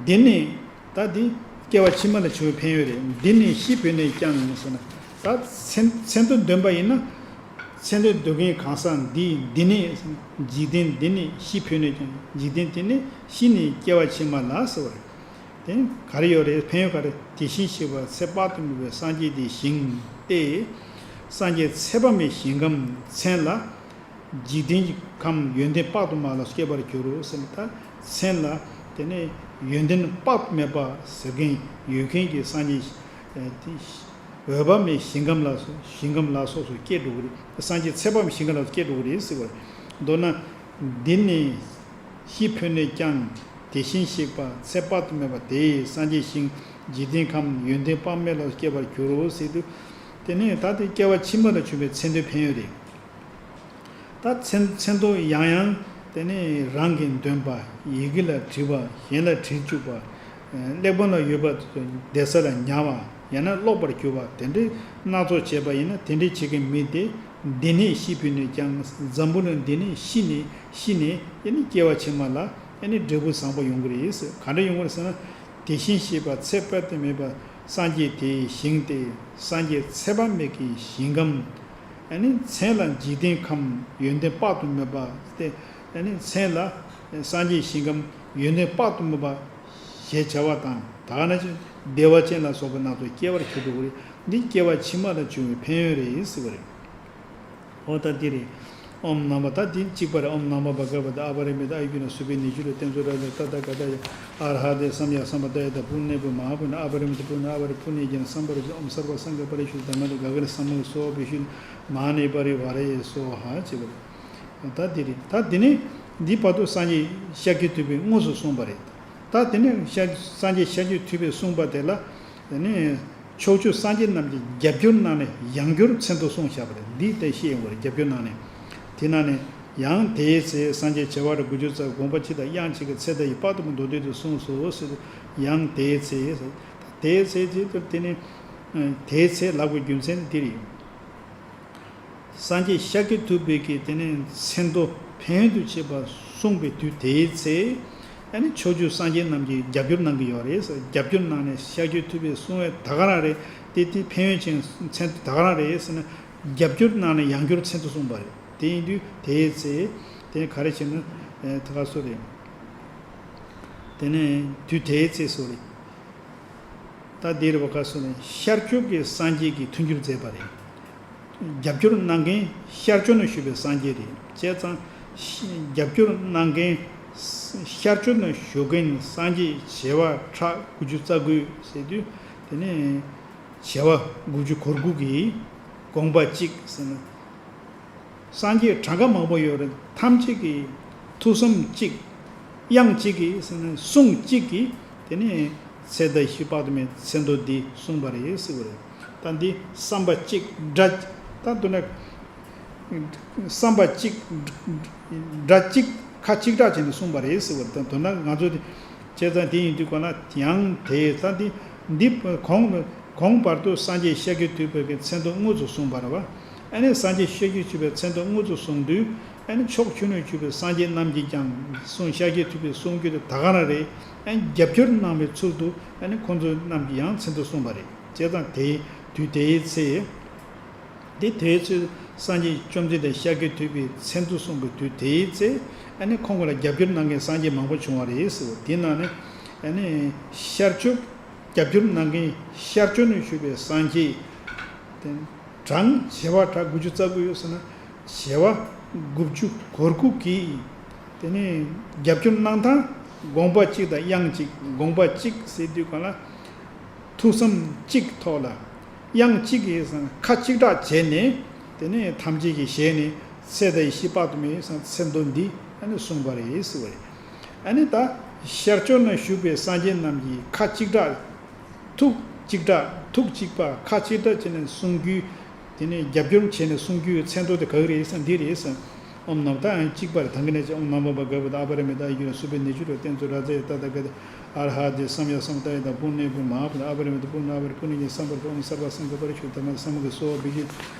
འདི་ནི་ད་འདི་སྐྱེ་བ་ཕྱི་མ་ལ་བྱུང་བའི་ཕན་ཡོན་རེད། འདི་ནི་ཤི་འཕོས་ནས་ཀྱང་ཟེར་ན། ད་མཚན་མཚན་ཐོ་འདོན་པ་ཡིན་ན། མཚན་ཐོ་འདོན་མཁན་གང་ཟག་འདི་འདི་ནི་འཇིག་རྟེན་འདི་ནི་ཤི་འཕོས་ནས་ཀྱང་། འཇིག་རྟེན་འདི་ནི་ཤི་ནས་སྐྱེ་བ་ཕྱི་མ་ལ་ཟེར་བ་རེད། དེ་ག་རེ་ཡོད་རེད། ཕན་ཡོན་ག་རེ། དེ་བཞིན་གཤེགས་པ་ཚེ་དཔག་ཏུ་མེད་པའི་སངས་རྒྱས་དེའི་ཞིང་སྟེ། སངས་རྒྱས་ཚེ་དཔག་མེད་ཞིང་ཁམས་མཚན་ལ། འཇིག་རྟེན་གྱི་ཁམས་ཡོན་ཏན་དཔག་ཏུ་མེད་ལ་སྐྱེ་བར་འགྱུར་རོ་ཟེར་ནས། ད་མཚན་ལ་དེ་ནས་ཡོན་ཏན་དཔག་ཏུ་མེད་པ་ཟེར་མཁན་ཡོད་མཁན་གྱི་སངས་རྒྱས་ཨ་དེ་འོད་དཔག་མེད་ཞིང་ཁམས་ལ་སོགས། ཞིང་ཁམས་ལ་སོགས་སུ་སྐྱེ་འགྲོ་གི་རེད། སངས་རྒྱས་ཚེ་དཔག་མེད་ཞིང་ཁམས་ལ་སྐྱེ་འགྲོ་གི་རེད་ཟེར་བ་རེད། མདོར་ན་འདི་ནི་ཤི་འཕོས་ནས་ཀྱང་། དེ་བཞིན་གཤེགས་པ་ཚེ་དཔག་ཏུ་མེད་པ་དེས། སངས་རྒྱས་ཞིང་འཇིག་རྟེན་ཁམས་ཡོན་ཏན་དཔག་མེད་ལ་སྐྱེ་བར་འགྱུར་རོ་ཟེར་དུས། དེ་ནས་ད་དེ་སྐྱེ་བ་ཕྱི་མ་ལ་བྱུང་བའི་མཚན་ཐོའི་ཕན་ཡོན་རེད། ད་མཚན་མཚན་ཐོ་ཡང་ཡང་དེ་ནས་རང་གིས་འདོན་པ། ཡི་གེ་ལ་བྲིས་པ། གཞན་ལ་བྲིས་བཅུག་པ། གླེགས་བམ་ལ་ཡོད་པ་བསྡད་ས་ལ་ཉར་བ། ཡང་ན་ཀློག་པར་གྱུར་པ། དེ་འདྲའི་སྣ་ཚོགས་བྱས་པ་ཡིན་ན། དེ་འདྲའི་བྱེད་མཁན་མི་དེ་འདི་ནས་ཤི་འཕོས་ནས་ཀྱང་། འཛམ་བུ་གླིང་འདི་ནས་ཤི་ནས་ཤི་ནས་ཨ་ནི་སྐྱེ་བ་ཕྱི་མ་ལ་ཨ་ནི་འབྲས་བུ་བཟང་པོ་ཡོང་གི་རེད་ཟེར། ག་འདྲ་ཡོང་གི་རེད་ཟེར་ན། དེ་བཞིན་གཤེགས་པ་ཚེ་དཔག་ཏུ་མེད་པ་སངས་རྒྱས་དེའི་ཞིང་སྟེ། སངས་རྒྱས་ཚེ་དཔག་མེད་ཀྱི་ཞིང་ཁམས། ཨ་ནི་མཚན་ལ་འཇིག་རྟེན་ཁམས་ཡོན་ཏན་དཔག་ཏུ་མེད་པ་སྟེ། ཨ་ནི་མཚན་ལ་སངས་རྒྱས་ཞིང་ཁམས་ཡོན་ཏན་དཔག་ཏུ་མེད་པ་ཞེས་བྱ་བ་དང་། ད་ག་ནང་བཞིན་བདེ་བ་ཅན་ལ་སོགས་པ་སྣ་ཚོགས་སྐྱེ་བར་འགྱུར་འགྲོ་གི་རེད། འདི་སྐྱེ་བ་ཕྱི་མ་ལ་བྱུང་བའི་ཕན་ཡོན་རེད་ཟེར་བ་རེད། འོ་ད་འདི་རེད། ཨོཾ་ནམ་པ། ད་འདི་གཅིག་པ་རེད། ཨོཾ་ནམ་པ་བྷ་ག་བ་ཏ་ཨ་པ་རི་མི་ཏ་ཨ་ཡུ་ཇི་ན་སུ་བྷེ་ནི་ཇུ་ར་ཏེན་ཙུ་ར་ལ་ཏ་ཐཱ་ག་ཏ་ཡ་ཨར་ཧ་ཏེ་སམ་ཡ་སམ་བུ་དྷ་ཡ། ད་པུ་ཎེ་པུ་མ་ཧཱ་པུ་ཎེ་ཨ་པ་རི་མི་ཏ་པུ་ཎེ་ཨ་པ་རི་པུ་ཎེ་ཇ་ན་སམ་བྷ་ར་ཇ། ཨོཾ་སརྦ་སངྒྷ་པ་རི་ཤུདྡྷ་དྷརྨ་ཏེ་ག་ག་ནི་སམ་བྷ་ཝ་ཏེ་སྭ་བྷེ་ཤུདྡྷ་མ་ཧཱ་ནི་པ་རི་ཝཱ་ར་ཡེ་སྭཱ་ཧཱ་ཅེས་པ་རེད། ད་འདི་རེད། ད་འདི་ནི་འདི་བར་དུ་སངས་རྒྱས་ཤཱཀྱ་ཐུབ་པས་དངོས་སུ་གསུངས་པ་རེད། ད་དེ་ནས་ཤཱ་སངས་རྒྱས་ཤཱཀྱ་ཐུབ་པས་གསུངས་པ་དེ་ལ། དེ་ནས་ཕྱོགས་བཅུའི་སངས་རྒྱས་རྣམས་ཀྱིས་རྒྱ་སྒྱུར་གནང་ནས་ཡང་བསྐྱར་མཚན་ཐོ་གསུངས་བཞག་པ་རེད། འདི་དེ་བཤད་ཡོང་བ་རེད། རྒྱ་སྒྱུར་གནང་ནས། དེ་ན་ནས་ཡང་དེའི་ཚེ་སངས་རྒྱས་བྱེ་བ་རི་དགུ་བཅུ་རྩ་དགུ་དགོངས་པ་ཇི་ལྟར་དབྱངས་ཆེ་ཁའི་ཚད་ལྟ་ཡིས། དཔག་ཏུ་མེད་མདོ་སྡེ་དུ་གསུངས་སོ་ཟེར། ཡང་དེའི་ཚེ། དེའི་ཚེ་ཟེར་དུས་དེ་ནི་དེའི་ཚེ་ལབ་པའི་རྒྱུ་མཚན་ནི་འདི་རེད། སངས་རྒྱས་ཤཱཀྱ་ཐུབ་པའི་གི་དེ་ནས་མཚན་ཐོ་ཕན་ཡོན་དུ་བྱེད་པ་གསུངས་པའི་དུས་དེའི་ཚེ། ཨ་ནི་ཕྱོགས་བཅུའི་སངས་རྒྱས་རྣམས་ཀྱིས་རྒྱ་སྒྱུར་གནང་གི་ཡོད་རེད། རྒྱ་སྒྱུར་གནང་ནས་ཤཱཀྱ་ཐུབ་པས་གསུངས་པ་ད་ག་རང་རེད། དེ་དེ་ཕན་ཡོན་ཅན་མཚན་ཐོ་ད་ག་རང་རེད་ཟེར་ན། རྒྱ་སྒྱུར་གནང་ནས་ཡང་བསྐྱར་མཚན་ཐོ་གསུངས་པ་རེད། དེ་ཡིན་དུས་དེའི་ཚེ་ དེ་ག་རེ་བྱས་ན་ད་ག་སོ་རེད། དེ་ནས་དུས་དེའི་ཚེ་སོ་རེད། ད་འདིར་བ་ག་སོ་ནས་ཤར་ཕྱོགས་ཀྱི་སངས་རྒྱས་ཀྱི་མཐུན་འགྱུར་མཛད་པ་རེད། རྒྱབ་སྐྱོར་གནང་མཁན་ཤར་ཕྱོགས་ན་བཞུགས་པའི་སངས་རྒྱས་རེད། བྱས་ཙང་། རྒྱབ་སྐྱོར་གནང་མཁན་ཤར་ཕྱོགས་ན་བཞུགས་མཁན་སངས་རྒྱས་བྱེ་བ་ཕྲག་དགུ་བཅུ་རྩ་དགུ་ཟེར་དུས་དེ་ནས་བྱེ་བ་དགུ་བཅུ་གོ་དགུ་གིས་དགོངས་པ་གཅིག་ཟེར་ན། སངས་རྒྱས་གྲངས་ཀ་མང་པོ་ཡོད་རེད། ཐམས་ཅད་ཀྱིས་ཐུགས་བསམ་གཅིག་དབྱངས་གཅིག་གིས་ཟེར་ན་གསུང་གཅིག་གིས་དེ་ནས་ཚེ་འདི་ཕྱི་དཔག་ཏུ་མེད་མཚན་ཐོ་འདི་གསུངས་པ་རེད་ཟེར་བ་རེད། ད་འདི་བསམ་པ་གཅིག་སྒྲ་ད་མདོར་ན་བསམ་པ་གཅིག་སྒྲ་གཅིག་ཁ་གཅིག་གྲགས་བྱས་ནས་གསུངས་པ་རེད་ཟེར་བ་རེད། ད་མདོར་ན་ང་ཚོ་དེ་བྱས་ཙང་དེ་ཡིན་དུས་གོ་ན་ཡང་དེ་ད་འདི་འདི་གོང་གོང་བར་དུ་སངས་རྒྱས་ཤཱཀྱ་ཐུབ་པའི་གི་མཚན་ཐོ་དངོས་སུ་གསུངས་པ་རེད་བ། ཨ་ནི་སངས་རྒྱས་ཤཱཀྱ་ཐུབ་པའི་མཚན་ཐོ་དངོས་སུ་གསུངས་དུས་ཨ་ནི་ཕྱོགས་བཅུ་ན་བཞུགས་པའི་སངས་རྒྱས་རྣམས་ཀྱིས་ཀྱང་གསུང་ཤཱཀྱ་ཐུབ་པའི་གསུང་རྒྱུན་དེ་ད་ག་རང་རེད། ཨ་ནི་རྒྱབ་སྐྱོར་གནང་བའི་ཚུལ་དུ་ཨ་ནི་ཁོང་ཚོ་རྣམས་ཀྱིས་ཡང་མཚན་ཐོ་གསུངས་པ་རེད། བྱས་ཙང་དེའི་དུས་དེའི་ཚེ། དེ་དེའི་ཚེ་སངས་རྒྱས་བཅོམ་ལྡན་འདས་ཤཱཀྱ་ཐུབ་པའི་མཚན་ཐོ་གསུངས་པའི་དུས་དེའི་ཚེ། ཨ་ནི་ཁོང་ག་ལ་རྒྱབ་སྐྱོར་གནང་མཁན་སངས་རྒྱས་མང་པོ་བྱུང་བ་རེད་ཟེར་བ་དེ་ནང་ནས་ཨ་ནི་ཤར་ཕྱོགས་རྒྱབ་སྐྱོར་གནང་མཁན་ཤར་ཕྱོགས་ན་བཞུགས་པའི་སངས་རྒྱས་དེ་གྲངས་བྱེ་བ་ཕྲག་དགུ་བཅུ་རྩ་དགུ་ཡོད་ཟེར་ན་བྱེ་བ་དགུ་བཅུ་གོ་དགུ་གིས་དེ་ནས་རྒྱབ་སྐྱོར་གནང་སྟངས་དགོངས་པ་གཅིག་དང་དབྱངས་གཅིག་དགོངས་པ་གཅིག་ཟེར་དུས་གང་ལ། ཐུགས་བསམ་གཅིག་ཐོག་ལ། དབྱངས་གཅིག་གིས་ཁ་གཅིག་གྲགས་བྱས་ནས། དེ་ནས་ཐམས་ཅད་ཀྱི་ཞལ་ནས་ཚེ་འདི་ཕྱི་དཔག་ཏུ་མེད་མཚན་ཐོ་འདི་ཨ་ནི་གསུངས་པ་རེད་ཟེར་བ་རེད། ཨ་ནི་ད་ཤར་ཕྱོགས་ན་བཞུགས་པའི་སངས་རྒྱས་རྣམས་ཀྱིས་ཁ་གཅིག་གྲགས། ཐུགས་གཅིག་གྲགས་ཐུགས་གཅིག་པ་ཁ་གཅིག་གྲགས་བྱས་ནས་གསུང་རྒྱུའི། དེ་ནས་རྒྱབ་སྐྱོར་བྱས་ནས་གསུང་རྒྱུའི་མཚན་ཐོ་དེ་ག་གི་རེད་ཟེར་ན་འདི་རེད་ཟེར། ཨོཾ་ནམ་མཁའ་ཡང་གཅིག་པར་དང་གི་ནས་ཀྱི་ཨོཾ་ནམ་མཁའ་པ་ག་བུ་དང་ཨ་པ་རི་མི་ཏ་ཨི་ཀྱུ་ན་སུ་པེ་ནི་ཅུ་རོ་ཏན་ཙུ་ར་ཛ་ཡ་ཏ་ད་ག་ད་ཨ་ར་ཧ་དེ་སམ་ཡ་སམ་ཏ་ཡ་ད་པུ་ནེ་པུ་མ་པུ་ཨ་པ་རི་མི་ཏ་པུ་ན་ཨ་པ་རི་པུ་ནི་ཀྱི་སམ་པར་ཏོ་ཨོཾ་སརྦ་སང་ག་པ་རི་ཤུ་ཏ་མ་སམ་གི་སོ་བི་ཤི་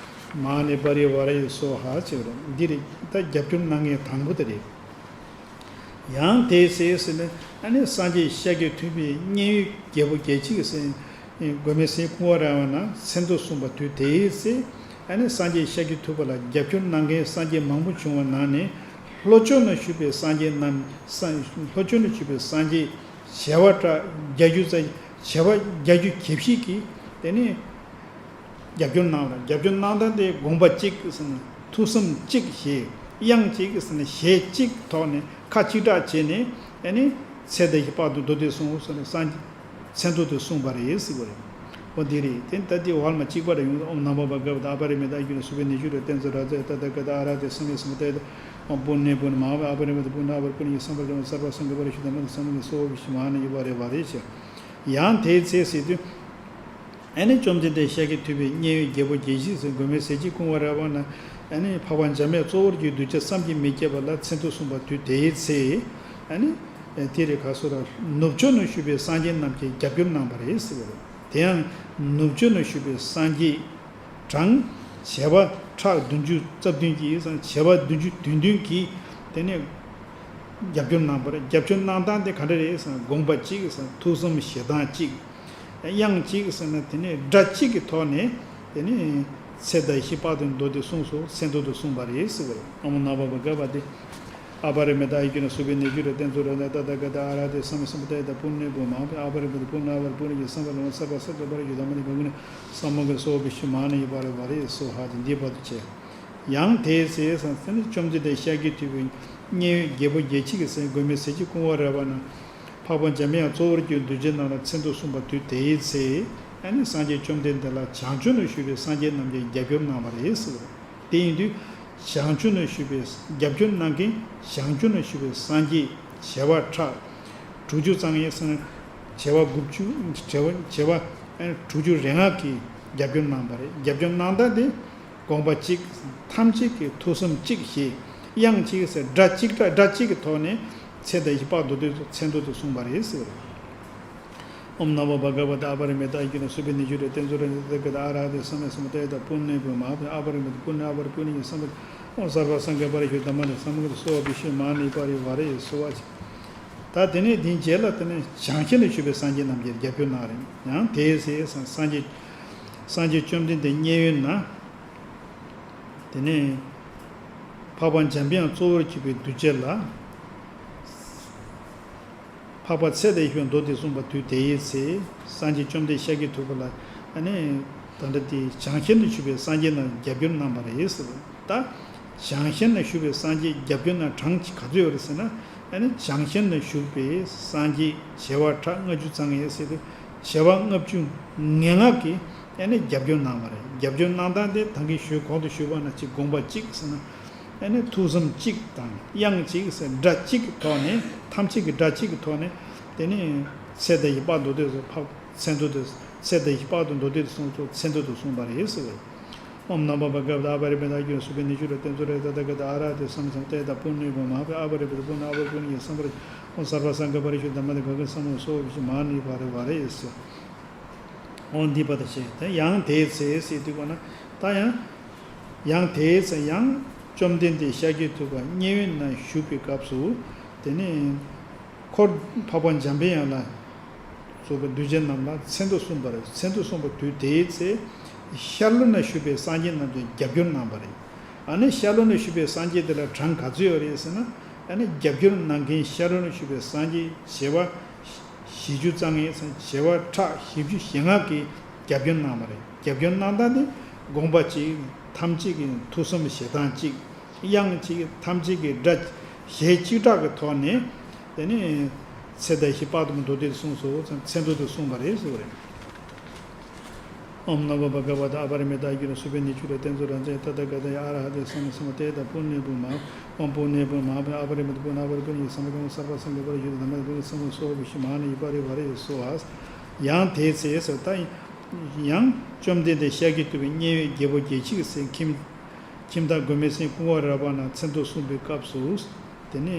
མ་ནི་པ་རི་བ་ར་ཡི་སོ་ཧ་ཅེ་རོ་འདི་རེད། ད་རྒྱབ་སྐྱོར་གནང་མཁན་དང་པོ་དེ་རེད། ཡང་དེའི་ཚེ་ཟེར་ནས་ཨ་ནི་སངས་རྒྱས་ཤཱཀྱ་ཐུབ་པའི་མཉན་ཡོད་རྒྱལ་པོ་རྒྱལ་བྱེད་ཀྱི་སེང་མགོན་མེད་ཟས་སྐུ་ངོ་ར་བ་ན་མཚན་ཐོ་གསུངས་པ་དུས་དེའི་ཚེ། ཨ་ནི་སངས་རྒྱས་ཤཱཀྱ་ཐུབ་པ་ལ་རྒྱབ་སྐྱོར་གནང་མཁན་སངས་རྒྱས་མང་པོ་བྱུང་བ་ནང་ནས་ལྷོ་ཕྱོགས་ན་བཞུགས་པའི་སངས་རྒྱས་རྣམས་ས་ལྷོ་ཕྱོགས་ན་བཞུགས་པའི་སངས་རྒྱས་བྱེ་བ་ཕྲག་བརྒྱད་ཅུ་རྩ་བྱེ་བ་བརྒྱད་ཅུ་གྱ་བཞི་གིས་དེ་ནས། རྒྱབ་སྐྱོར་གནང་ར་རྒྱབ་སྐྱོར་གནང་སྟངས་དེ་དགོངས་པ་གཅིག་ཟེར་ན་ཐུགས་བསམ་གཅིག་བཞེས། དབྱངས་གཅིག་ཟེར་ན་ཞལ་གཅིག་ཐོག་ནས་ཁ་གཅིག་གྲགས་བྱས་ནས་ཨ་ནི་ཚེ་འདི་ཕྱི་དཔག་ཏུ་མདོ་སྡེ་གསུངས་ཟེར་ནས་སངས་མཚན་ཐོ་དེ་གསུངས་པ་རེད་ཟེར་བ་རེད། འོ་འདི་རེད། དེ་ད་འདི་བར་མ་གཅིག་པ་རེ་ཡོང་ཨོཾ་ནམ་མཁའ་པ་ག་བུ་དང་ཨ་པ་རི་མི་ཏ་ཨི་ཀྱུ་ན་སུ་པེ་ནི་ཅུ་རོ་ཏན་ཙུ་ར་ཛ་ཡ་ཏ་ད་ག་ད་ཨ་ར་དེ་སམ་ཡ་སམ་ཏ་ཡ་ད་ཨོཾ་པུ་ནེ་པུ་ནི་མ་ཧཱ་པུ་ཨ་པ་རི་མི་ཏ་པུ་ན་ཨ་པ་རི་པུ་ནི་ཡི་སམ་པར་ཏོ་ཨོཾ་སརྦ་སང་ག་པ་རི་ཤུ་ཏ་མ་ཏ་སམ་གི་སོ་བི་ཤི་མ་ཧཱ་ནི་ཡི་པ་རེ་བ་རེ་ཆེ། ཡང་དེའི་ཚེ་ཟེར་དུས། ཨ་ནི་བཅོམ་ལྡན་འདས་ཤཱཀྱ་ཐུབ་པའི་མཉན་ཡོད་རྒྱལ་པོ་རྒྱལ་བྱེད་ཟེར་མགོན་མེད་ཟས་བཅད་སྐུ་ངོ་ར་བ་ན། ཨ་ནི་འཕགས་པ་འཇམ་དཔལ་གཙོ་བོར་གྱུར་གདུལ་བྱ་བསམ་གྱིས་མི་ཁྱབ་པ་ལ་མཚན་ཐོ་གསུངས་པ་དུས་དེའི་ཚེ། ཨ་ནི། དེ་རེ་ག་སོ་ར་ནུབ་ཕྱོགས་ན་བཞུགས་པའི་སངས་རྒྱས་རྣམས་ཀྱིས་རྒྱབ་སྐྱོར་གནང་བ་རེད་ཟེར་བ་རེད། དེ་ཡང་ནུབ་ཕྱོགས་ན་བཞུགས་པའི་སངས་རྒྱས་གྲངས་བྱེ་བ་ཕྲག་བདུན་ཅུ་རྩ་བདུན་གྱིས་བྱེ་བ་བདུན་ཅུ་དོན་བདུན་གྱིས་དེ་ནས་རྒྱབ་སྐྱོར་གནང་བ་རེད། རྒྱབ་སྐྱོར་གནང་སྟངས་དེ་ག་འདྲ་རེད་ཟེར་ན་དགོངས་པ་གཅིག་ཟེར་ན་ཐུགས་བསམ་བཞེས་སྟངས་གཅིག་དབྱངས་གཅིག་ཟེར་ན་དེ་ནས་སྒྲ་གཅིག་གི་ཐོག་ནས་དེ་ནས་ཚེ་འདི་ཕྱི་དཔག་ཏུ་མདོ་སྡེ་གསུངས་སོ་མཚན་ཐོ་དེ་གསུངས་པ་རེད་ཟེར་བ་རེད། ཨོཾ་ནམ་མཁའ་པ་ག་བུ་དེ། ཨ་པ་རི་མི་ཏ་ཨི་ཀྱུ་ན་སུ་པེ་ནི་ཅུ་རོ་ཏན་ཙུ་ར་ཛ་ཡ་ཏ་ད་ག་ད་ཨ་ར་དེ་སམ་ཡ་སམ་ཏ་ཡ་ད་པུ་ནེ་པུ་མ་ཧཱ་པུ་ཨ་པ་རི་མི་ཏ་པུ་ན་ཨ་པ་རི་པུ་ནི་ཡི་སམ་པར་ཏོ་ཨོཾ་སརྦ་སང་ག་པ་རི་ཤུ་ཏ་མ་ཏ་ག་གུ་ན་སམ་མ་གི་སོ་བི་ཤི་མ་ཧཱ་ནི་ཡི་པ་རེ་བ་རེ་སོ་ཧ་དེ་འདི་བར་དུ་བྱས། ཡང་དེའི་ཚེ་ཟེར་ན་བཅོམ་ལྡན་འདས་ཤཱཀྱ་ཐུབ་པའི་མཉན་ཡོད་རྒྱལ་པོ་རྒྱལ་བྱེད་ཀྱི་སེང་མགོན་མེད་ཟས་བཅད་སྐུ་ངོ་ར་བ་ན། འཕགས་པ་འཇམ་དབྱངས་གཙོ་བོར་གྱུར་གདུལ་བྱ་རྣམས་ལ་མཚན་ཐོ་གསུངས་པ་དུས་དེའི་ཚེ། ཨ་ནི་སངས་རྒྱས་བཅོམ་ལྡན་འདས་ལ་བྱང་ཕྱོགས་ན་བཞུགས་པའི་སངས་རྒྱས་རྣམས་ཀྱིས་རྒྱབ་སྐྱོར་གནང་བ་རེད་ཟེར་བ་རེད། དེ་ཡིན་དུས། བྱང་ཕྱོགས་ན་བཞུགས་པའི་རྒྱབ་སྐྱོར་གནང་མཁན་བྱང་ཕྱོགས་ན་བཞུགས་པའི་སངས་རྒྱས་བྱེ་བ་ཕྲག་དྲུག་ཅུ་རྩ་ལྔའི་སེང་བྱེ་བ་དགུ་བཅུ་བྱེ་བ་བྱེ་བ་དྲུག་ཅུ་རེ་ལྔ་གིས་རྒྱབ་སྐྱོར་གནང་བ་རེད། རྒྱབ་སྐྱོར་གནང་སྟངས་དེ། དགོངས་པ་གཅིག་ཐམས་ཅད་ཀྱིས་ཐུགས་བསམ་གཅིག་བཞེས། དབྱངས་གཅིག་ཟེར་སྒྲ་གཅིག་སྒྲ་སྒྲ་གཅིག་གི་ཐོག་ནས་ཚེ་འདི་ཕྱི་དཔག་ཏུ་མདོ་སྡེ་མཚན་ཐོ་དེ་གསུངས་པ་རེད་ཟེར་བ་རེད། ཨོཾ་ནམ་མཁའ་པ་ག་བུ་ཏ་ཨ་པ་རི་མི་ཏ་ཨི་ཀྱུ་ན་སུ་པེ་ནི་ཅུ་རོ་ཏན་ཙུ་ར་ཛ་ཡ་ཏ་ད་ག་ད་ཨ་ར་ཧ་དེ་སམ་ཡ་སམ་བུ་ཏ་ཡ་ད་པུ་ནེ་པུ་མ་ཧཱ་པུ་ཨ་པ་རི་མི་ཏ་པུ་ན་ཨ་པ་རི་པུ་ནི་ཡི་སམ་བུ་ཏ་ཨོཾ་སརྦ་སང་ག་པ་རི་ཤུ་ཏ་མ་ཏ་སམ་གི་སོ་བི་ཤི་མ་ཧཱ་ནི་པ་རི་བ་རེ་སོ་བ་ཅི། ད་དེ་ནས་དེའི་རྗེས་ལ་དེ་ནས་བྱང་ཤར་ན་བཞུགས་པའི་སངས་རྒྱས་རྣམས་ཀྱིས་རྒྱབ་སྐྱོར་གནང་རེད། ཡང་དེའི་ཚེ་སངས་རྒྱས་སངས་རྒྱས་བཅོམ་ལྡན་འདས་མཉན་ཡོད་ན། དེ་ནས་ འཕགས་པ་འཇམ་པའི་དབྱངས་གཙོ་བོར་གྱུར་པའི་གདུལ་བྱ་ལ། འཕགས་པ་ཚེ་དང་བཅས་པས་མདོ་འདི་གསུངས་པ་དུས་དེའི་ཚེ། སངས་རྒྱས་བཅོམ་ལྡན་ཤཱཀྱ་ཐུབ་པ་ལ་ཨ་ནི་ད་ལྟ་དེ་བྱང་ཤར་ན་བཞུགས་པའི་སངས་རྒྱས་རྣམས་རྒྱབ་སྐྱོར་གནང་བ་རེད་ཟེར། ད་བྱང་ཤར་ན་བཞུགས་པའི་སངས་རྒྱས་རྒྱབ་སྐྱོར་གནང་གྲངས་ག་ཚོད་ཡོད་རེད་ཟེར་ན། ཨ་ནི་བྱང་ཤར་ན་བཞུགས་པའི་སངས་རྒྱས་བྱེ་བ་ཕྲག་ལྔ་བཅུ་རྩ་ལྔ་ཟེར་ཏེ། བྱེ་བ་ལྔ་བཅུ་ང་ལྔ་གིས་ཨ་ནི་རྒྱབ་སྐྱོར་གནང་བ་རེད། རྒྱབ་སྐྱོར་གནང་སྟངས་དེ་ད་གིན་ཞུས་གོང་དུ་ཞུས་པ་ནང་བཞིན་དགོངས་པ་གཅིག་ཟེར་ན། ཨ་ནི་ཐུགས་བསམ་གཅིག་དང་དབྱངས་གཅིག་ཟེར་སྒྲ་གཅིག་གི་ཐོག་ནས། ཐམས་ཅད་ཀྱི་སྒྲ་གཅིག་གི་ཐོག་ནས། དེ་ནས་ཚེ་དང་བཞི་དཔག་ཏུ་མདོ་སྡེ་སོགས་འཕགས་མཚན་ཐོ་དེ། ཚེ་དང་བཞི་དཔག་ཏུ་མདོ་སྡེ་དུ་གསུངས་སོ། མཚན་ཐོ་དུ་གསུངས་པ་རེད་ཟེར་བས། ཨོཾ་ནམོ་བྷ་ག་ཝ་ཏ་ཨ་པ་རི་མི་ཏ་ཨ་གྱུར་སུ་པ་ནི་ཅུ་ར་ཏེ་ཛོ་རེ་ཏ་ཐ་ག་ཏ་ཨ་ར་ཏེ་སམ་སམ་ཏེ་ད་པུ་ནེ་བུ་མ་ཧ་པེ་ཨ་པ་རི་པ་ཏ་པུ་ན་ཨ་པ་རི་པུ་ནི་ཡེ་སམ་པ་རི། ཨོཾ་སརྦ་སངྒ་པ་རི་ཤུ་དྷ་མ་ཏེ་ག་ག་སམ་སོ་བི་ཤུ་མ་ཧ་ནི་བ་རེ་བ་རེ་ཡེ་སོ། ཨོ་འདི་པ་ད་ཤེས། ད་ཡང་དེའི་ཚེ་ཟེར་དུས་གོ་ན། ད་ཡང་། ཡང་དེའི་ཚེ་ཡང་བཅོམ་ལྡན་འདས་ཤཱཀྱ་ཐུབ་པ་མཉན་ཡོད་ན་བཞུགས་པའི་སྐབས་སུ། དེ་ནས་འཁོར་འཕགས་པ་འཇམ་པའི་དབྱངས་ལ་སོགས་པའི་གདུལ་བྱ་རྣམས་ལ་མཚན་ཐོ་གསུངས་པ་རེད། མཚན་ཐོ་གསུངས་པ་དུས་དེའི་ཚེ། ཤར་ལྷོ་ན་བཞུགས་པའི་སངས་རྒྱས་རྣམས་ཀྱང་རྒྱབ་སྐྱོར་གནང་བ་རེད། ཨ་ནི་ཤར་ལྷོ་ན་བཞུགས་པའི་སངས་རྒྱས་དེ་ལ་གྲངས་ག་ཚོད་ཡོད་རེད་ཟེར་ན། ཨ་ནི་རྒྱབ་སྐྱོར་གནང་མཁན་ཤར་ལྷོ་ན་བཞུགས་པའི་སངས་རྒྱས་བྱེ་བ་བཞི་བཅུ་རྩ་ལྔའི་བྱེ་བ་ཕྲག་བཞི་བཅུ་ཞེ་ལྔ་གིས་རྒྱབ་སྐྱོར་གནང་བ་རེད། རྒྱབ་སྐྱོར་གནང་སྟངས་དེ་དགོངས་པ་གཅིག་ཐམས་ཅད་ཀྱི་ཐུགས་བསམ་བཞེས་སྟངས་གཅིག་དབྱངས་གཅིག་ཐམས་ཅད་ཀྱི་སྒྲ་གཞས་གཅིག་གྲགས་ཀྱི་ཐོག་ནས། དེ་ནས་ཚེ་དང་བཞི་དཔག་ཏུ་མདོ་སྡེ་གསུངས་སོ། མཚན་ཐོ་དུ་གསུངས་པ་རེད་ཟེར་བ་རེད། ཨོཾ་ནམོ་བྷ་ག་ཝ་ཏ་ཨ་པ་རི་མི་ཏ་ཨ་གྱུར་སུ་པ་ནི་ཅུ་ར་ཏེ་ཛོ་ར་ཛེ་ཏ་ཐ་ག་ཏ་ཡ་ཨ་ར་ཧ་ཏེ་སམ་སམ་ཏེ་ད་པུ་ནེ་བུ་མ། ཨོཾ་པུ་ནེ་བུ་མ་ཧ་པེ་ཨ་པ་རི་མི་ཏ་པུ་ན་ཨ་པ་རི་པུ་ནི་ཡེ་སམ་པ་རི། ཨོཾ་སརྦ་སངྒ་པ་རི་ཤུ་དྷ་མ་ཏེ་ག་ག་སམ་སོ་བི་ཤུ་མ་ཧ་ནི་བ་རེ་བ་རེ་ཡེ་སོ་ཨ། ཡང་དེའི་ཚེ་ཟེར། ད་ཡང་བཅོམ་ལྡན་འདས་ཤཱཀྱ་ཐུབ་པའི་མཉན་ཡོད་རྒྱལ་པོ་རྒྱལ་བྱེད་ཀྱི་སྲས་ཁྱིམ་ཁྱིམ་བདག་མགོན་མེད་ཟས་སྐུ་ངོ་ར་བ་ན་མཚན་ཐོ་གསུངས་པའི་སྐབས་སུ། དེ་ནས་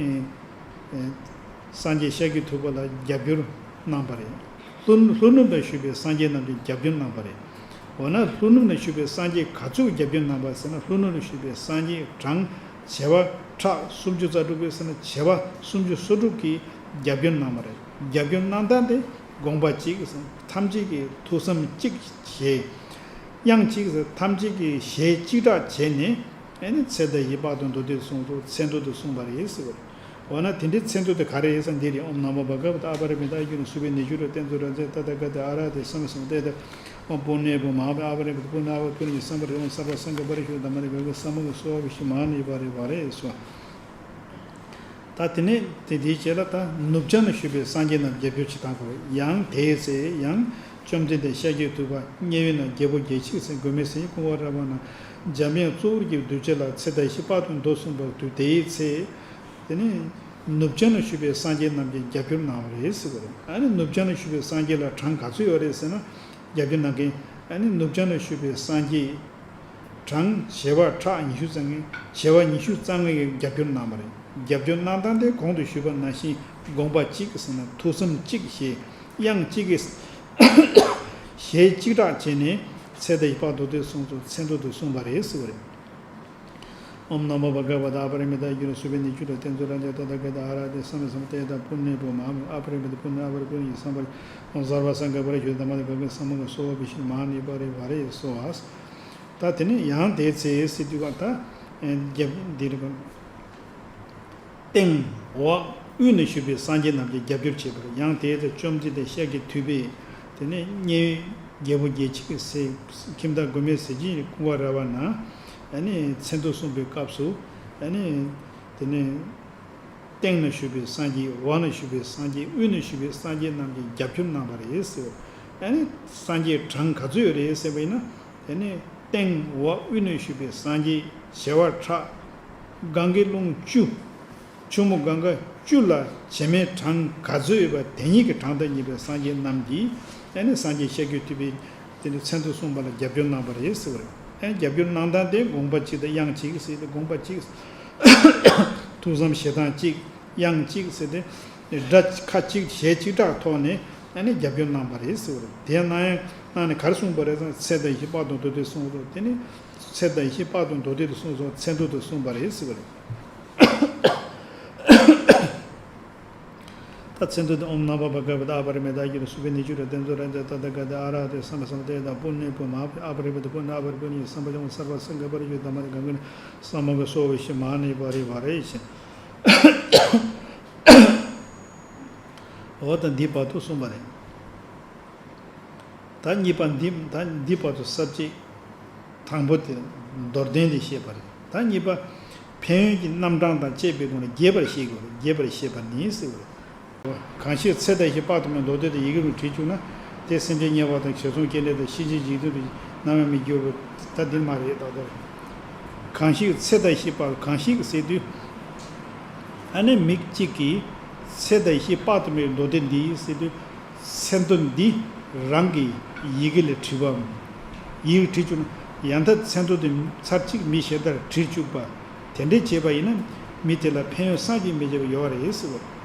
ཨེ་སངས་རྒྱས་ཤཱཀྱ་ཐུབ་པ་ལ་རྒྱབ་སྐྱོར་གནང་བ་རེད། ལྷོ་ལྷོ་ནུབ་ལ་བཞུགས་པའི་སངས་རྒྱས་རྣམས་ཀྱིས་རྒྱབ་སྐྱོར་གནང་བ་རེད། འོ་ན་ལྷོ་ནུབ་ལ་བཞུགས་པའི་སངས་རྒྱས་ག་ཚོད་རྒྱབ་སྐྱོར་གནང་བ་ཟེར་ན། ལྷོ་ནུབ་ལ་བཞུགས་པའི་སངས་རྒྱས་གྲངས་བྱེ་བ་ཕྲག་སུམ་ཅུ་རྩ་དྲུག་པས་ཟེར་ན། བྱེ་བ་སུམ་ཅུ་སོ་དྲུག་གིས་རྒྱབ་སྐྱོར་གནང་བ་རེད། རྒྱབ་སྐྱོར་གནང་སྟངས་དེ་དགོངས་པ་གཅིག་ཐམས་ཅད་ཀྱིས་ཐུགས་བསམ་གཅིག་བཞེས། དབྱངས་གཅིག་ཐམས་ཅད་ཀྱིས་གཞས་གཅིག་གྲགས་བྱས་ནས། ཨ་ནི་ཚེ་དང་བཞི་དཔག་ཏུ་མདོ་སྡེ་དུ་གསུངས་སོ། མཚན་ཐོ་དུ་གསུངས་པ་རེད་ཟེར་བ་རེད། འོ་ན་དེ་འདྲའི་མཚན་ཐོ་དེ་ག་རེ་རེད་ཟེར་ན་འདི་རེད། ཨོཾ་ནམོ་བྷ་ག་ཝ་ཏ་ཨ་པ་རི་མི་ཏ་ཨ་གྱུར་སུ་པ་ནི་ཅུ་ར་ཏེ་ཛོ་ར་ཛེ་ཏ་ཐ་ག་ཏ་ཨ་ར་ཏེ་སམ་སམ་ཏེ་ད། ཨོཾ་པུ་ནེ་བུ་མ་ཧ་པེ་ཨ་པ་རི་མི་ཏ་པུ་ན་ཨ་པ་རི་པུ་ནི་ཡེ་སམ་པ་རི། ཨོཾ་སརྦ་སངྒ་པ་རི་ཤུ་དྷ་མ་ཏེ་ག་ག་སམ་སོ་བི་ཤུ་མ་ཧ་ནི་བ་རེ་བ་རེ་ཡེ་སོ། ད་དེ་ནས་དེ་དེའི་རྗེས་ལ་ད་ནུབ་བྱང་ན་བཞུགས་པའི་སངས་རྒྱས་རྣམས་རྒྱབ་སྐྱོར་བྱེད་སྟངས་སྐོར། ཡང་དེའི་ཚེ་ཡང་བཅོམ་ལྡན་འདས་ཤཱཀྱ་ཐུབ་པ་མཉན་ཡོད་ན་རྒྱལ་པོ་རྒྱལ་བྱེད་ཀྱི་སྲས་མགོན་མེད་ཟས་སྐུ་ངོ་ར་བ་ན་འཇམ་དབྱངས་གཙོ་བོར་གྱུར་གདུལ་བྱ་ལ་ཚེ་དང་བཞི་དཔག་ཏུ་མདོ་གསུངས་པ་དུས་དེའི་ཚེ། དེ་ནས་ནུབ་བྱང་ན་བཞུགས་པའི་སངས་རྒྱས་རྣམས་ཀྱིས་རྒྱབ་སྐྱོར་གནང་བ་རེད་ཟེར་བ་རེད། ཨ་ནི་ནུབ་བྱང་ན་བཞུགས་པའི་སངས་རྒྱས་ལ་གྲངས་ག་ཚོད་ཡོད་རེད་ཟེར་ན། རྒྱབ་སྐྱོར་གནང་མཁན། ཨ་ནི་ནུབ་བྱང་ན་བཞུགས་པའི་སངས་རྒྱས་གྲངས་བྱེ་བ་ཕྲག་ཉི་ཤུ་རྩ་ལྔ། བྱེ་བ་ཉི་ཤུ་རྩ་ལྔ་གིས་རྒྱབ་སྐྱོར་གནང་བ་རེད། རྒྱབ་སྐྱོར་གནང་སྟངས་དེ་གོང་དུ་ཞུས་པ་ནང་བཞིན་དགོངས་པ་གཅིག་ཟེར་ན་ཐུགས་བསམ་གཅིག་བཞེས། དབྱངས་གཅིག་གིས་གཞས་གཅིག་གྲགས་བྱས་ནས་ཚེ་དང་བཞི་དཔག་ཏུ་མདོ་སྡེ་གསུངས་སོ། མཚན་ཐོ་དུ་གསུངས་པ་རེད་ཟེར་བ་རེད། ཨོཾ་ནམོ་བྷ་ག་ཝ་ཏ་ཨ་པ་རི་མི་ཏ་ཨ་གྱུར་སུ་པ་ནི་ཅུ་ར་ཏེ་ཛོ་ར་ཛེ་ཏ་ཐ་ག་ཏ་ཨ་ར་ཏེ་སམ་སམ་ཏེ་ད་པུ་ནེ་བུ་མ་ཧ་པེ་ཨ་པ་རི་མི་ཏ་པུ་ན་ཨ་པ་རི་པུ་ནི་ཡེ་སམ་པ་རི། ཨོཾ་སརྦ་སངྒ་པ་རི་ཤུ་དྷ་མ་ཏེ་ག་ག་སམ་སོ་བི་ཤུ་མ་ཧ་ནི་བ་རེ་བ་རེ་ཡེ་སོ་ཨ། ད་དེ་ནས་ཡང་དེའི་ཚེ་ཟེར་དུས་ག་ད་རྒྱབ་འདི་རེད་པ། སྟེང་འོག་དབུས་ན་བཞུགས་པའི་སངས་རྒྱས་རྣམས་ཀྱིས་རྒྱབ་སྐྱོར་བྱེད་པར། ཡང་དེའི་ཚེ་བཅོམ་ལྡན་འདས་ཤཱཀྱ་ཐུབ་པས་དེ་ནས་མཉན་ཡོད་རྒྱལ་པོ་རྒྱལ་བྱེད་ཀྱི་སྲས་ཁྱིམ་བདག་མགོན་མེད་ཟས་སྦྱིན་གྱི་སྐུ་ངོ་ར་བ་ན། ཨ་ནི་མཚན་ཐོ་གསུངས་པའི་སྐབས་སུ། ཨ་ནི་དེ་ནས་སྟེང་ན་བཞུགས་པའི་སངས་རྒྱས། འོག་ན་བཞུགས་པའི་སངས་རྒྱས། དབུས་ན་བཞུགས་པའི་སངས་རྒྱས་རྣམས་ཀྱིས་རྒྱབ་སྐྱོར་གནང་བ་རེད་ཟེར། ཨ་ནི་སངས་རྒྱས་གྲངས་ག་ཚོད་ཡོད་རེད་ཟེར་བ་ཡིན་ན། དེ་ནས་སྟེང་འོག་དབུས་ན་བཞུགས་པའི་སངས་རྒྱས་བྱེ་བ་ཕྲག་གངྒཱའི་ཀླུང་བཅུ། ཆུ་མོ་གངྒཱ་བཅུ་ལ་བྱེ་མའི་གྲངས་ག་ཚོད་ཡོད་པ་དེ་ཉིད་ཀྱི་གྲངས་དང་མཉམ་པའི་སངས་རྒྱས་རྣམས་ཀྱིས། ཨ་ནི་སངས་རྒྱས་ཤཱཀྱ་ཐུབ་པའི་དེ་ནི་མཚན་ཐོ་གསུངས་པ་ལ་རྒྱབ་སྐྱོར་གནང་བ་རེད་ཟེར་བ་རེད། ཨ་ནི་རྒྱབ་སྐྱོར་གནང་སྟངས་དེ་དགོངས་པ་གཅིག་དང་དབྱངས་གཅིག་ཟེར་ཏེ། དགོངས་པ་གཅིག་ཐུགས་བསམ་བཞེས་སྟངས་གཅིག་དབྱངས་གཅིག་ཟེར་ཏེ། སྒྲ་ཁ་གཅིག་གཞས་གཅིག་གྲགས་ཐོག་ནས་ཨ་ནི་རྒྱབ་སྐྱོར་གནང་བ་རེད་ཟེར་བ་རེད། དེ་གནང་ཡང་གནང་ནས་ག་རེ་གསུངས་པ་རེད་ཟེར་ན། ཚེ་དང་བཞི་དཔག་ཏུ་མདོ་སྡེ་གསུངས་སོ། དེ་ནི་ཚེ་དང་བཞི་དཔག་ཏུ་མདོ་སྡེ་དུ་གསུངས་སོ། མཚན་ཐོ་དུ་གསུངས་པ་རེད་ཟེར་བ་རེད། ད་ མཚན་ཐོ་དེ་ཨོཾ་ནམ་པ་བྷ་ག་ཝ་ཏ་ཨ་པ་རི་མི་ཏ་ཨ་གི་རུ་སུ་བེ་ནི་ཅུ་ར་ཏེན་ཙོ་ར་ཛ་ཏ་ཏ་ག་ཏ་ཨ་ར་ཏེ་སམ་བ་སམ་ཏེ་ཏ་པུ་ནེ་པུ་མ་ཨ་པ་རི་མི་ཏ་པུ་ནེ་ཨ་པ་རི་པུ་ནི་སམ་བ་ཡོང་སར་བ་སང་ག་པ་རི་ཡུ་ཏ་མ་ཏ་གང་གི་ན་སམ་བ་གི་སོ་བི་ཤི་མ་ནི་པ་རི་བ་རེ་ཤི། འོ་ད་འདི་བར་དུ་གསུངས་པ་རེད། ད་གཉིས་པ་འདི་ད་འདི་བར་དུ་ས་བཅད་དང་པོ་དེ་མདོར་བསྟན་དེ་བཤད་པ་རེད། ད་གཉིས་པ་ཕན་ཡོན་གྱི་རྣམ་གྲངས་དང་བཅས་པའི་སྒོ་ནས་རྒྱས་པར་བཤད་དགོས་རེད། རྒྱས་པར་བཤད་པ་ནི་ཟེར་བ་རེད། གང་ཞིག་ཚེ་དང་བཞི་དཔག་ཏུ་མེད་མདོ་སྡེ་དེ་ཡི་གེ་རུ་བྲིས་བཅུག་ན་དེ་སེམས་ཅན་དམྱལ་བ་དང་བྱོལ་སོང་སྐྱེ་གནས་དང་གཤིན་རྗེའི་འཇིག་རྟེན་དུ་ནམ་ཡང་མི་འགྱུར་བ་ད་འདི་མ་རེད་ད་ལྟ། གང་ཞིག་ཚེ་དང་བཞི་དཔག་གང་ཞིག་ཟེར་དུས། ཨ་ནི་མི་གཅིག་གིས་ཚེ་དང་བཞི་དཔག་ཏུ་མེད་པའི་མདོ་སྡེ་འདི་ཟེར་དུས། མཚན་ཐོ་འདི་རང་གི་ཡི་གེ་ལ་བྲིས་པའམ། ཡི་གེ་བྲིས་བཅུག་ན་ཡང་ད་མཚན་ཐོ་འདི་ཚར་གཅིག་མི་གཞན་དག་བྲིས་བཅུག་པ། དེ་འདྲས་བྱས་པ་ཡིན་ན་མི་དེ་ལ་ཕན་ཡོན་བསམ་གྱིས་མི་ཁྱབ་པ་ཡོད་རེད་ཟེར་བ།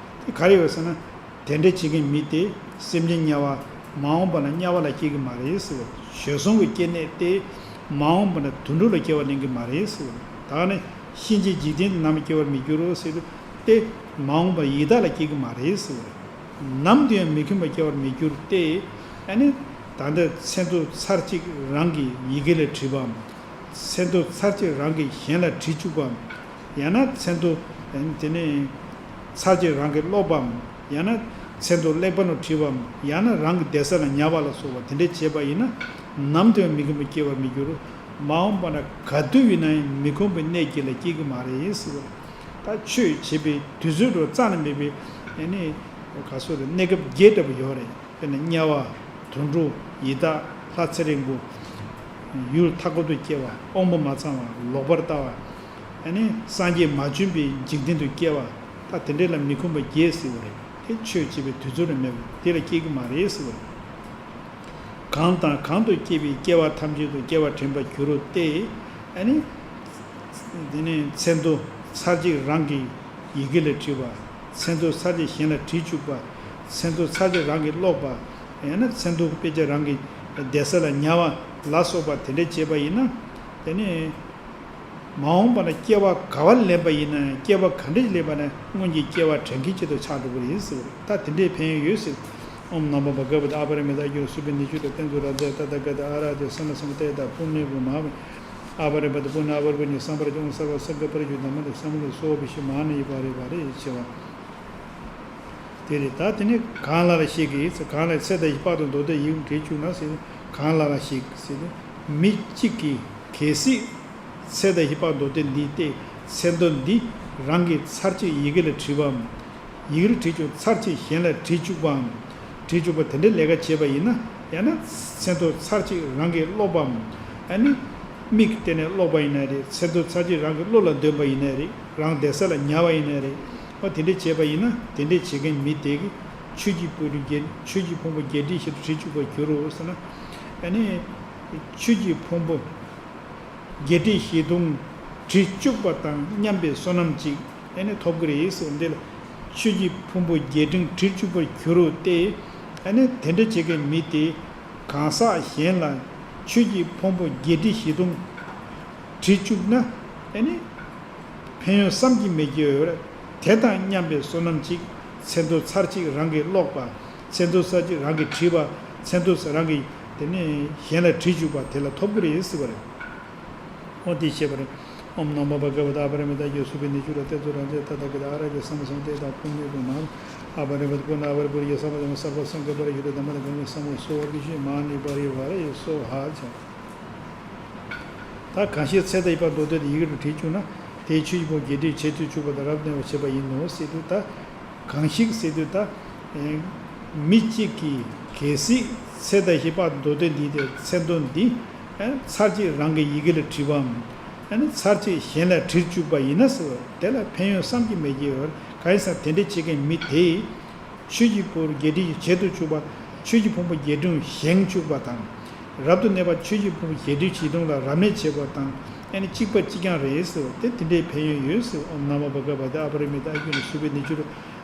དེ་ག་རེ་ཡོད་ཟེར་ན། དེ་འདྲས་བྱེད་མཁན་མི་དེ་སེམས་ཅན་དམྱལ་བ་མ་འོངས་པ་ན་དམྱལ་བ་ལ་སྐྱེ་གི་མ་རེད་ཟེར་བ། བྱོལ་སོང་གི་སྐྱེ་གནས་དེ་མ་འོངས་པ་ན་དུད་འགྲོ་ལ་སྐྱེ་བ་ལེན་གི་མ་རེད་ཟེར་བ། ད་ནི་གཤིན་རྗེའི་འཇིག་རྟེན་དུ་ནམ་སྐྱེ་བར་མི་འགྱུར་རོ་ཟེར་དུས་དེ་མ་འོངས་པ་ཡི་དྭགས་ལ་སྐྱེ་གི་མ་རེད་ཟེར་བ། ནམ་དུ་ཡང་མི་ཁོམ་པར་སྐྱེ་བར་མི་འགྱུར་ཏེ། ཨ་ནི་ད་ལྟ་མཚན་ཐོ་ཚར་གཅིག་རང་གི་ཡི་གེ་ལ་བྲིས་པའམ། མཚན་ཐོ་ཚར་གཅིག་རང་གིས་གཞན་ལ་བྲིས་བཅུག་པའམ། ཡང་ན་མཚན་ཐོ་དེ་ནས་ཚར་གཅིག་རང་གིས་ཀློག་པའམ། ཡང་ན་མཚན་ཐོ་ཀླད་པ་ནང་བྲིས་པའམ། ཡང་ན་རང་གི་བསྡད་ས་ལ་ཉར་བ་ལ་སོགས་པ་དེ་འདྲས་བྱས་པ་ཡིན་ན། ནམ་དུ་ཡང་མི་ཁོམ་པར་སྐྱེ་བར་མི་འགྱུར། མ་འོངས་པ་ན་ག་དུས་ཡིན་ན་ཡང་མི་ཁོམ་པའི་གནས་ཀྱི་ལ་སྐྱེ་གི་མ་རེད་ཟེར་བ། ད་ཆོས་བྱེད་པའི་དུས་ཚོད་འགྲོ་རྩ་ནས་མེད་པའི་ཨ་ནི་ག་སོ་རེད། གནས་སྐབས་བརྒྱད་འདྲ་པོ་ཡོད་རེད། དཔེར་ན་དམྱལ་བ། དུད་འགྲོ། ཡི་དྭགས། ལྷ་ཚེ་རིང་པོ། ཡུལ་མཐའ་འཁོབ་ཏུ་སྐྱེ་བ། དབང་པོ་མ་ཚང་བ། ལོག་པར་ལྟ་བ། ཨ་ནི་སངས་རྒྱས་མ་བྱོན་པའི་འཇིག་རྟེན་དུ་སྐྱེ་བ། ད་དེ་འདྲས་ལ་མི་ཁོམ་པ་བརྒྱད་ཟེར་བ་རེད། དེ་ཆོས་བྱེད་པའི་དུས་ཚོད་ལ་མེད་པ་དེ་ལ་སྐྱེ་གི་མ་རེད་ཟེར་བ་རེད། གང་དང་གང་དུ་སྐྱེས་པའི་སྐྱེ་བ་ཐམས་ཅད་དུ་སྐྱེ་བ་དྲན་པར་འགྱུར་རོ་སྟེ། ཨ་ནི། དེ་ནས་མཚན་ཐོ་ཚར་གཅིག་རང་གི་ཡི་གེ་ལ་བྲིས་པ། མཚན་ཐོ་ཚར་གཅིག་གཞན་ལ་བྲིས་བཅུག་པ། མཚན་ཐོ་ཚར་གཅིག་རང་གིས་ཀློག་པ། ཡང་ན་མཚན་ཐོ་དཔེ་ཆ་རང་གི་བསྡད་ས་ལ་ཉར་བ་ལ་སོགས་པ་དེ་འདྲ་བྱས་པ་ཡིན་ན། དེ་ནས་མ་འོངས་པ་ན་སྐྱེ་བ་ག་བ་ལེན་པ་ཡིན་ན་ཡང་སྐྱེ་བ་ག་འདྲ་ཞིག་ལེན་པ་ན་སྔོན་གྱི་སྐྱེ་བ་དྲན་གྱི་ཆེད་དུ་ཆགས་འགྲོ་གི་རེད་ཟེར་བ་རེད། ད་དེ་འདྲའི་ཕན་ཡོན་ཡོད་ཟེར། ཨོཾ་ནམ་པ་བྷ་ག་ཝ་ཏ་ཨ་པ་རི་མི་ཏ་ཨ་གི་རུ་སུ་བེ་ནི་ཅུ་ར་ཏེན་ཙོ་ར་ཛ་ཏ་ཏ་ག་ཏ་ཨ་ར་ཏེ་སམ་བ་སམ་བ་ཏེ་ཏ་པུ་ནེ་པུ་མ་ཨ་པ་རི་པ་ཏ་པུ་ནེ་ཨ་པ་རི་པུ་ནི་སམ་བ་ར་ཅུང་སར་བ་སརྒ་པ་རི་ཞུ་དྷརྨ་ཏེ་སམ་བ་ཏེ་སོ་བི་ཤི་མ་ནི་པ་རི་པ་རི་ཆེ་བ། དེ་རེད། ད་དེ་ནི་གང་ལ་ལ་ཞིག་གིས་གང་ལ་ཚེ་དང་བཞི་དཔག་ཏུ་མདོ་སྡེ་ཡི་གེར་བྲིས་བཅུག་ན་ཟེར། གང་ལ་ལ་ཞིག་ཟེར་ན་མི་གཅིག་གིས་གལ་སྲིད་ཚེ་དང་བཞི་དཔག་མདོ་སྡེ་འདི་སྟེ་མཚན་ཐོ་འདི་རང་གིས་ཚར་གཅིག་ཡི་གེ་ལ་བྲིས་པའམ། ཡི་གེར་བྲིས་བཅུག་ཚར་གཅིག་གཞན་ལ་བྲིས་བཅུག་པའམ། བྲིས་བཅུག་པ་དེ་འདྲའི་ལས་ཀ་བྱས་པ་ཡིན་ན། ཡང་ན་མཚན་ཐོ་ཚར་གཅིག་རང་གིས་ཀློག་པའམ། ཨ་ནི་མིག་གིས་བལྟས་ནས་ཀློག་པ་ཡིན་ན་རེད། མཚན་ཐོ་ཚར་གཅིག་རང་གིས་བློ་ལ་འདོན་པ་ཡིན་ན་རེད། རང་བསྡད་ས་ལ་ཉར་བ་ཡིན་ན་རེད། ཨོ་དེ་འདྲས་བྱས་པ་ཡིན་ན་དེ་འདྲས་བྱེད་མཁན་མི་དེ་གིས་ཆོས་ཀྱི་ཕུང་པོ་བརྒྱད་ཆོས་ཀྱི་ཕུང་པོ་བརྒྱད་ཁྲི་བཞི་སྟོང་བྲིས་བཅུག་པར་འགྱུར་རོ་ཟེར་ན། ཨ་ནི་ཆོས་ཀྱི་ཕུང་པོ་བརྒྱད་ཁྲི་བཞི་སྟོང་བྲིས་བཅུག་པ་དང་མཉམ་པའི་བསོད་ནམས་ཅིག་ཨ་ནི་ཐོབ་ཀྱི་རེད་ཟེར། འདི་ལ་ཆོས་ཀྱི་ཕུང་པོ་བརྒྱད་ཁྲི་བྲིས་བཅུག་པར་འགྱུར་རོ་སྟེ། ཨ་ནི་དེ་འདྲ་བྱེད་མཁན་མི་དེ་གང་ཟག་གཞན་ལ་ཆོས་ཀྱི་ཕུང་པོ་བརྒྱད་ཁྲི་བཞི་སྟོང་བྲིས་བཅུག་ན། ཨ་ནི་ཕན་ཡོན་བསམ་གྱིས་མི་ཁྱབ་ཡོད་རེད། དེ་དང་མཉམ་པའི་བསོད་ནམས་ཅིག་མཚན་ཐོ་ཚར་གཅིག་རང་གིས་ཀློག་པ། མཚན་ཐོ་ཚར་གཅིག་རང་གིས་བྲིས་པ། མཚན་ཐོ་རང་གིས་དེ་ནས་གཞན་ལ་བྲིས་བཅུག་པ་དེ་ལ་ཐོབ་ཀྱི་རེད་ཟེར་བ་རེད། ཨོ་དེ་བཤད་པ་རེད། ཨོཾ་ནམ་པ་བྷ་ག་ཝ་ཏ་ཨ་པ་རི་མི་ཏ་ཨ་གི་རུ་སུ་བེ་ནི་ཅུ་ར་ཏེན་ཙོ་ར་ཛ་ཏ་ཏ་ག་ཏ་ཨ་ར་ཏེ་སམ་བ་སམ་བ་ཏེ་ཏ་པུ་ནེ་པུ་མ་ཨ་པ་རི་པ་ཏ་པུ་ནེ་ཨ་པ་རི་པུ་རི་ཡ་སམ་བ་ཏེ་སརྦ་སངྒ་པ་རི་ཞུ་ཏེ་དྷརྨ་ཏེ་གང་གི་སམ་བ་སོ་བ་བི་ཤི་མ་ནི་པ་རི་བ་རེ་སོ་ཧ་ཅ། ད་གང་ཞིག་ཚེ་དང་བཞི་དཔག་མདོ་སྡེ་ཡི་གེ་རུ་བྲིས་བཅུག་ན་དེའི་ཆོས་ཀྱི་ཕུང་པོ་བརྒྱད་ཁྲི་བྱེད་དུ་བཅུག་པ་དང་རབ་གནས་པར་བྱེད་པ་ཡིན་ནོ་ཟེར་དུས། ད་གང་ཞིག་ཟེར་དུས་ད། མི་གཅིག་གིས་གལ་སྲིད་ཚེ་དང་བཞི་དཔག་མདོ་སྡེ་འདི་དེ་མཚན་ཐོ་འདི་ཚར་གཅིག་རང་གི་ཡི་གེ་ལ་བྲིས་པའམ། ཚར་གཅིག་གཞན་ལ་བྲིས་བཅུག་པ་ཡིན་ན་ཟེར་བ་དེ་ལ་ཕན་ཡོན་བསམ་གྱིས་མི་ཁྱབ་ཡོད། གང་ཡིན་ཟེར་ན་དེ་འདྲ་བྱེད་མཁན་མི་དེས། ཆོས་ཀྱི་ཕུང་པོ་བརྒྱད་ཁྲི་བྱེད་དུ་བཅུག་པ། ཆོས་ཀྱི་ཕུང་པོ་བརྒྱད་ཁྲི་བཞེངས་བཅུག་པ་དང་། རབ་ཏུ་གནས་པ་ཆོས་ཀྱི་ཕུང་པོ་བརྒྱད་ཁྲི་བཞི་སྟོང་ལ་རབ་གནས་བྱེད་པ་དང་ཨ་ནི་གཅིག་པ་གཅིག་རྐྱང་རེད་ཟེར་བ་དེ་དེ་འདྲའི་ཕན་ཡོན་ཡོད་ཟེར། ཨོཾ་ནམ་པ་བྷ་ག་ཝ་ཏ་ཨ་པ་རི་མི་ཏ་ཨ་གི་རུ་སུ་བེ་ནི་ཅུ་ར་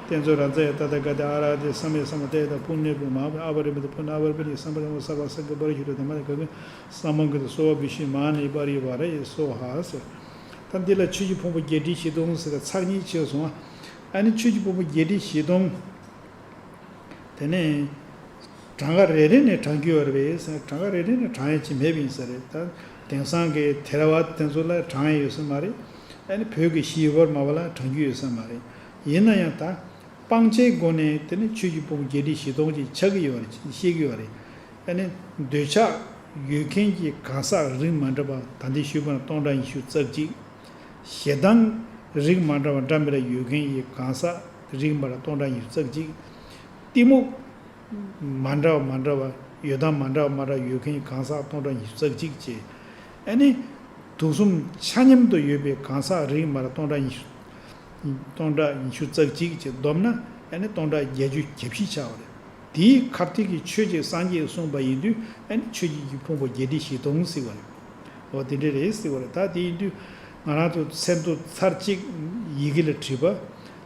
ཏེན་ཙོ་ར་ཛ་ཡ་ཏ་ཏ་ག་ཏ་ཨ་ར་ཏེ་སམ་ཡ་སམ་བ་ཏེ་ཏ་པུ་ནེ་པུ་མ་ཨ་པ་རི་པ་ཏ་པུ་ནེ་ཨ་པ་རི་པ་ཏ་ཡ་སམ་བ་ཏ་སརྦ་སངྒ་པ་རི་ཞུ་ཏེ་དྷརྨ་ཏེ་གང་གི་སམ་བ་གི་ཏ་སོ་བ་བི་ཤི་མ་ནི་པ་རི་བ་རེ་སོ་ཧ་ཟེར། ད་འདི་ལ་ཆོས་ཀྱི་ཕུང་པོ་བརྒྱད་ཁྲི་བཞི་སྟོང་ཟེར་ཏེ་ཚར་གཉིས་ཕྱེ་སོང་ཨ། ཨ་ནི་ཆོས་ཀྱི་ཕུང་པོ་བརྒྱད་ཁྲི་བཞི་སྟོང་ དེ་ནས་གྲངས་ཀ་རེ་རེ་ནས་བགྲང་རྒྱུ་ཡོད་རེད་པས། གྲངས་ཀ་རེ་རེ་ནས་བགྲང་ཡ་ཅིག་མེད་པ་ཡིན་ས་རེད། ད་དེང་སང་གི་ཐེ་ར་ཝཱད་དེ་ཚོ་ལ་བགྲང་ཡ་ཡོད་ས་མ་རེད། ཨ་ནི་བོད་ཀྱི་གཞི་ཡི་བར་མ་བ་ལ་བགྲང་རྒྱུ་ཡོད་ས་མ་རེད། ཡིན་ན་ཡང་ད་སྤང་བྱའི་སྒོ་ནས་དེ་ནི་ཆོས་ཀྱི་ཕུང་པོ་བརྒྱད་ཁྲི་བཞི་སྟོང་ཅིག་ཆགས་ཀྱི་ཡོད་རེད། བཤད་ཀྱི་ཡོད་རེད། ཨ་ནི་འདོད་ཆགས་ཡོད་མཁན་གྱི་གང་ཟག་རིགས་མ་འདྲ་བ་ད་ལྟའི་ཤུལ་པ་ན་སྟོང་ཕྲག་ཉི་ཤུ་རྩ་གཅིག། ཞེ་སྡང་རིགས་མ་འདྲ་བ་འདྲ་མི་འདྲ་ཡོད་མཁན་གྱི་གང་ཟག་རིགས་མ་འདྲ་སྟོང་ཕྲག་ཉི་ཤུ་རྩ་གཅིག། གཏི་མུག་མ་འདྲ་བ་མ་འདྲ་བ་ཡོད་སྟངས་མ་འདྲ་བ་མ་འདྲ་ཡོད་མཁན་གྱི་གང་ཟག་སྟོང་ཕྲག་ཉི་ཤུ་རྩ་གཅིག་བཅས། ཨ་ནི་དུག་གསུམ་ཆ་མཉམ་དུ་ཡོད་པའི་གང་ཟག་རིགས་མ་འདྲ་སྟོང་ཕྲག་ཉི་ཤུ་སྟོང་ཕྲག་ཉི་ཤུ་རྩ་གཅིག་བཅས་བསྡོམས་ན་ཨ་ནི་སྟོང་ཕྲག་བརྒྱད་ཅུ་གྱ་བཞི་ཆགས་པ་རེད། དེའི་ཁ་ཐུག་གི་ཆོས་ཅིག་སངས་རྒྱས་གསུངས་པ་ཡིན་དུས་ཨ་ནི་ཆོས་ཀྱི་ཕུང་པོ་བརྒྱད་ཁྲི་བཞི་སྟོང་ཟེར་བ་རེད། འོ་དེ་འདྲ་རེད་ཟེར་བ་རེད། ད་དེ་ཡིན་དུས་ང་རང་ཚོ་མཚན་ཐོ་ཚར་གཅིག་ཡི་གེ་ལ་བྲིས་པ།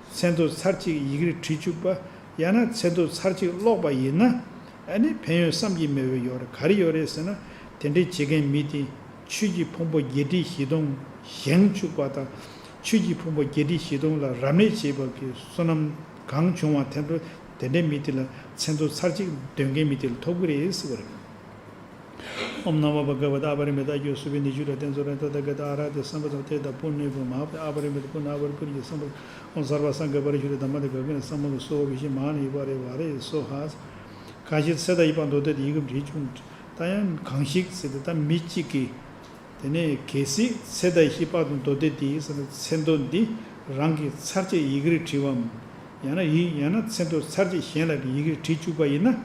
མཚན་ཐོ་ཚར་གཅིག་ཡི་གེ་ལ་བྲིས་བཅུག་པ། ཡང་ན་མཚན་ཐོ་ཚར་གཅིག་ཀློག་པ་ཡིན་ན་ཨ་ནི་ཕན་ཡོན་བསམ་གྱིས་མི་ཁྱབ་ཡོད་རེད། ག་རེ་ཡོད་རེད་ཟེར་ན། དེ་འདྲ་བྱེད་མཁན་མི་དེ་ཆོས་ཀྱི་ཕུང་པོ་བརྒྱད་ཁྲི་བཞི་སྟོང་བཞེངས་བཅུག་པ་དང་། ཆོས་ཀྱི་ཕུང་པོ་བརྒྱད་ཁྲི་བཞི་སྟོང་ལ་རབ་གནས་བྱེད་པ་གི་བསོད་ནམས་གང་བྱུང་བ་དེ་འདྲ་དེ་འདྲའི་མི་དེ་ལ་མཚན་ཐོ་ཚར་གཅིག་འདོན་མཁན་མི་དེ་ལ་ཐོབ་ཀྱི་རེད་ཟེར་བ་རེད། ཨོཾ་ན་མོ་བྷ་ག་ཝ་ཏ། ཨ་པ་རི་མི་ཏ་ཨ་ཏྱོ་སུ་བེ་ནི་ཇུ་ར་ཏེན་ཙོ་ར་ཏ་ཐ་ག་ཏ་ཨ་ར་ཏེ་སམ་བྷ་ཏ་ཏེ་ད་པུ་ནེ་པུ་མ་ཧཱ་པུ་ཨ་པ་རི་མི་ཏ་པུ་ན་ཨ་པ་རི་པུ་རི་ཡེ་སམ་བྷ། ཨོཾ་སརྦ་སངྒྷ་པ་རི་ཤུ་ཏ་དྷམ་མ་ཏེ་ག་ག་ནེ་སམ་མ་ག་སོ་བི་ཤི་མ་ཧཱ་ནི་ཡེ་པ་རེ་བ་རེ་སོ་ཧ། གང་ཞིག་ཚེ་དང་བཅས་པ་མདོ་སྡེ་འདི་ཡི་གེར་བྲིས་བྱུང་། ད་ཡང་གང་ཞིག་ཟེར་ཏེ་ད་མི་གཅིག་གིས། དེ་ནས་གལ་སྲིད་ཚེ་དང་བཅས་པ་དང་མདོ་སྡེ་འདི་ཟེར་ན་མཚན་ཐོ་འདི་རང་གིས་ཚར་གཅིག་ཡི་གེར་བྲིས་པའམ། ཡང་ན་ཡི་ཡང་ན་མཚན་ཐོ་ཚར་གཅིག་གཞན་ལ་ཡི་གེར་བྲིས་བཅུག་པ་ཡིན་ན།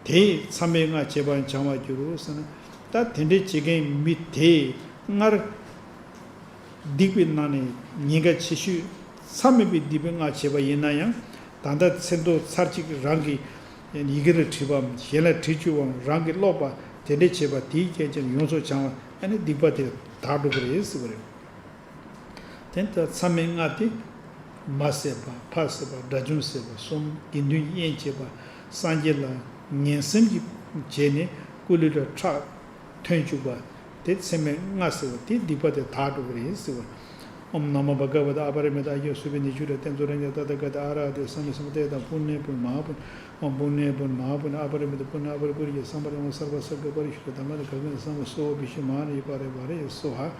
དེས་མཚམས་མེད་ལྔ་བྱས་པ་ཡང་བྱང་བར་འགྱུར་རོ་ཟེར་ན། ད་དེ་འདྲའི་བྱེད་མཁན་མི་དེས་སྔར་སྡིག་པའི་ནང་ནས་ཉེན་ཁ་ཆེ་ཤོས་མཚམས་མེད་པའི་སྡིག་པའི་ལྔ་བྱས་པ་ཡིན་ན་ཡང་། ད་ལྟ་མཚན་ཐོ་ཚར་གཅིག་རང་གིས་ཡི་གེར་བྲིས་པའམ་གཞན་ལ་བྲིས་བཅུག་པའམ་རང་གིས་ཀློག་པ་དེ་འདྲ་བྱས་པ་དེའི་རྐྱེན་གྱིས་ཡོངས་སུ་བྱང་བ་ཨ་ནི་སྡིག་པ་དེ་དག་འགྲོ་གི་རེད་ཟེར་བ་རེད། དེ་ལྟར་མཚམས་མེད་ལྔ་སྟེ། མ་བསད་པ། ཕ་བསད་པ། དགྲ་བཅོམ་བསད་པ་གསུམ། དགེ་འདུན་དབྱེན་བྱེད་པ། སངས་རྒྱས་ལ་ངན་སེམས་ཀྱིས་བྱས་ནས་སྐུ་ལུས་ལ་ཁྲག་ཐོན་བཅུག་པ། དེ་མཚམས་མེད་ལྔ་ཟེར་བ་དེ་སྡིག་པ་དེ་དག་འགྲོ་གི་རེད་ཟེར་བ། ཨོཾ་ན་མོ་བྷ་ག་ཝ་ཏ། ཨ་པ་རི་མི་ཏ་ཨ་ཏྱོ་སུ་བེ་ནི་ཇུ་ར་ཏེན་ཙོ་ར་ཏ་ཐ་ག་ཏ་ཨ་ར་ཏེ་སམ་མ་སམ་བྷ་ཏེ་ད་པུ་ནེ་པུ་མ་ཧཱ་པུ། ཨོཾ་པུ་ནེ་པུ་མ་ཧཱ་པུ་ན་ཨ་པ་རི་མི་ཏ་པུ་ན་ཨ་པ་རི་པུ་རི་ཡེ་སམ་བྷ་རེ། ཨོཾ་སརྦ་སངྒྷ་པ་རི་ཤུ་ཏ་དྷམ་མ་ཏེ་ག་ག་ནེ་སམ་མ་ག་སོ་བི་ཤི་མ་ཧཱ་ནི་ཡེ་པ་རེ་བ་རེ་ཡེ་སོ་ཧ།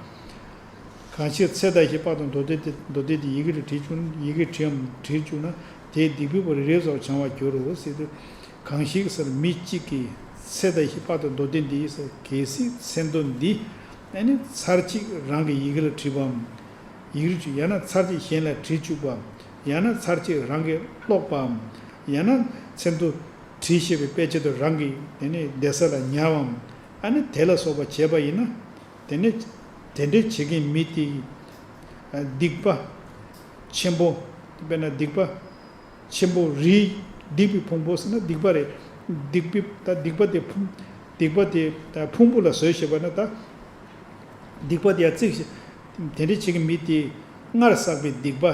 གང་ཞིག་ཚེ་དང་བཅས་པ་དང་མདོ་སྡེ་དེ་མདོ་སྡེ་དེ་ཡི་གེར་བྲིས་བཅུག་ཡི་གེར་བྲིའམ་བྲིས་བཅུག་ན་དེའི་སྡིག་པའི་བར་རེ་རེ་ཙམ་བྱང་བར་འགྱུར་རོ་ཟེར་དུས། གང་ཞིག་ཟེར་མི་གཅིག་གིས་ཚེ་དང་བཅས་པ་དང་མདོ་སྡེ་འདི་ཟེར་གལ་སྲིད་མཚན་ཐོ་འདི་ཨ་ནི་ཚར་གཅིག་རང་གི་ཡི་གེ་ལ་བྲིས་པའམ། ཡི་གེར་བྲིས་ཡང་ན་ཚར་གཅིག་གཞན་ལ་བྲིས་བཅུག་པའམ། ཡང་ན་ཚར་གཅིག་རང་གིས་ཀློག་པའམ། ཡང་ན་མཚན་ཐོ་བྲིས་བཞག་པའི་དཔེ་ཆ་དེ་རང་གི་དེ་ནས་བསྡད་ས་ལ་ཉར་བའམ། ཨ་ནི་དེ་ལ་སོགས་པ་བྱས་པ་ཡིན་ན། དེ་ནས་དེ་འདྲའི་བྱེད་མཁན་མི་དེ་ཡིས་སྡིག་པ་ཆེན་པོ། དཔེར་ན་སྡིག་པ་ཆེན་པོ་རིགས། སྡིག་པའི་ཕུང་པོ་ཟེར་ན་སྡིག་པ་རེད། སྡིག་པའི་ད་སྡིག་པ་དེ་ཕུང་སྡིག་པ་དེ་ད་ཕུང་པོ་ལ་བཟོས་བཞག་པ་ན་ད་སྡིག་པ་དེ་ཡང་བརྩིགས་བཞག་དེ་འདྲའི་བྱེད་མཁན་མི་དེ་སྔར་བསགས་པའི་སྡིག་པ་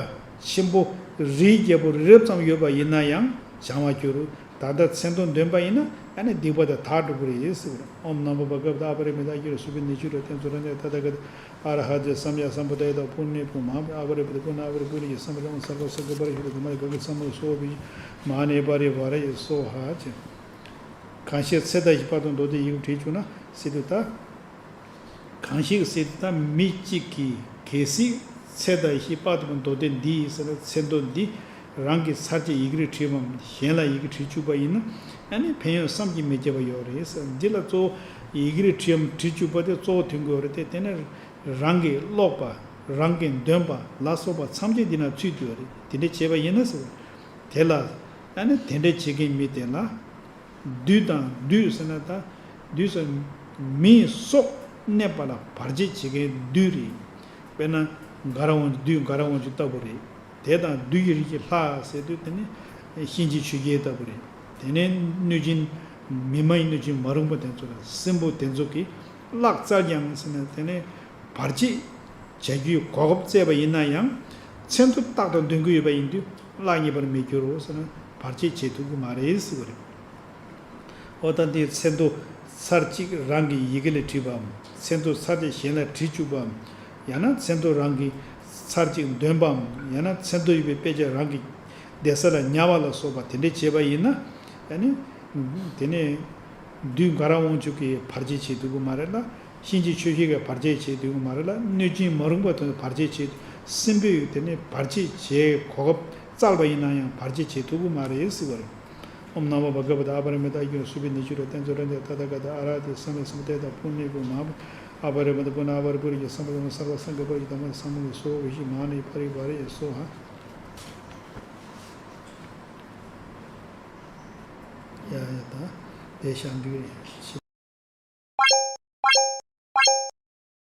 ཆེན་པོ་རིགས་བརྒྱད་པོ་རི་རབ་ཙམ་ཡོད་པ་ཡིན་ན་ཡང་བྱང་བར་འགྱུར། ད་ལྟ་མཚན་ཐོ་འདོན་པ་ཡིན་ན་ཨ་ནི་སྡིག་པ་དེ་དག་འགྲོ་གི་རེད་ཟེར་བ་རེད། ཨོཾ་ན་མོ་བྷ་ག་ཝ་ཏ། ཨ་པ་རི་མི་ཏ་ཨ་ཏྱོ་སུ་བེ་ནི་ཇུ་ར་ཏེན་ཙོ་ར་ཏ་ཐ་ག་ཏ་ཨ་ར་ཧ་ཏེ་སམ་ཡ་སམ་བྷ་ཏེ་ད་པུ་ནེ་པུ་མ་ཧཱ་པུ་ཨ་པ་རི་པུ་ཏ་པུ་ན་ཨ་པ་རི་པུ་རི་ཡེ་སམ་བྷ་ཏེ་ཨོཾ་སརྦ་སངྒྷ་པ་རི་ཤུ་ཏ་དྷམ་མ་ཏེ་ག་ག་སམ་མ་ག་སོ་བི་མ་ཧཱ་ནི་ཡེ་པ་རེ་བ་རེ་ཡེ་སོ་ཧ་ཅེ། གང་ཞིག་ཚེ་དང་བཅས་པ་དང་མདོ་སྡེ་ཡི་གེར་བྲིས་བཅུག་ན་ཟེར་དུས་ད། གང་ཞིག་ཟེར་དུས་ད་མི་གཅིག་གིས་གལ་སྲིད་ཚེ་དང་བཅས་པ་དང་མདོ་སྡེ་འདི་ཟེར་ན་མཚན་ཐོ་འདི་རང་གིས་ཚར་གཅིག་ཡི་གེར་བྲིས་པའམ་གཞན་ལ་ཡི་གེར་བྲིས་བཅུག་པ་ཡིན་ན་ཨ་ནི་ཕན་ཡོན་བསམ་གྱིས་མི་ཁྱབ་པ་ཡོད་རེད་ཟེར། འདི་ལ་གཙོ་བོ་ཡི་གེར་བྲིས་པའམ་བྲིས་བཅུག་པ་དེ་གཙོ་བོ་དོན་གྱི་ཡོད་རེད་དེ། དེ་ནས་རང་གིས་ཀློག་པ་རང་གིས་འདོན་པ་ལ་སོགས་པ་ཐམས་ཅད་འདི་ན་ཚུད་དུ་ཡོད་རེད། དེ་འདྲ་བྱས་པ་ཡིན་ན་ཟེར། དེ་ལ་ཨ་ནི་དེ་འདྲ་བྱེད་མཁན་མི་དེ་ལ། བདུད་དང་བདུད་ཟེར་ན་ད་བདུད་ཟེར་མིའི་སྲོག་གནས་པ་ལ་བར་ཆད་བྱེད་མཁན་བདུད་རེད། དཔེར་ན་དགའ་རབ་དབང་ཕྱུག་བདུད་དགའ་རབ་དབང་ཕྱུག་ལྟ་བུ་རེད། དེ་དང་བདུད་ཀྱི་རིགས་ཀྱི་ལྷ་ཟེར་དུས་དེ་ནི་གཤིན་རྗེ་ཆོས་རྒྱལ་ལྟ་བུ་རེད། དེ་ནས་གནོད་སྦྱིན་མི་མ་ཡིན་གནོད་སྦྱིན་མ་རུངས་པ་དེ་ཚོ་ལ་སྲིན་པོ་དེ་ཚོ་གིས་གླགས་བཙལ་ཀྱང་ཟེར་ན་དེ་ནས་བར་ཆད་བྱ་རྒྱུའི་གོ་སྐབས་བཙལ་བ་ཡིན་ན་ཡང་མཚན་ཐོ་ཏག་ཏག་འདོན་གྱི་ཡོད་པ་ཡིན་དུས་གླགས་རྙེད་པར་མི་འགྱུར་རོ་ཟེར་ན་བར་ཆད་བྱེད་ཐུབ་ཀྱི་མ་རེད་ཟེར་བ་རེད། འོ་ད་འདི་མཚན་ཐོ་ཚར་གཅིག་རང་གི་ཡི་གེ་ལ་བྲིས་པའམ་མཚན་ཐོ་ཚར་གཅིག་གཞན་ལ་བྲིས་བཅུག་པའམ་ཡང་ན་མཚན་ཐོ་རང་གིས་ཚར་གཅིག་འདོན་པའམ་ཡང་ན་མཚན་ཐོ་ཡོད་པའི་དཔེ་ཆ་རང་གི་བསྡད་ས་ལ་ཉར་བ་ལ་སོགས་པ་དེ་འདྲ་བྱས་པ་ཡིན་ན། ཡ་ནི། དེ་ནས་བདུད་དགའ་རབ་དབང་ཕྱུག་གིས་བར་ཆད་བྱེད་ཐུབ་ཀྱི་མ་རེད་ལ། གཤིན་རྗེ་ཆོས་སྐྱོང་གིས་བར་ཆད་བྱེད་ཐུབ་ཀྱི་མ་རེད་ལ། གནོད་སྦྱིན་མ་རུངས་པ་དེ་ཚོས་བར་ཆད་བྱེད། སྲིན་པོས་དེ་ནས་བར་ཆད་བྱེད་གོ་སྐབས་བཙལ་བ་ཡིན་ན་ཡང་བར་ཆད་བྱེད་ཐུབ་ཀྱི་མ་རེད་ཟེར་བ་རེད། ཨོཾ་ནམོ་བྷ་ག་བཏ་ཨ་པ་རི་མི་ཏ་ཨ་གྱ་སུ་བྷི་ནི་ཅུ་ར་ཏེ་ཛོ་ར་ཏེ་ཏ་ཐཱ་ག་ཏ་ཨ་ར་ཏེ་སམ་མ་སམ་བུ་ཏེ་ཏ་པུ་ནེ་ཀོ་མ་ཨ་པ་རི་མི་ཏ་པུ་ན་ཨ་པ་རི་པུ་རི་ཡེ་སམ་བ་ཏ་མ་སརྦ་སངས་རྒྱས་པ་ཡི་དམ་པ་སམ་མ་ལ་སོ་བི་ཤི་མ་ནི་པ་རི་བ་རི་ཡེ་སོ་ཧ། ཡ་ཡ་ད་དེ་ཤ་འདུས་ཤི།